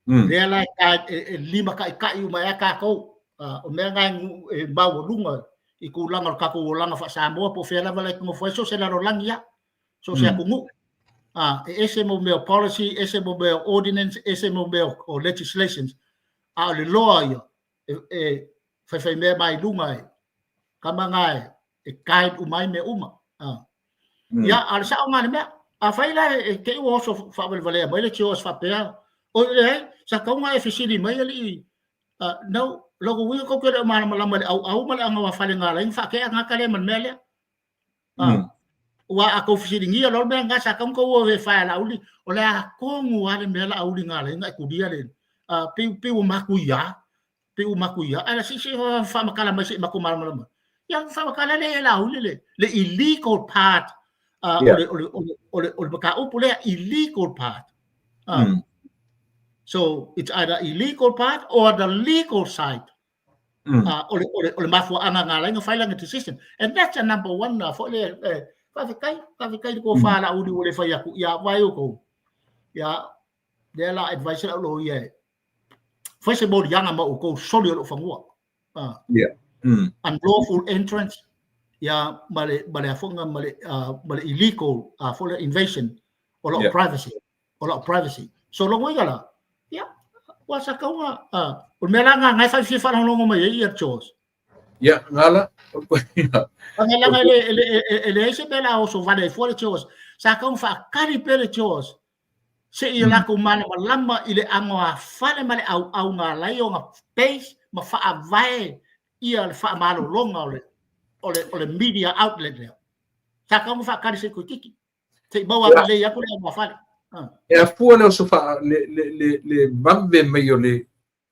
Lea la e limataitai uma ai lava tatou. O mea na e maualuga i tulaga o le tatou olaga faa-Samoa po o fea lava la e te nofo ai, so o se lalolagi lava, so o se atunuu. E ese mo mea o policy, ese mo mea o ordinance, ese mo mea o legislations. A o le law ia, e faifaimea mai luga e kama na e guide uma ai mea uma. Ia, a o le sao lena o le mea. Afai la e te i ua oso faavalevalea mai le tio faapea, oi leai, sa tatau ona e fesili mai alii, no, lona uiga tou te le o malamalama i le auau ma le agavafale na ala ai ona faatea tagata lea ma le mea lea. Aua a tou fesiligia loa le mea lena, sa tatau ona tou o e fai a Laauli, o le a tonu lava le mea Laauli na ala ai ona e tulia le, pei ua matuia, pei ua matuia. Ae se i faamatala mai se i matou malamalama. Ia faamatala lea e Laauli le illegal part o le mataupu lea, illegal part. So it's either illegal part or the legal side. O le mafuaaga na ala ai ona fai lana decision. And that's the number one foi lea, faafetai, faafetai i le tofa Laauli ua le fai atu, ia vaai outou. Ia, lea la advice lau loia e fai se moliaga ma outou soli o lou fanua. Unlawful entrance, ia, ma le, ma le afoga, ma le, ma le illegal, foi le invasion o lau privacy, o lau privacy. So lona uiga la, ia, ua sa tatau ona, o le mea la lena e fia faalogologo mai ai ia George. Ia, ngala. Langa e leai se mea la oso vale ai fua le George. Sa tatau ona faatali pea le George. Seia latou malamalama i le anoafale ma le auau na ala ai ona base ma faavae ia le faamalologa o le o le o le media outlet lea. Sa tatau ona faatali se i toeitiiti, se i maua atu lelei atu le anoafale. E afua le oso faa le le le le vave mai o le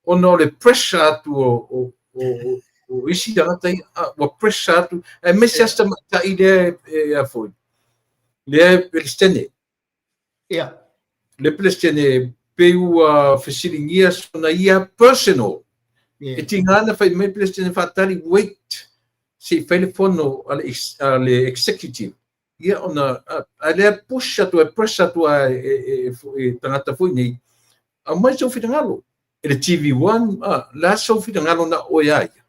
ona o le pressure atu o o o o isi tagata ia, ua pressure atu aemaise lava si tamaitai lea e a foi lea e Peresetene. Ia. Le Peresetene pei ua fesiligia sona ia personal. Yeah. E tiga ona fai mai Peresetene faatali wait se i fai le fono a le, a le executive. Ia ona a lea push atu e press atu a e, e, e, e tagata foi nei. Aumai sou finagalo. E le TV1, a, la sou finagalo na oe a ia.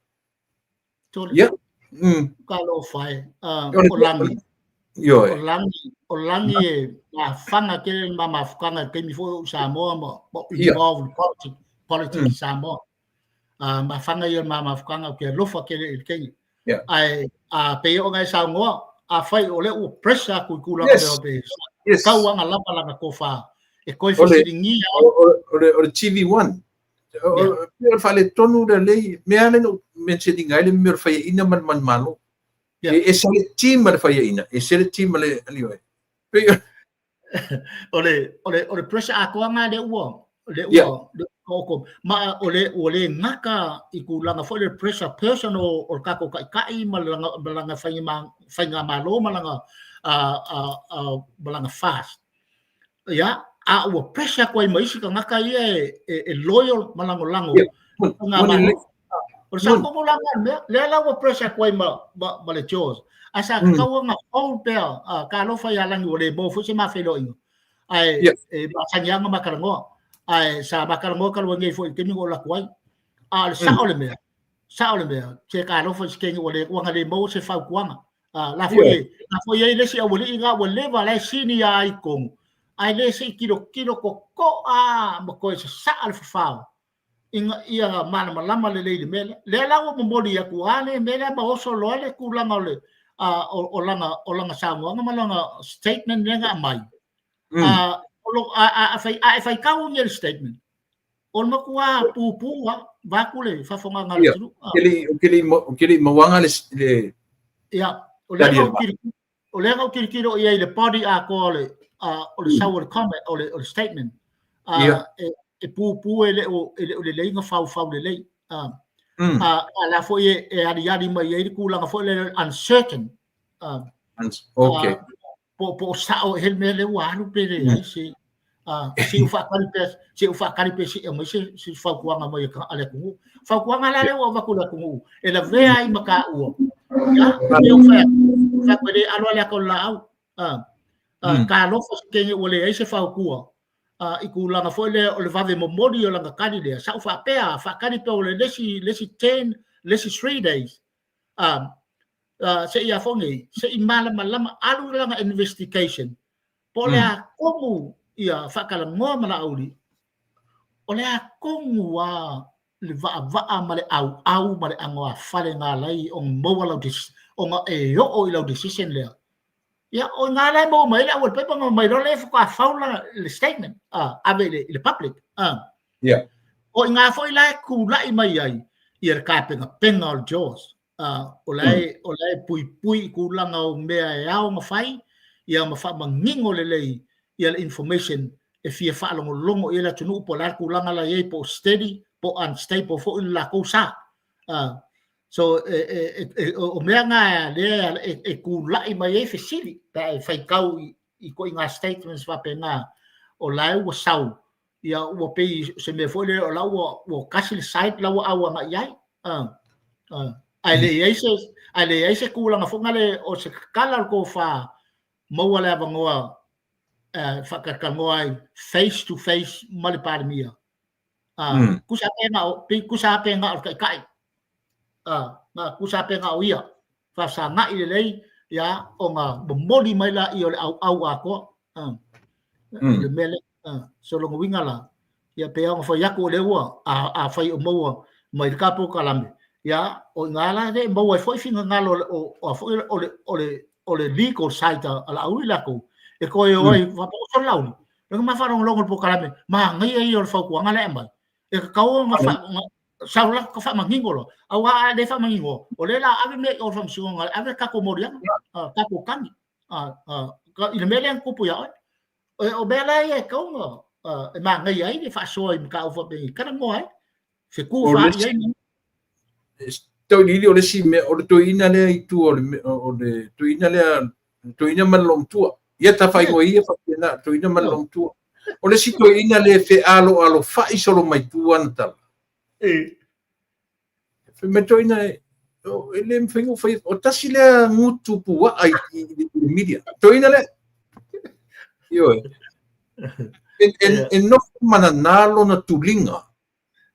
Tole. Ia. Talofa e. O Lagi. Ioe. O Lagi, o Lagi e mafaga tele le ma mafutaga i le taimi foi o ou i Samoa ma ma ou involve i politics, politics i Samoa. Mafaga ia o le ma mafutaga ou te alofa tele i le teine. Ae a pei ona e saunoa, afai o lea ua pressure atu i tulaga Yes. mea Yes. tau aga lava lana tofa e toe O le- fesiligia O le TV1. O le faaletonu lea lei, mea lea na ou mention ina ai le mea o le faiaina ma le manumalo. E ese le team a le faiaina, ese le team a le alioe. Pei O le o le o le pressure atoa na lea ua lea ua lea ua ma o le ua le gata i tulaga foi le pressure personal o le tatou taitai ma lana ma lana faigamalo ma lana ma lana fast. Ia, a ua pressure atu ai ma isi tagata ia e loyal ma lagolago faigamalo. O le sao tonu la lena o le mea, lea la ua pressure atu ai ma, ma, ma le Jaws. Ae sa tatau ona hold pea, talofa ia Lagi ua le maua foi se ma feiloaiga. Ae e masani lava ona ma talanoa. Ae sa ma talanoa talu ai nei foi i le taimi na ou alu atu ai. A o le sao o le mea, sao le mea, se talofa i se teine ua le, ua na le maua se fautuaga. La foi e, la foi e i ai le isi aualii na ua leva la e sini ia ai tonu, ae le se i tilotilo totoa ma toe sasaa le fafao ina ia malamalama lelei i le mea lea. Lea la ua momoli atu a le mea lea ma oso loa le tulaga o le o, o lana o lana saunoaga ma lana statement lea na aumai. O lo, a, a, a, fai, a e faitau i le statement, o le matua pupū lava, vaeatu le faafofogaaga a le atunuu. Ou te le i mauaga le le Ia, o lea na ou tilotilo, o lea na ou tilotilo i ai i le body atoa o le o le sau o le comment, o le, o le statement. E, e pupū e le o, e le o lelei ona faufau lelei. A, a la foi e, e aliali mai ai le tulaga foi lea uncertain. Okay. Po, po o sao ea le mea lea ua alu pe leai se se i faatali pea, se i faatali pea se i aumai se, se fautuaga mai a le atunuu. Fautuaga la lea ua avatu i le atunuu e lavea ai ma taua. Ia, e o fai atu, fai atu e le alo ale ata o le laau. Talofa se teine ua leai se fautua i tulaga foi lea o le vave momoli o lana tali lea. Sa ou faapea, faatali pea o le isi, le isi 10, le isi 3 days. Se i a foi nei, se i malamalama, alu lana investigation, po o le a tonu ia faatalanoa ma Laauli, o le a tonu lava le vaavaa ma le auau ma le anoafale na ala ai ona maua lau decision, ona e oo i lau decision lea. Ia, o i ina la e maua mai ai le aualepepa ona mai loa lea faatoa fau la le statement, ave i le public. O i ina foi la e tulai mai ai ia le tapenapena o le JAWS. O la e, o la e puipui i tulaga o mea e ao ona fai, ia ma faamanino lelei ia le information e fia faalogologo i ai le atunuu po o le a le tulaga la e i ai, po o steady, po o unstable foi le latou sa. So, e, e, e, o mea na lea e, e tulai mai ai fesili pe a e faitau i, i ituaiga statements faapena, o la e ua sau, ia ua pei se mea foi lea o la ua, ua tasi le side la ua au agai i ai. Ae le i ai se, ae le i ai se tulaga foi lea o se tatala o le tofa maua le avanoa faatalatalanoa ai face to face ma le Palemia. Tusa pe na o, tusa pe na o le taitai. Na tusa pe na o ia. Faafesagai lelei ia ona momoli mai laia o le auau atoa. I le mea lea. So lona uiga la, ia pei ona fai atu o lea ua, afai o maua mai le ta polokalame, ia o i ina la e maua ai foi finagalo o, o, o, le, o, le, o le legal side a Laauli latou, e toe o ai, faapea, o Laauli. Le ma faalogologo le polokalame, manaia ia o le fautuaga lea e aumai. E tatau ona sau la ka faamanino loa. Aua a le faamanino, o lea la ave mea i o le faamasinoga, ave tatou moliaga, tatou tagi i le mea lea na tupu ia oe. O mea la ia e tatau ona e manaia ai le faasoa i mataupu faapenei, talanoa ai, fetufaai ai. Tauiliili o le isi mea, o le toeaina lea i tua o le toeaina lea, le toeaina ma le loomatua. Ia tafaigoi ia faapena, toeaina ma le loomatua. O le isi toeaina lea e fealoalofa'i solo mai tua ana tala. Fai mai toeaina e le mafai ona ou faia. O tasi lea gutu puaa i le media. Toeaina lea. Ioe. E nofo manana lona tuliga.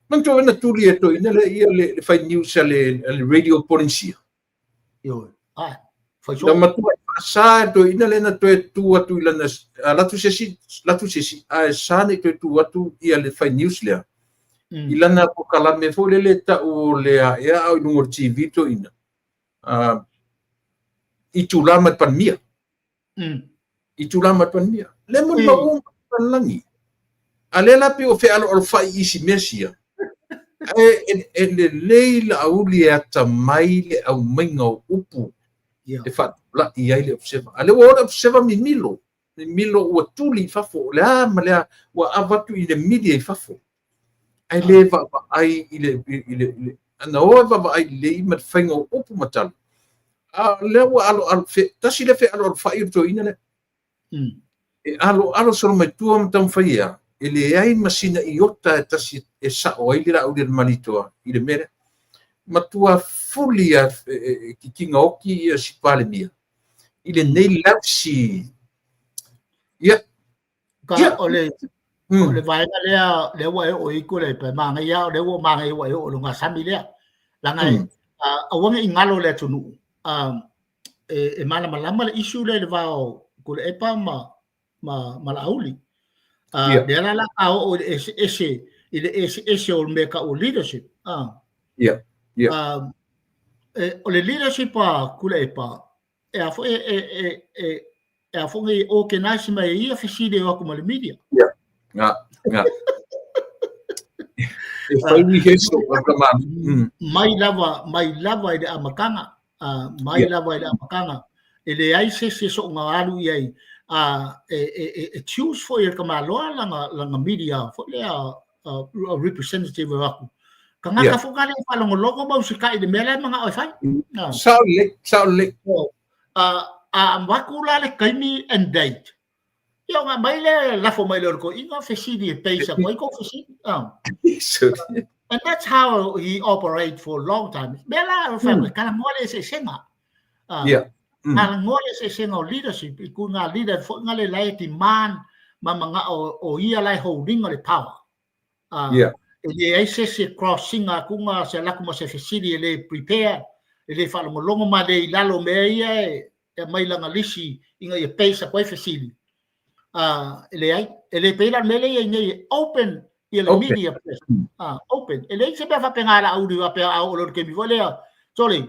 Manatua na tuli e toeaina lea ia le fai news a le Radio Polynesia. Ioe. Ah, fai so. Na matua sa e toeaina lea na toe tu atu i lana latu se isi, latu se isi, ae sa nei toe tu atu ia le fai news lea. I lana polokalame foi lele tau o le aea au i luga o le TV toeaina. I tula ma le Palemia. I tula ma le Palemia. Le molimau uma i lagi. A lea la pei o fealoalofa'i i isi mea sia. Ae e lelei Laauli e atamai le aumaiga o upu e faatula'i ai le Observer. A lea ua o le Observer mimilo, mimilo ua tuli i fafo, o le a ma le a, ua avatu i le media i fafo. Ae le vaavaai i le, i le, i le ana o e vaavaai lelei ma le faiga o upu ma tala. A lea ua aloalo, tasi lea fealoalofa'i o le toeaina lea. E aloalo solo mai tua ma taumafai ea, e leai ma sina iota e tasi e sa'o ai le Laauli a le Malietoa i le mea lea. Matua fuli a e kikiga oki ia si Palemia i lenei lausi. Ia. Ka o le o le vaega lea lea ua e oo i kule pe manaia o lea ua manaia ua e oo i luga sami lea. Leaga e aua ne i galo le atunuu e malamalama le issue lea i le va o Tuilaepa ma Laauli. Lea la la a oo i le eseese i le eseese o le mea tau o leadership. O le leadership a Tuilaepa e a foi e a foi e organize mai e ia fesili e o atu ma le media. Yeah. Nga, nga. E fai rehearsal a ka ma. Mai lava i le amataga, mai lava i le amataga, e leai se isi e soona alu i ai, e choose foi e le tamaloa lana media foi lea representative o atu. Tagata foi na lea e faalogologo ma usitai i le mea la e manao e fai. Sao lelei, sao lelei. A avatu la le taimi and date, ia ona aumai lea lafo mai lea o le toeaina fesili e base atu ai tou fesili. And that's how he operate for a long time. Mea la, fai atu, e talanoa le eseesega. Talanoa le eseesega o leadership, i ku ngā leader foi ngā le lae demand ma manga'o o ia lae holding le power. E leai se isi crossing atu nga se alaku ma se fesili e le prepare, e le faalogologo ma le i lalo o mea ia e aumai lana lisi ina ia base atu ai fesili. E leai, e le pei la o le mea lea e i ai nei e open ia le media press. Open. E leai se mea faapena a Laauli faapea a oo loa i le taimi foi lea, sorry,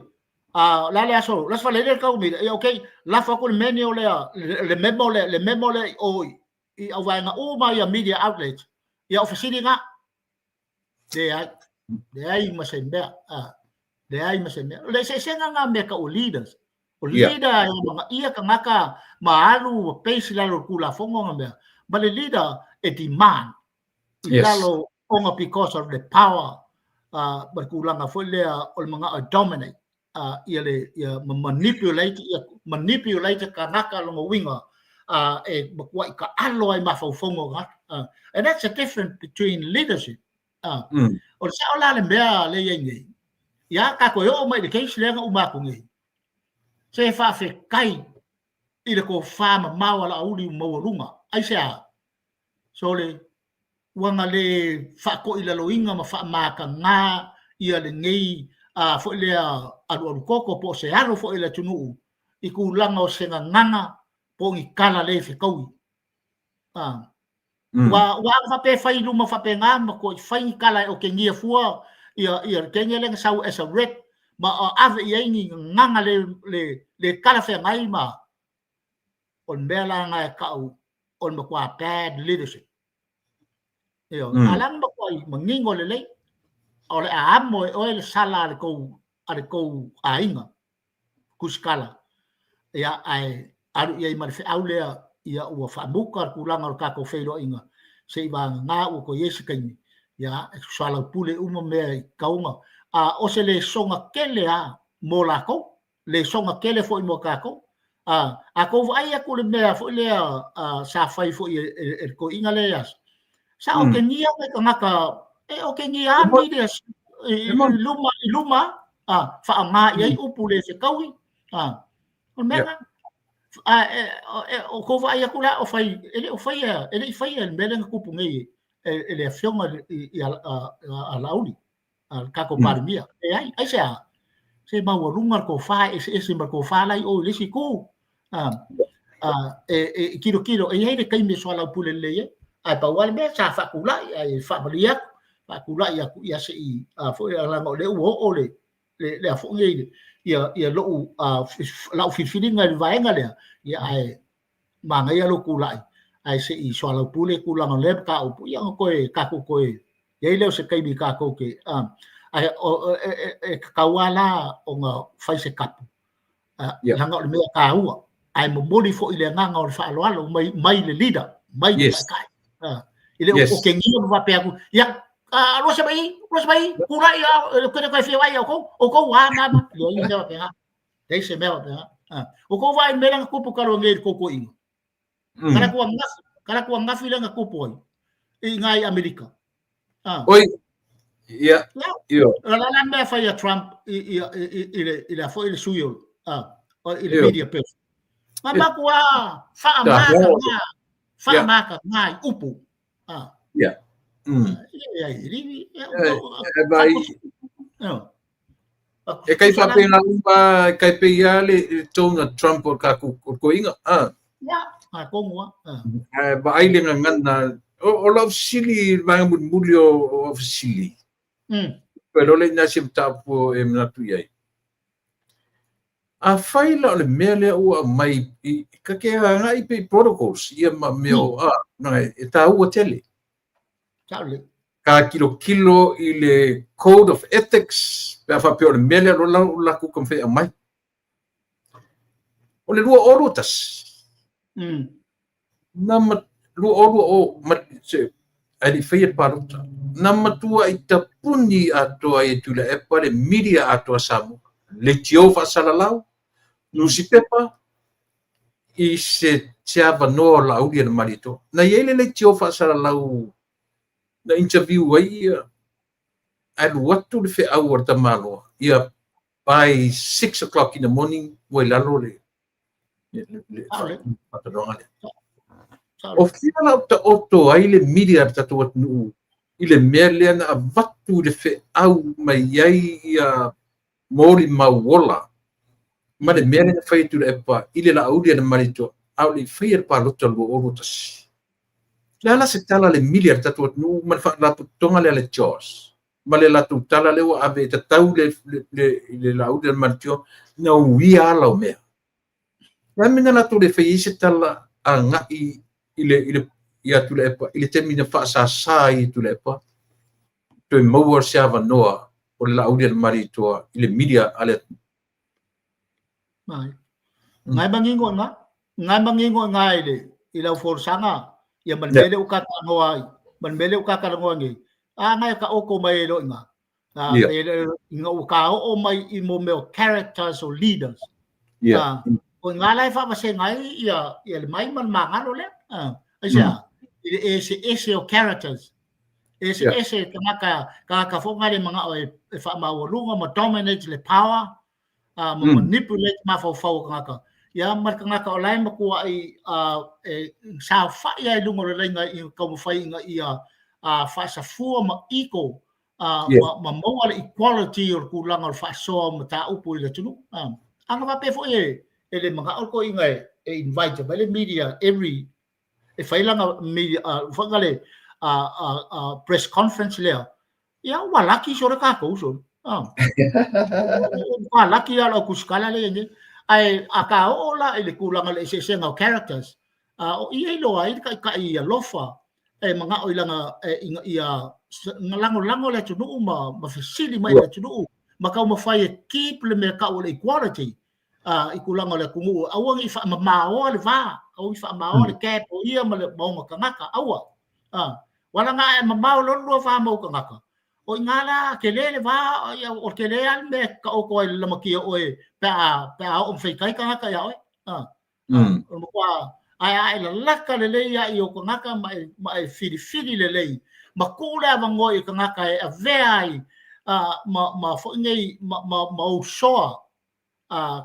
o le a le aso, le aso Faraile le tau media, ia okay, lafo atu le manual lea, le memo lea, le memo lea i o i auvaega uma ia media outlets, ia o fesili na. Leai, leai ma se mea, leai ma se mea. O le eseesega na mea tau o leaders. O leader e amanaia tagata ma alu ua base i lalo o le Tulafono na mea, ma le leader e demand i lalo ona because of the power ma le tulaga foi lea o le manao e dominate ia le ia ma manipulate ia manipulate tagata lona uiga e matuai taalo ai mafaufauga o tagata. And that's the difference between leadership. O le sao la le mea lea i ai nei, ia tatou e oo mai i le case lea na uma atu nei, se faafetai i le tofa mamao a Laauli maualuga. Aisea? Sole, ua na le faatoilaloina ma faamataga ia lenei foi lea alualu toto po o se alo foi o le atunuu i tulaga o se gagana po o ni tala le fetaui. Ua ua faapea e fai i luma faapena ma toe fai ni tala e otegia fua ia ia le kenya lea na sau as a rep ma ave i ai ni gagana le talafeagai ma o le mea la na e tau o le matua bad leadership. Ioe, a le a na matuai manino lelei, o le a amo e oe le sala a le tou, a le tou aiga kusikala, ia, ae alu i ai ma le feau lea, ia ua faamuta le tulaga o le tatou feiloaiga, seivagana ua toe i ai se taimi, ia, e soalaupule uma mea i tauga. A o se lesona tele lava mo latou, lesona tele foi mo tatou. A, a tou vaai atu i le mea foi lea a, sa fai foi e, e, e le toeaina lea ia, sa otegia nai tagata, e otegia lava media i, i, luma, i luma, a, faaaoga i ai upu le fetaui, a, o le mea lena. A, e, e, o tou vaai atu la, o fai, e le o faia, e le i faia le mea lea na tupu nei e, e le afioga i, i, a, a, a Laauli. a le tatou Palemia. Leai, aisea? Se maualuga le tofa e eseese ma le tofa la i o i le isi itu. A, a, e, e, e tilotilo, e i ai le taimi e soalaupule lelei ai. Ae pau lava le mea, sa faatulai, ae faamalie atu, faatulai atu, ia se i, a foi, leaga o lea ua oo le, le, le a foi nei, ia, ia lou, a, lau filifiliga i le vaega lea, ia ae manaia lou tulai, ae se i soalaupule tulaga o lea mataupu, ia ona toe, tatou toe i ai lea o se taimi tatou te, ae e tatau lava la ona fai se tapu, leaga o le mea taua, ae momoli foi le agaga o le faaaloalo mai, mai le leader, mai le taitai. E le o otegia ma faapea atu, ia, alu ese mai i, alu ese mai i, tulai, ou te le toe fia vaai ia outou, outou a, ma, ma, leai se mea faapena, leai se mea faapena. Ua tou vaai i le mea lea na tupu talu ai nei i le tou toeaina. Kalatua gafi, kalatua gafi lea na tupu ai i ina i Amerika. Ah. Oi, ia, io. La la mea fai a Trump i i i i le i le foi le sui o ah, i le media person. Ma matua whaamaka ngā, whaamaka ngā i upu. Ah. Ia. Ia, ia, ia, ia, E kai whapena uma, e kai pe ia le tona Trump o ka ku ko inga. Ah. Ya, a kongo ah. Eh ba ai le ngana o o lau sili vanga muli o o sili. Pe lole ina se tapu e manatu i ai. A fai la o le mea lea ua aumai i ka ke agai pe i protocols ia ma mea o a na e tāua tele. Ka kilokilo i le code of ethics pe a faapea o le mea lea lola o lakou taumafai e aumai. O le 2021, na ma, 2020, ma, se, ae le i faia le palota, na matuai tapuni atoa ai e Tuilaepa le media atoa a Samoa, leitio faasalalau, nusipepa, i se se avanoa o Laauli e na Malietoa. Na i ai le leitio faasalalau na interview ai ia, ae alu atu le feau a le tamaloa, ia by 6 o'clock in the morning ua i lalo le le faatalanoaga lea. O fea la o taoto ai le media a le tatou atunuu i le mea lea na avatu i le feau mai ai ia molimau ola ma le mea lea na fai e Tuilaepa i le Laauli a le Malietoa a o le i faia le palota 2021. O le a la se tala a le mili a le tatou atunuu ma le faalapotopotoga lea a le JOS ma le latou tala lea ua ave e tatau le, le, le, le Laauli a le Malietoa na uia ala o mea. O le a le mea na latou le fai ai se tala agai i le, i le, ia Tuilaepa i le taimi na faasasa ai e Tuilaepa toe maua se avanoa o le Laauli a le Malietoa i le media a le atunuu. Mai. Ngai mangingo i ngā. Ngai mangingo i ngā i le, i lau folasaga, ia ma le mea lea ua katalanoa ai, ma le mea lea ua katalanoa nei. A ngai ka oko mai e lo i ngā. A, e, ina ua ka oo mai i mo mea o characters o leaders. A, o ngā la e whaavasenga ai ia, ia le mai ma le mangalo lea. A, ai se a, i le ese ese o characters. Ese ese tagata, tagata fo ngare mangao e, e whaamaualuga ma dominate le power, a, ma manipulate mafaufau o tagata. Ia ma le tagata o la e matuai a, e saofai ai lunga o le laina i taumafai ina ia a, faasafua ma equal a, ma, ma maua le equality o le tulaga o le faasoa o mataupu i le atunuu. A, a na faapea foi e, e le manao le toeaina e, e invite mai le media every e fai lana media uh, whanga le uh, uh, uh, press conference lea ia ua laki sore kākou sore. Ah. Ua laki ala o kusikala le nei. Ai a ka oo la i le tulaga le eseesega o characters. O i e iloa ai le taitai alofa e manao i lana ina ia lagolago le atunuu ma fesili mai le atunuu ma taumafai e keep le mea tau o le equality i tulaga o le atunuu, aua ne i faamamaoa le va, aua ne i faamamaoa le gap o ia ma ona tagata, aua. Ua laga ae mamao loa le lua va ma ou tagata, o i ina la tele le va, o le tele lava le mea e taoto ai i le lamatia o oe pe a oo ma feitai tagata ia oe. O le matua ae lalata lelei lava i ou tagata ma e filifili lelei ma tuu le avanoa i tagata e avea ai ma foi nei ma ou soa.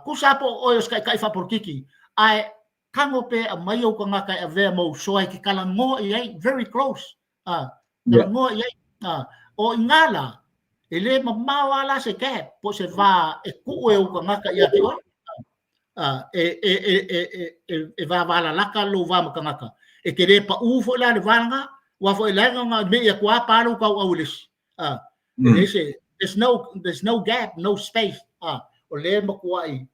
Tusa lava po o oe o se taitai faapolokiki, ae tago pea e aumai ou tagata e avea ma ou soa e te talanoa i ai, very close, talanoa i ai. O i ina la, e le mamao lava la se gap po o se va e tuu e ou tagata ia te oe. E vavalalata lou va ma tagata. E te le pau foi la le va lena, aua foi la e na mei atu lava pa lou tauau i le isi. E leai se, there's no gap, no space. O lea e matuai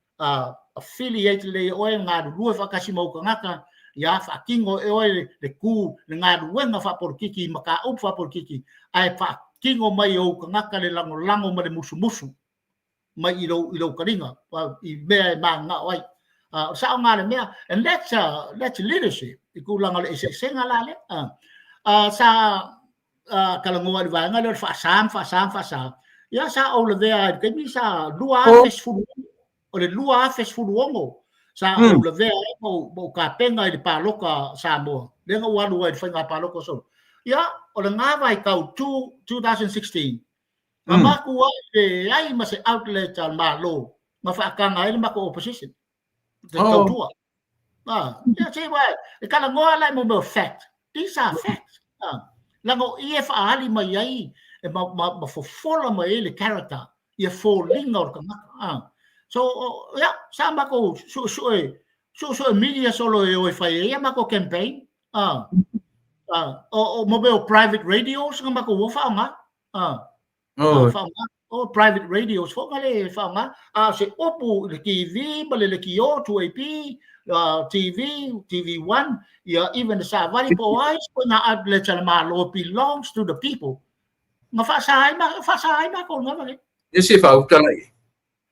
fili ai lelei e oe, galulue faatasi ma ou tagata, ia faatino e oe le tu, le galuega faapolokiki, mataupu faapolokiki, ae faatino mai e ou tagata le lagolago ma le musumusu mai i lou taliga i mea e mananao ai. O le sao lena o le mea, and that's leadership i tulaga o le eseesega la lea. Sa talanoa i le vaega lea o le faasa ma faasa ma faasa. Ia sa ou lavea ai i le taimi sa 2016, o le 2016 sa ou lavea ai ma ou tapena i le palota Samoa, lea na ou alu ai i le faiga palota o solo. Ia, o lena vaitau 2016, na matuai leai ma se outlet a le Malo na faataga ai le matou opposition, le tautua. Ia, se uae, e talanoa la i mo mea o fact. These are facts. Leaga o i e faaali mai ai, e ma fofola mai ai le character, ia foliga o le tagata. So, ia, sa matou suesue, suesue media solo e o e fai ai a matou campaign. O mo mea o private radios na matou o faaaoga. Faaaoga o private radios foi na le faaaoga, a o se upu i le TV ma le lekiō 2AP, TV, TV1, ia even le savali po o a isi ituaiga outlets a le Malo belongs to the people, na faasa ai faasa ai matou i lena vaega. Ia se faauta la i.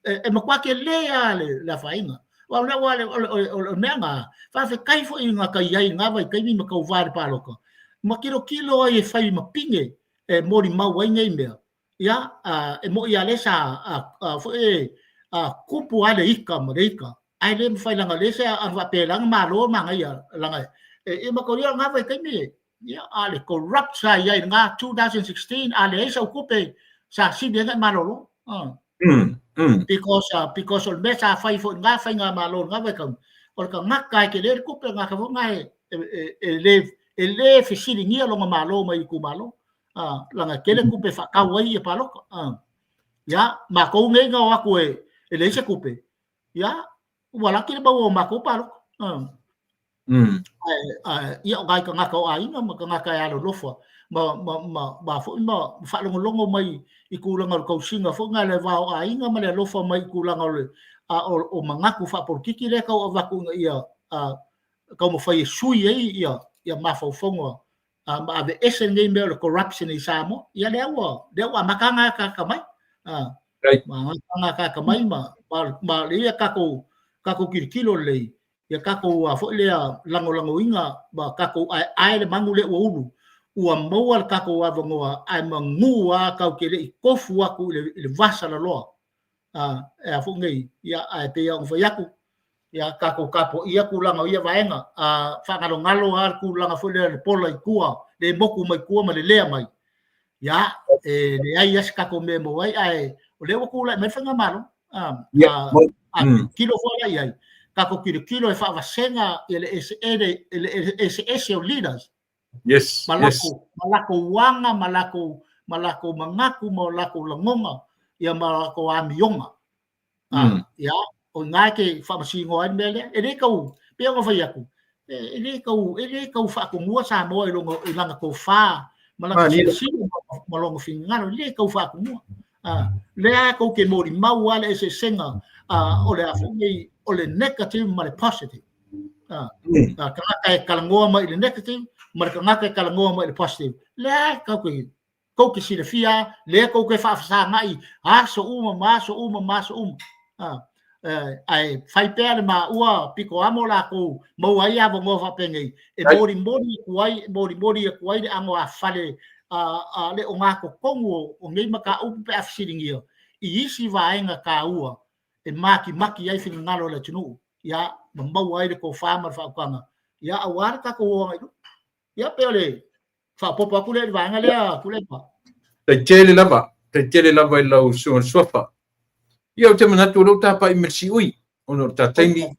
E matua tele lava le afaina. Aua o le, o le, o le mea na, faafetai foi i gata i ai i na vaitaimi ma tauva i le palota, ma tilotilo ai e fai ma pine e molimau ai nei mea. Ia, e moni lava lea sa foi e tupu lava le ita ma le ita, ae le mafai leaga o lea sa faapea la na malo manaia leaga e mataulia o lena vaitaimi ia a le corrupt sa i ai i lena 2016 a leai sau tupe sa sili ai ona e malolo. Because o le mea sa fai foi i lena faigamalo i lena vaitaimi, o le tagata e tele le tupe, o le tagata foi lena e le fesiligia lona malo mai itumalo. Leaga e tele tupe e faatau ai ia palota. Ia, matou nei na o atu e leai se tupe, ia, ua laki le maua o matou palota. Ia, o nai tagata o aiga ma tagata e alolofa ma foi ma faalogologo mai i tulaga o le tausiga foi na le va o aiga ma le alofa mai i tulaga o le o manatu faapolokiki lea tau avatu ina ia taumafai e sui ai ia mafaufauga ma aveese lenei mea o le corruption i Samoa. Ia lea ua amata ona akaka mai. Ma amata ona akaka mai ma ia tatou tilotilo lelei ia tatou foi lea lagolagoina ma tatou aeae le manu lea ua ulu, ua maua le tatou avanoa ae manu lava tatou te le i tofu atu i le vasalaloa. E a foi nei, ia, ae pei lava ona fai atu, ia tatou tapuaia tulaga o ia vaega, faagalogalo lava le tulaga foi lea le pola i tua, le motu mai tua ma le lea mai. Ia, e leai lava se tatou mea e maua ai, ae o lea ua tulai mai le faigamalo. A tilotilo foi la i ai, tatou tilotilo e faavasega le eseese o leaders. Yes, ma yes. Ma latou aga, ma latou manatu, ma latou lagona, ia ma latou amioga. Ia, o i ina e te faamasinoa ai le mea lea. E le tau, pei ona fai atu, e le tau faatonua Samoa i lana tofa ma lana silasila ma lona finagalo, e le tau faatonua. Lea tou te molimau lava le eseesega o le a foi nei, o le negative ma le positive. Tagata e talanoa mai i le negative ma le tagata e talanoa mai i le positive. Lea e tatou te tou te silafia lea tou te faafesagai aso uma ma aso uma ma aso uma. Ae fai pea le maua pito amo latou maua ai avanoa faapenei e molimoli atu ai, molimoli atu ai le anoāfale le ogatotonu o nei mataupu pe a fesiligia i isi vaega taua e matimati ai finagalo o le atunuu, ia, ma maua ai le tofa ma le faautaga, ia, aua le tatou o agai i luma. Ia, pei o le faaopoopo atu lea i le vaega lea, Tuilaepa. Tai tele lava, tai tele lava i lau susuga i le Suafa. Ia, ou te manatu o lea ua tapai mai le siui, ona o le ta taimi,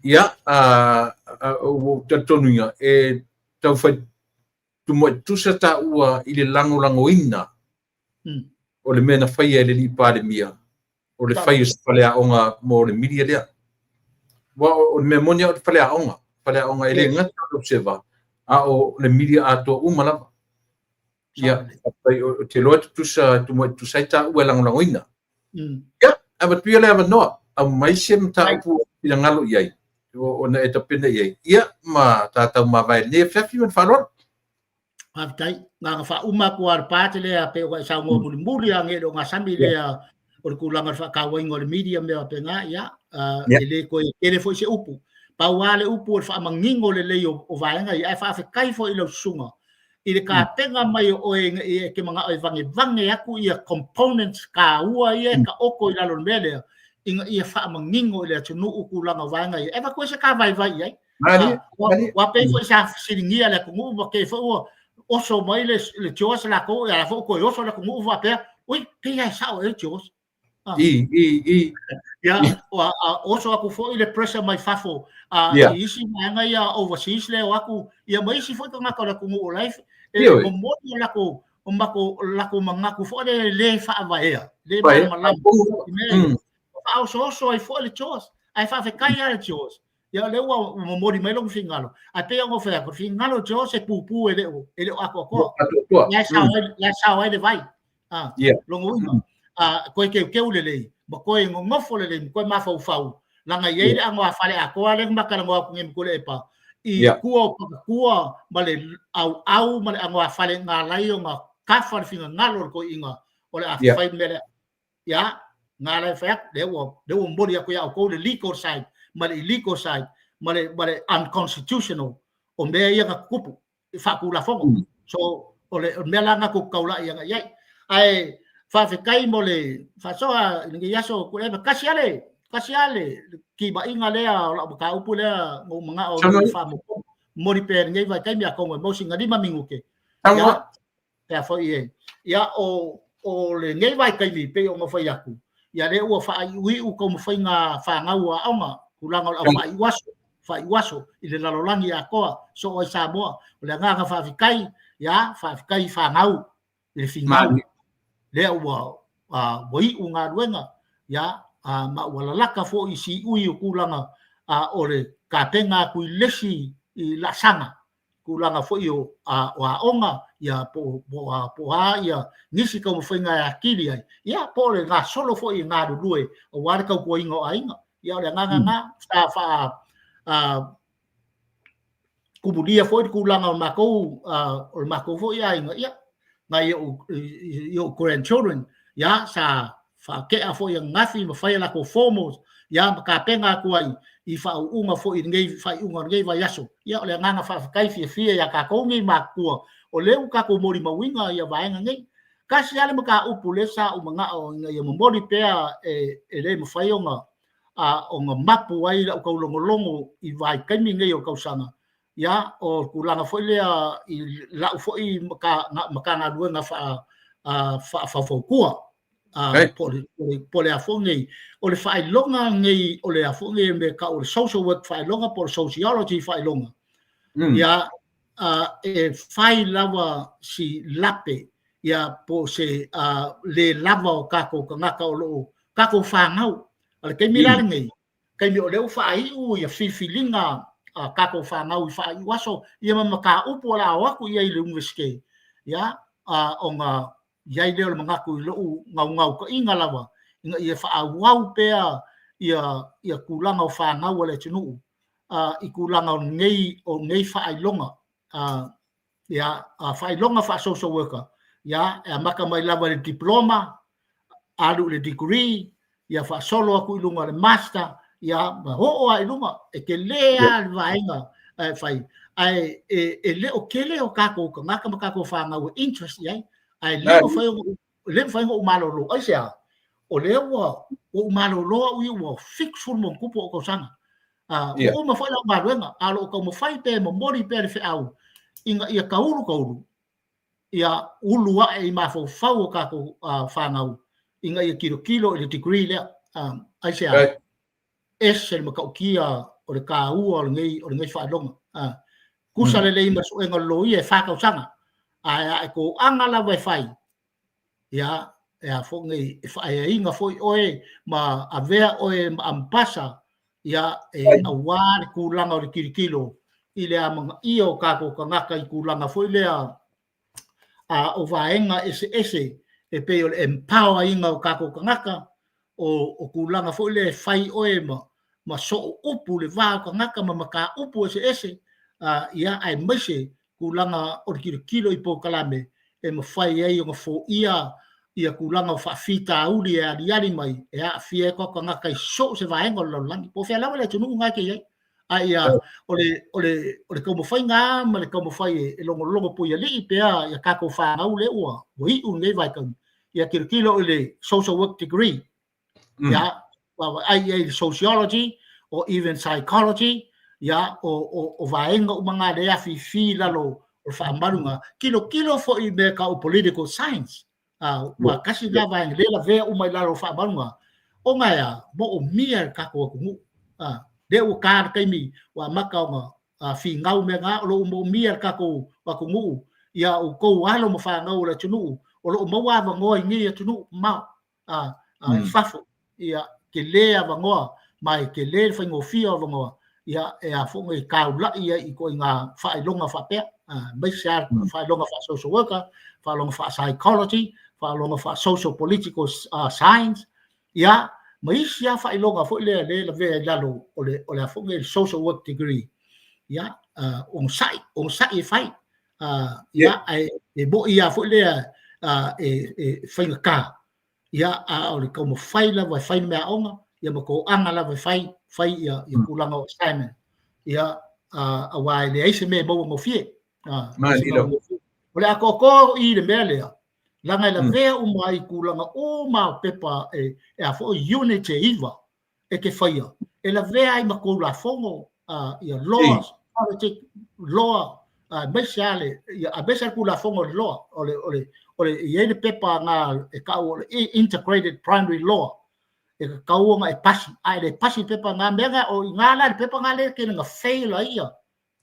ia, ua ou talitonuina e taufai tumuai tutusa taua i le lagolagoina o le mea na faia e le alii Palemia, o le fai o se faleaoga mo le media lea. Aua o le mea moni lava o le faleaoga, faleaoga e le gata o le Observer, a o le media atoa uma lava. Ia, ou te iloa e tutusa, tumuai tutusa ai taua e lagolagoina. Ia, avatu ia le avanoa, aumai se mataupu e finagalo i ai, ona e tapena i ai, ia, ma tatou mavae i lenei afiafi ma le faaaloalo. Faafetai. Na ona faauma atu lava o le part lea pei ona e saunoa mulimuli lava nei i le ogasami lea o le tulaga o le faatauaina o le media ma mea faapena, ia, e le toe tele foi se upu. Pau lava le upu o le faamanino lelei o vaega ia, ae faafetai foi i lau susuga i le tapena mai o oe ina ia e te manao e vagevage atu ia components taua ia e taoto i lalo o le mea lea, ina ia faamanino i le atunuu tulaga o vaega ia, e avatu ai se ta vaivai i ai. Ua pei foi sa fesiligia le atunuu ma te foi ua oso mai le George latou, ia foi toe oso le atunuu faapea, ui, pei e sao e George. I, i, i. Ia, ua oso atu foi le pressure mai fafo i isi vaega ia overseas le o atu, ia ma isi foi tagata o le atunuu o la e momoli o latou o mako latou manatu foi le le faavaea, le malamalama. Faaosooso ai foi le George, ae faafetai lava le George. Ia o lea ua momoli mai lou finagalo, ae pei ona ou fai atu, o le finagalo o George e pupu e le o e le o atoatoa. La e sao ai, la e sao ai le vai. Lona uiga, toe teuteu lelei, ma toe nonofo lelei, ma toe mafaufau, leaga e i ai le anoāfale atoa lea na ma talanoa atu nei ma Tuilaepa, i tua o Patatua ma le auau ma le anoāfale na ala ai ona kafa le finagalo o le toeaina o le a fai le mea lea. Ia, na la e fai atu, lea ua, lea ua momoli atu ia outou le legal side ma le illegal side ma le, ma le unconstitutional o mea ia na tutupu i faatulafono. So, o le, o le mea la na tou taulai agai i ai. Ae faafetai mo le faasoa i lenei aso, Tuilaepa. Tasi lava le, tasi lava le timaiga lea o lau mataupu lea na ou manao e faamomoli pea i lenei vaitaimi atonu e maua sina 5 minute. Ia, Pea foi e. Ia, o, o lenei vaitaimi, pei ona fai atu, ia lea ua faaiuiu taumafaiga fanau o aoga, tulaga o le au faaiu aso, faaiu aso i le lalolagi atoa, soo ai Samoa. O le agaga faafetai, ia, faafetai i fanau i le finau. Lea ua, ua iu galuega, ia, ma ua lalata foi i siui o tulaga o le tapena atu i le isi i laasaga tulaga foi o aoga, ia po o a ia nisi taumafaiga e atili ai, ia po o le gasolo foi e galulue aua le tautuaina o aiga. Ia o le agaga lena, sa faa tumulia foi le tulaga o matou o le matou foi aiga, ia nai ou grandchildren, ia sa faatea foi ananafi ma fai a latou formals, ia ma tapena atu ai i faauuga foi i lenei faaiuga o lenei vaiaso. Ia o le agaga faafetai fiafia ia tatou nei matutua, o lea ua tatou molimauina ia vaega nei. Tasi lava le mataupu lea sa ou manao ina ia momoli pea e le mafai ona ona mapu ai lau taulogologo i vaitaimi nei o le tausaga, ia o le tulaga foi lea i lau foi Matagaluega faafaufautua po o le a foi nei, o le faailoga nei, o le a foi nei mea e tau o le social work faailoga po o le sociology faailoga. Ia, e fai lava si lape, ia po o se le lava o tatou tagata o lo o tatou fanau. A le taimi la lenei, taimi o lea ua faaiu ia filifiliga a tatou fanau i faaiu aso ia ma mataupu o le a o atu i ai i le Iunivesite, ia, ona i ai lea o le manatu i lou naunautaiga lava ina ia faaauau pea ia tulaga o fanau a le atunuu. i tulaga o nei o nei faailoga ia faailoga faa-social worker, ia e amata mai lava i le diploma, alu i le degree, ia faasolo atu i luga o le master, ia ma oo lava i luga. E tele lava le vaega e fai, ae e le o tele o tatou tagata ma tatou fanau e interest i ai, ae le mafai ona le mafai ona ou malolo. Aisea? O lea ua ou malolo au ia ua 70+ ou tausaga. Ua uma foi lau galuega, a o lo o taumafai pea e momoli pea le feau ina ia taulu taulu, ia ulu ae i mafaufau o tatou fanau ina ia tilotilo i le degree lea. Aisea? Ese le matautia o le taua o lenei faailoga. Tusa lelei ma suega o le loia e 4 tausaga, ae a e toaga lava e fai, ia, e a foi nei, e faaeaina foi oe ma avea oe ma ambassador, ia, e aua le tulaga o le tilotilo i le amanaia o tatou tagata i tulaga foi lea o vaega eseese e pei o le empower ina o tatou tagata, o tulaga foi lea e fai oe ma soo upu le va o tagata ma mataupu eseese, ia, aemaise tulaga o le tilotilo i polokalame e mafai ai ona foia ia tulaga o faafitauli e aliali mai e aafia ai tatou tagata i so o se vaega o le lalolagi, po o fea lava le atunuu na e te i ai. A ia, o le taumafaiga lava ma le taumafai e logologo puialii pea ia tatou fanau lea ua iu lenei vaitaimi, ia tilotilo i le social work degree, ia, vaavaai i ai i le sociology or even psychology, ia, o vaega uma na lea e afifi i lalo o le faamaluga. Tilotilo foi i mea tau political science, ua tasi lena vaega lea lavea uma i lalo o faamaluga, ona e a, moomia e le tatou atunuu. Lea ua ta le taimi ua amata ona finau mea na, o lo o moomia e le tatou atunuu ia outou alo ma fanau o le atunuu o lo o maua avanoa i nei atunuu mamao i fafo. Ia, tele avanoa ma e tele le faigofie o avanoa, ia, e a foi nei taulai ai i ituaiga faailoga faapea, aemaise lava faailoga faa-social worker, faailoga faa-psychology, faailoga faa-social political science, ia, ma isi lava faailoga foi lea lea e lavea i lalo o le o le a foi nei social work degree. Ia, onosai, onosai e fai. Ia, ae e moni lava foi lea e faigata. Ia, a o le taumafai lava e fai le meaaoga, ia ma toaga lava e fai, fai ia tulaga o assignment. Ia, aua e leai se mea e maua gofie. O le atoatoa o i le mea lea, leaga e lavea uma ai i tulaga uma o pepa e a foi unit e 9 e te faia, e lavea ai ma Tulafono, ia laws, politic law, aemaise lava le, ia, aemaise lava le Tulafono o le law, o le, o le, o le, e i ai le pepa na e tau o le Integrated Primary Law, e tatau ona e pasi, a e le pasi le pepa na, mea na, o i ina la le pepa na lea e tele na fail ai ia,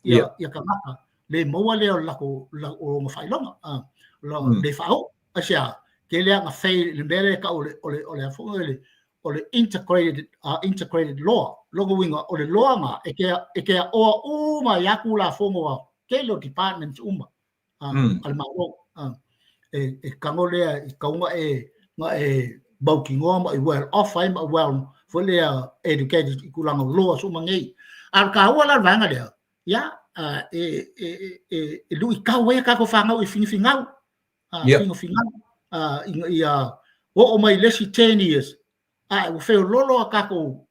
ia, ia tagata, le maua lea o le latou, o lona faailoga, le faaoo. Aisea? Tele lava na fail i le mea lea e tau o le, o le, o le a foi le, o le integrated, integrated law. Lona uiga, o le law na, e te, e te aoa uma ai lava Tulafono a tele o departments uma a le Malo. E, e tago lea i tau na e, na e mautinoa ma e well off ai ma e well foi lea educated i tulaga o laws uma nei. A o le taua la o le vaega lea, ia, e, e, e, e luitau ai a tatou fanau i finafingau, finafingau, ina ia oo mai le isi 10 years, a ua feololo a tatou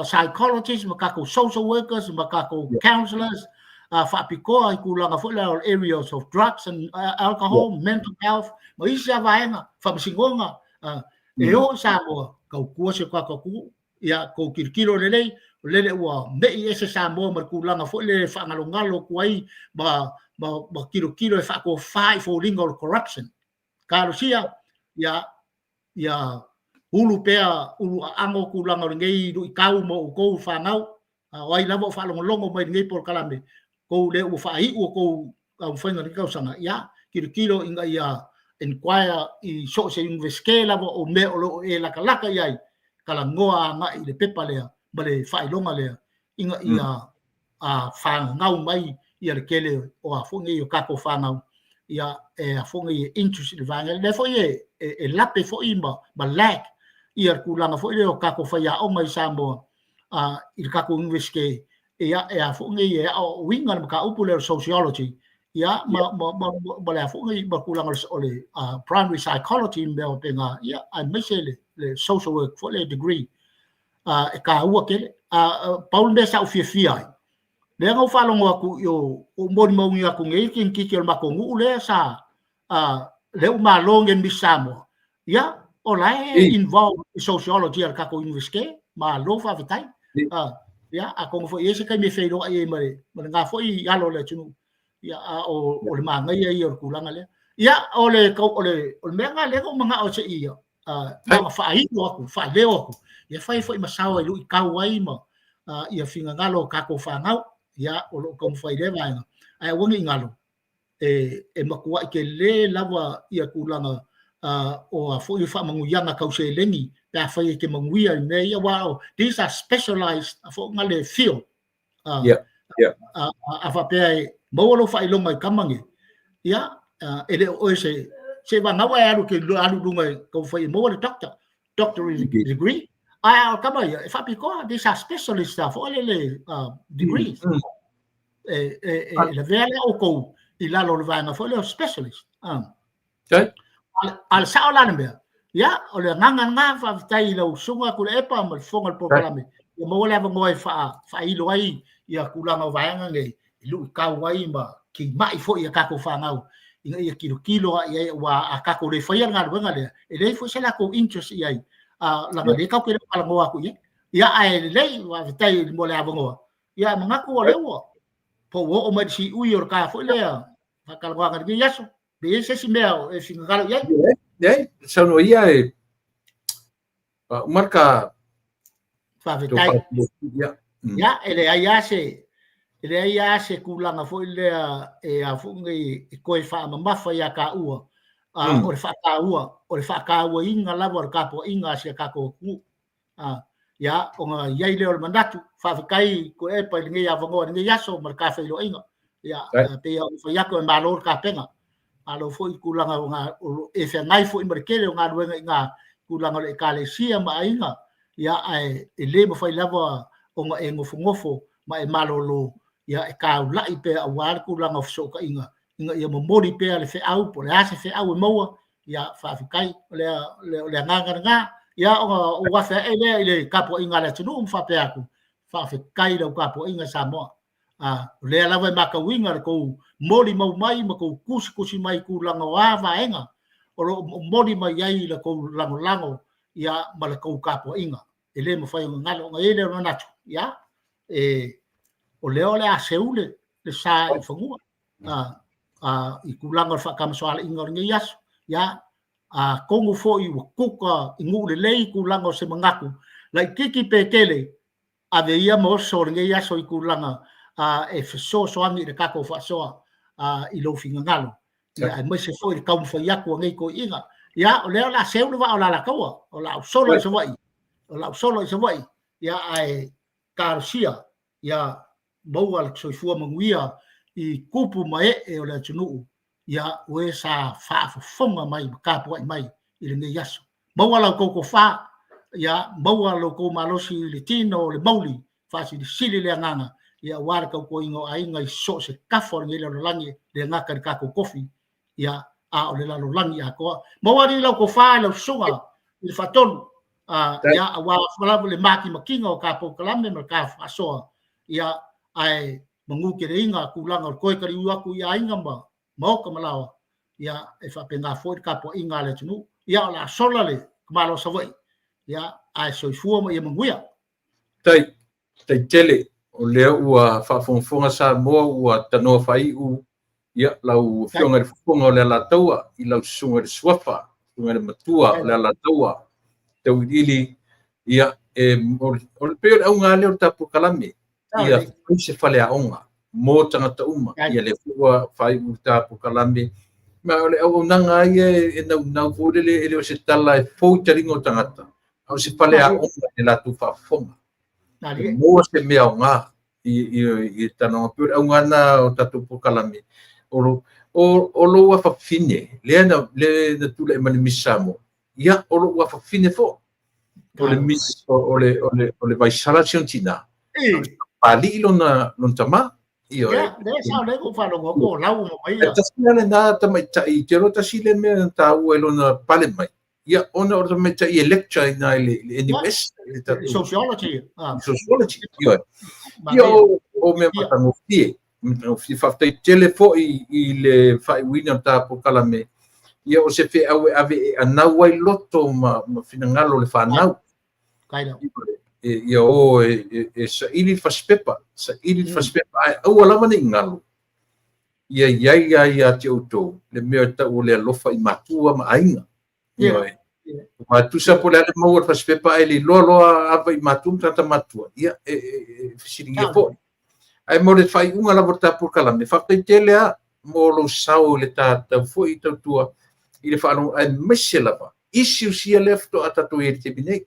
psychologists ma tatou social workers ma tatou counselors faapitoa i tulaga foi lea o areas of drugs and alcohol, mental health ma isi lava vaega, faamasinoga, e oo i Samoa, tautua si o tatou atunuu. Ia, tou tilotilo lelei, o lele ua me'i ese Samoa ma le tulaga foi lele e faagalogalo atu ai ma, ma, ma tilotilo e faatofa i foliga o le corruption. Talosia, ia, ia ulu pea, ulu aano tulaga o lenei luitau mo outou fanau, a o ai lava o faalogologo mai i lenei polokalame, tou lea ua faaiu o tou taumafaiga i lenei tausaga, ia, tilotilo ina ia inquire i so o se Iunivesite lava o mea o lo o e latalata i ai, talanoa agai i le pepa lea ma le faailoga lea, ina ia fanau mai ia le tele o a foi nei o tatou fanau, ia, e a foi nei e interest i le vaega lea foi e lape foi ma lag ia le tulaga foi lea o tatou faiaoga i Samoa i le tatou Iunivesite. Ia, e a foi nei e aoaoina le mataupu lea o le sociology, ia, ma, ma, ma, ma le a foi nei ma tulaga o le primary psychology ma mea faapena, ia, aemaise le, le social work foi le degree, e taua tele. Pau le mea sa ou fiafia ai, lea na ou faalogo atu i o, ou molimauina atu nei le teineitiiti o le matou nuu lea sa, lea ua malo nei i le Miss Samoa, ia, o la e involve i sociology a le tatou Universite, malo faafetai. Ia, atonu foi e i ai se taimi e feiloai ai ma le, ma lena foi alo o le atunuu, ia, a o, o le manaia ia o le tulaga lea. Ia, o le, o le, o le mea lena lea na ou manao se i, na ona faailo atu, faaleo atu, ia fai foi ma sao e luitau ai ma ia finagalo o tatou fanau, ia, o lo o taumafai i lea vaega, ae aua ne i galo, e matuai tele lava ia tulaga o a foi faamanuiaga tau seleni pe afai e te manuia i mea ia, aua these are specialized foi na le field. A faapea e maua lou faailoga i tama nei, ia, e le o oe se se vagau e alu ke alu lunga e taumafai e maua le doctor doctorate degree, ae o tama ia e faapitoa, these are specialist foi le le degrees. E, e, e lavea lea outou i lalo o le vaega foi lea o specialist. Okay. A le sao la le mea, ia, o le agaga lena, faafetai i lau susuga Tuilaepa ma le fofoga o le polokalame, ia maua le avanoa e faailo ai ia tulaga o vaega nei, e luitau ai ma timai foi a tatou fanau, ina ia tilotilo lava i ai, aua a tatou le faia le galuega lea, e leai foi se latou interest i ai, leaga o lea tatou te le o talanoa atu i ai. Ia, ae lelei, faafetai mo le avanoa. Ia, e manatu o lea ua po ua oo mai i le siui o le ta foi lea faatalanoaga i lenei aso. Pe i ai se isi mea o e finagalo i ai? Leai, saunoa ia e uma le ka Faafetai. Ia, e leai lava se e leai lava se tulaga foi lea e a foi nei e toe faamamafa ia taua, o le faataua, o le faatauaina lava o le tapuaiga a si a tatou atunuu. Ia, ona i ai lea o le manatu, faafetai Tuilaepa i lenei avanoa i lenei aso ma le ta feiloaiga. Ia, pei ona fai atu e malo le tapena. Malo foi i tulaga o e feagai foi ma le tele o galuega i ngā tulaga o le ekalesia ma aiga, ia, ae e le mafai lava ona e nofonofo ma e malolo, ia, e taulai pea aua le tulaga o fesootaiga ina ia momoli pea le feau, po o le a se feau e maua, ia, faafetai. O le, o le agaga lena. Ia, ona ou afe ae lea i le tapuaiga a le atunuu ma faapea atu, faafetai i lau tapuaiga Samoa. O lea lava e matauina le tou molimau mai ma tou tusitusi mai i tulaga o a vaega o lo o momoli mai ai la tou lagolago, ia, ma la tou tapuaiga. E le mafai ona galo. Ona i ai lea o le manatu, ia, e, o lea o le a seu le, le sa i fanua i tulaga o le faatamasoaliiga o lenei aso. Ia, atonu foi ua tuka i nuu lelei tulaga o se manatu, laitiiti pe tele, ave ia ma oso o lenei aso i tulaga e fesoasoani i le tatou faasoa i lou finagalo. Ia, aemaise foi le taumafai atu a nei toeaiina. Ia, o lea o le a seu le vaa o le Alataua, o le a ou solo i Savaii, o le a ou solo i Savaii, ia, ae talosia ia maua le soifua manuia i tupu ma ee o le atunuu, ia o e sa faafofoga mai ma tapuai mai i lenei aso. Maua la outou tofa, ia maua lo outou malosi i le tino o le mauli, faasilisili le agaga, ia aua le tautuaina o aiga i so o se tafa o lenei lalolagi, le gata i le tatou tofi, ia a o le lalolagi atoa. Maua alii lau tofa i lau susuga i le faatonu, ia aua lava le matimatiga o ta polokalame ma le ta faasoa, ia ae manu teleina tulaga o le toe taliu atu i aiga ma maota ma laoa, ia e faapena foi le tapuaiga a le atunuu. Ia o le a sola le tamaloa Savaii, ia ae soifua ma ia manuia. Tai, tai tele, o lea ua faafogafoga Samoa ua tanoa faaiu, ia lau afioga i le Fofoga o le Alataua, i lau susuga i le Suafa, susuga i le Matua o le Alataua, Tauiliili, ia, e, o le pei o le auga lea o le tatou polokalame, ia fai se faleaoga mo tagata uma, ia lea foi ua faaiu le ta polokalame. Ma o le auaunaga ia e naunau foi lele, e le o se tala e fou i taliga o tagata, a o se faleaoga i le latou faafofoga. E maua se mea aoga i talanoaga. Pei o le auga lena o tatou polokalame. O lou afafine, lea na, lea na tulai mai le Miss Samoa, ia, o lou afafine foi. O le Miss, o le Vaisala si ona tina. Papalii lona tamā. Ioe. Ia, lea sa o lea ua faalogo atu o lau ma mai ia. Tasi la lena tamaitai, te iloa tasi lea mea na taua i lona pale mai. Ia, ona o le tamaitai e lecture i ina i le NUS. Sociology. Sociology, ioe. Ia, o mea matagofie. Matagofie. Faafetai tele foi i le faaiuina o le ta polokalame. Ia, o se feau e ave e anau ai loto ma finagalo o le fanau. Ia o e saili le fasipepa, saili le fasipepa, ae aua lava ne i galo, ia i ai lava ia te outou le mea e tau o le alofa i matua ma aiga. Ioe. Aua tusa po o le a le maua o le fasipepa ae le iloa loa ava i matua ma tagata matutua, ia e fesiligia foi. Ae mo le faaiuga lava o le ta polokalame, faafetai tele lava mo lou sao i le ta tau foi tautua i le faalogo, aemaise lava issues ia lea faatoa tatou i ai i le taimi nei.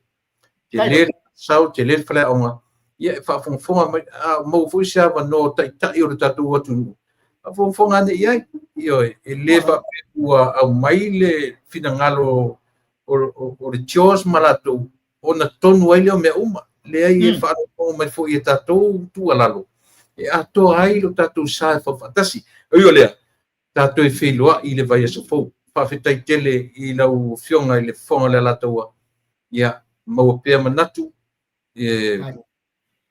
Tele le sao, tele le faleaoga, ia e faafogafoga mai, a maua foi se avanoa o taitai o le tatou atunuu, faafogafoga ane i ai. Ioe, e le faapea ua aumai le finagalo o le CHOGM ma latou ona tonu ai lea o mea uma. Leai, e faafogafoga mai foi i a tatou tuualalo e atoa ai lo tatou sa e faufaatasi. E ui o lea, tatou e feiloai i le vaiaso fou. Faafetai tele i lau Afioga i le Fofoga o le Alataua. Ia, maua pea manatu e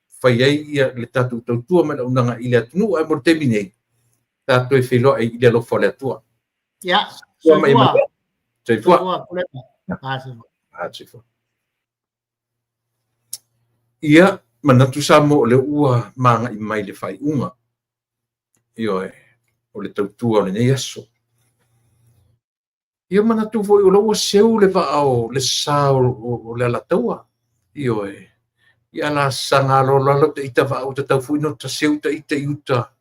fai ai ia le tatou tautua ma le auaunaga i le atunuu. Ae mo le taimi nei, tatou e feiloai i le alofa o le Atua. Ia, soifua. Soifua. Soifua. Ia, manatu Samoa o lea ua magai mai le faaiuga. Ioe, o le tautua o lenei aso. Ia manatu foi o lea ua seu le vaa o le sa o le Alataua. Ioe, ia la saga aloalo ta ita vaa ua tatau foi ona ta seu ta ita i uta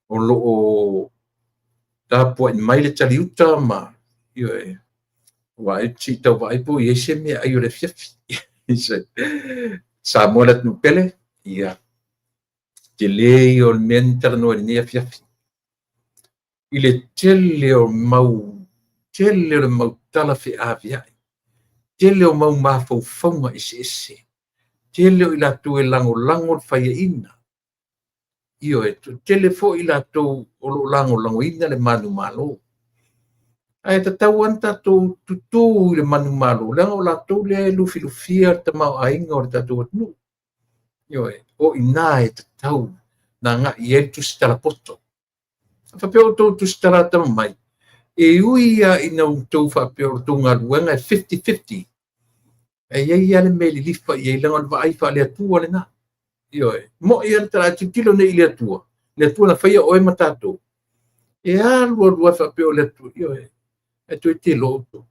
o lo o tapuai mai le taliuta ma, ioe, vaai, se i tau vaai po o i ai se meaai o le afiafi. Samoa le atunuu pele, ia, tele ia o le mea ni talanoa i lenei afiafi. I le tele o mau, tele o le mau tala feaveai, tele o mau mafaufauga eseese, tele o i latou e lagolago le faiaina, ioe, tele foi i latou o lo o lagolagoina le manumalo. Ae tatau lava ona tatou tutū i le manumalo, leaga o latou lea e lufilufia le tamaoaiga o le tatou atunuu. Ioe, o i ina e tatau ona agai i ai le tusitala poto. A faapea o outou tusitala tama mai, e ui lava ina outou faapea o le tou galuega e 50-50, ae i ai lava le mea e lilifa i ai, leaga o le vaai faale-Atua lena. Ioe, mo'i lava le tala, a tilotilo nei i le Atua, le Atua na faia oe ma tatou, e alu alu lava faapea o le Atua, ioe, ae toe te iloa outou.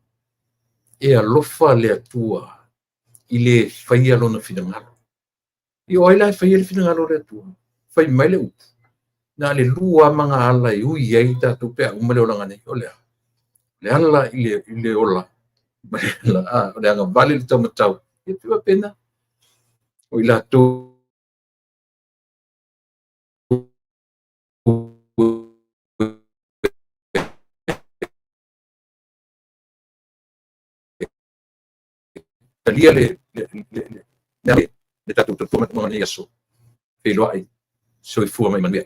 E alofa le Atua i le faia lona finagalo. Ia o ai la e faia le finagalo o le Atua? Fai mai le upu, na o le lua lava magaala e ui ai tatou pe a uma le olaga nei. O le a? Le ala i le ola, ma le ala, o le agavale i le taumatau. Ia pei faapena. O i latou talia le le tatou tautua ma lenei aso. Feiloai, soifua ma ia manuia.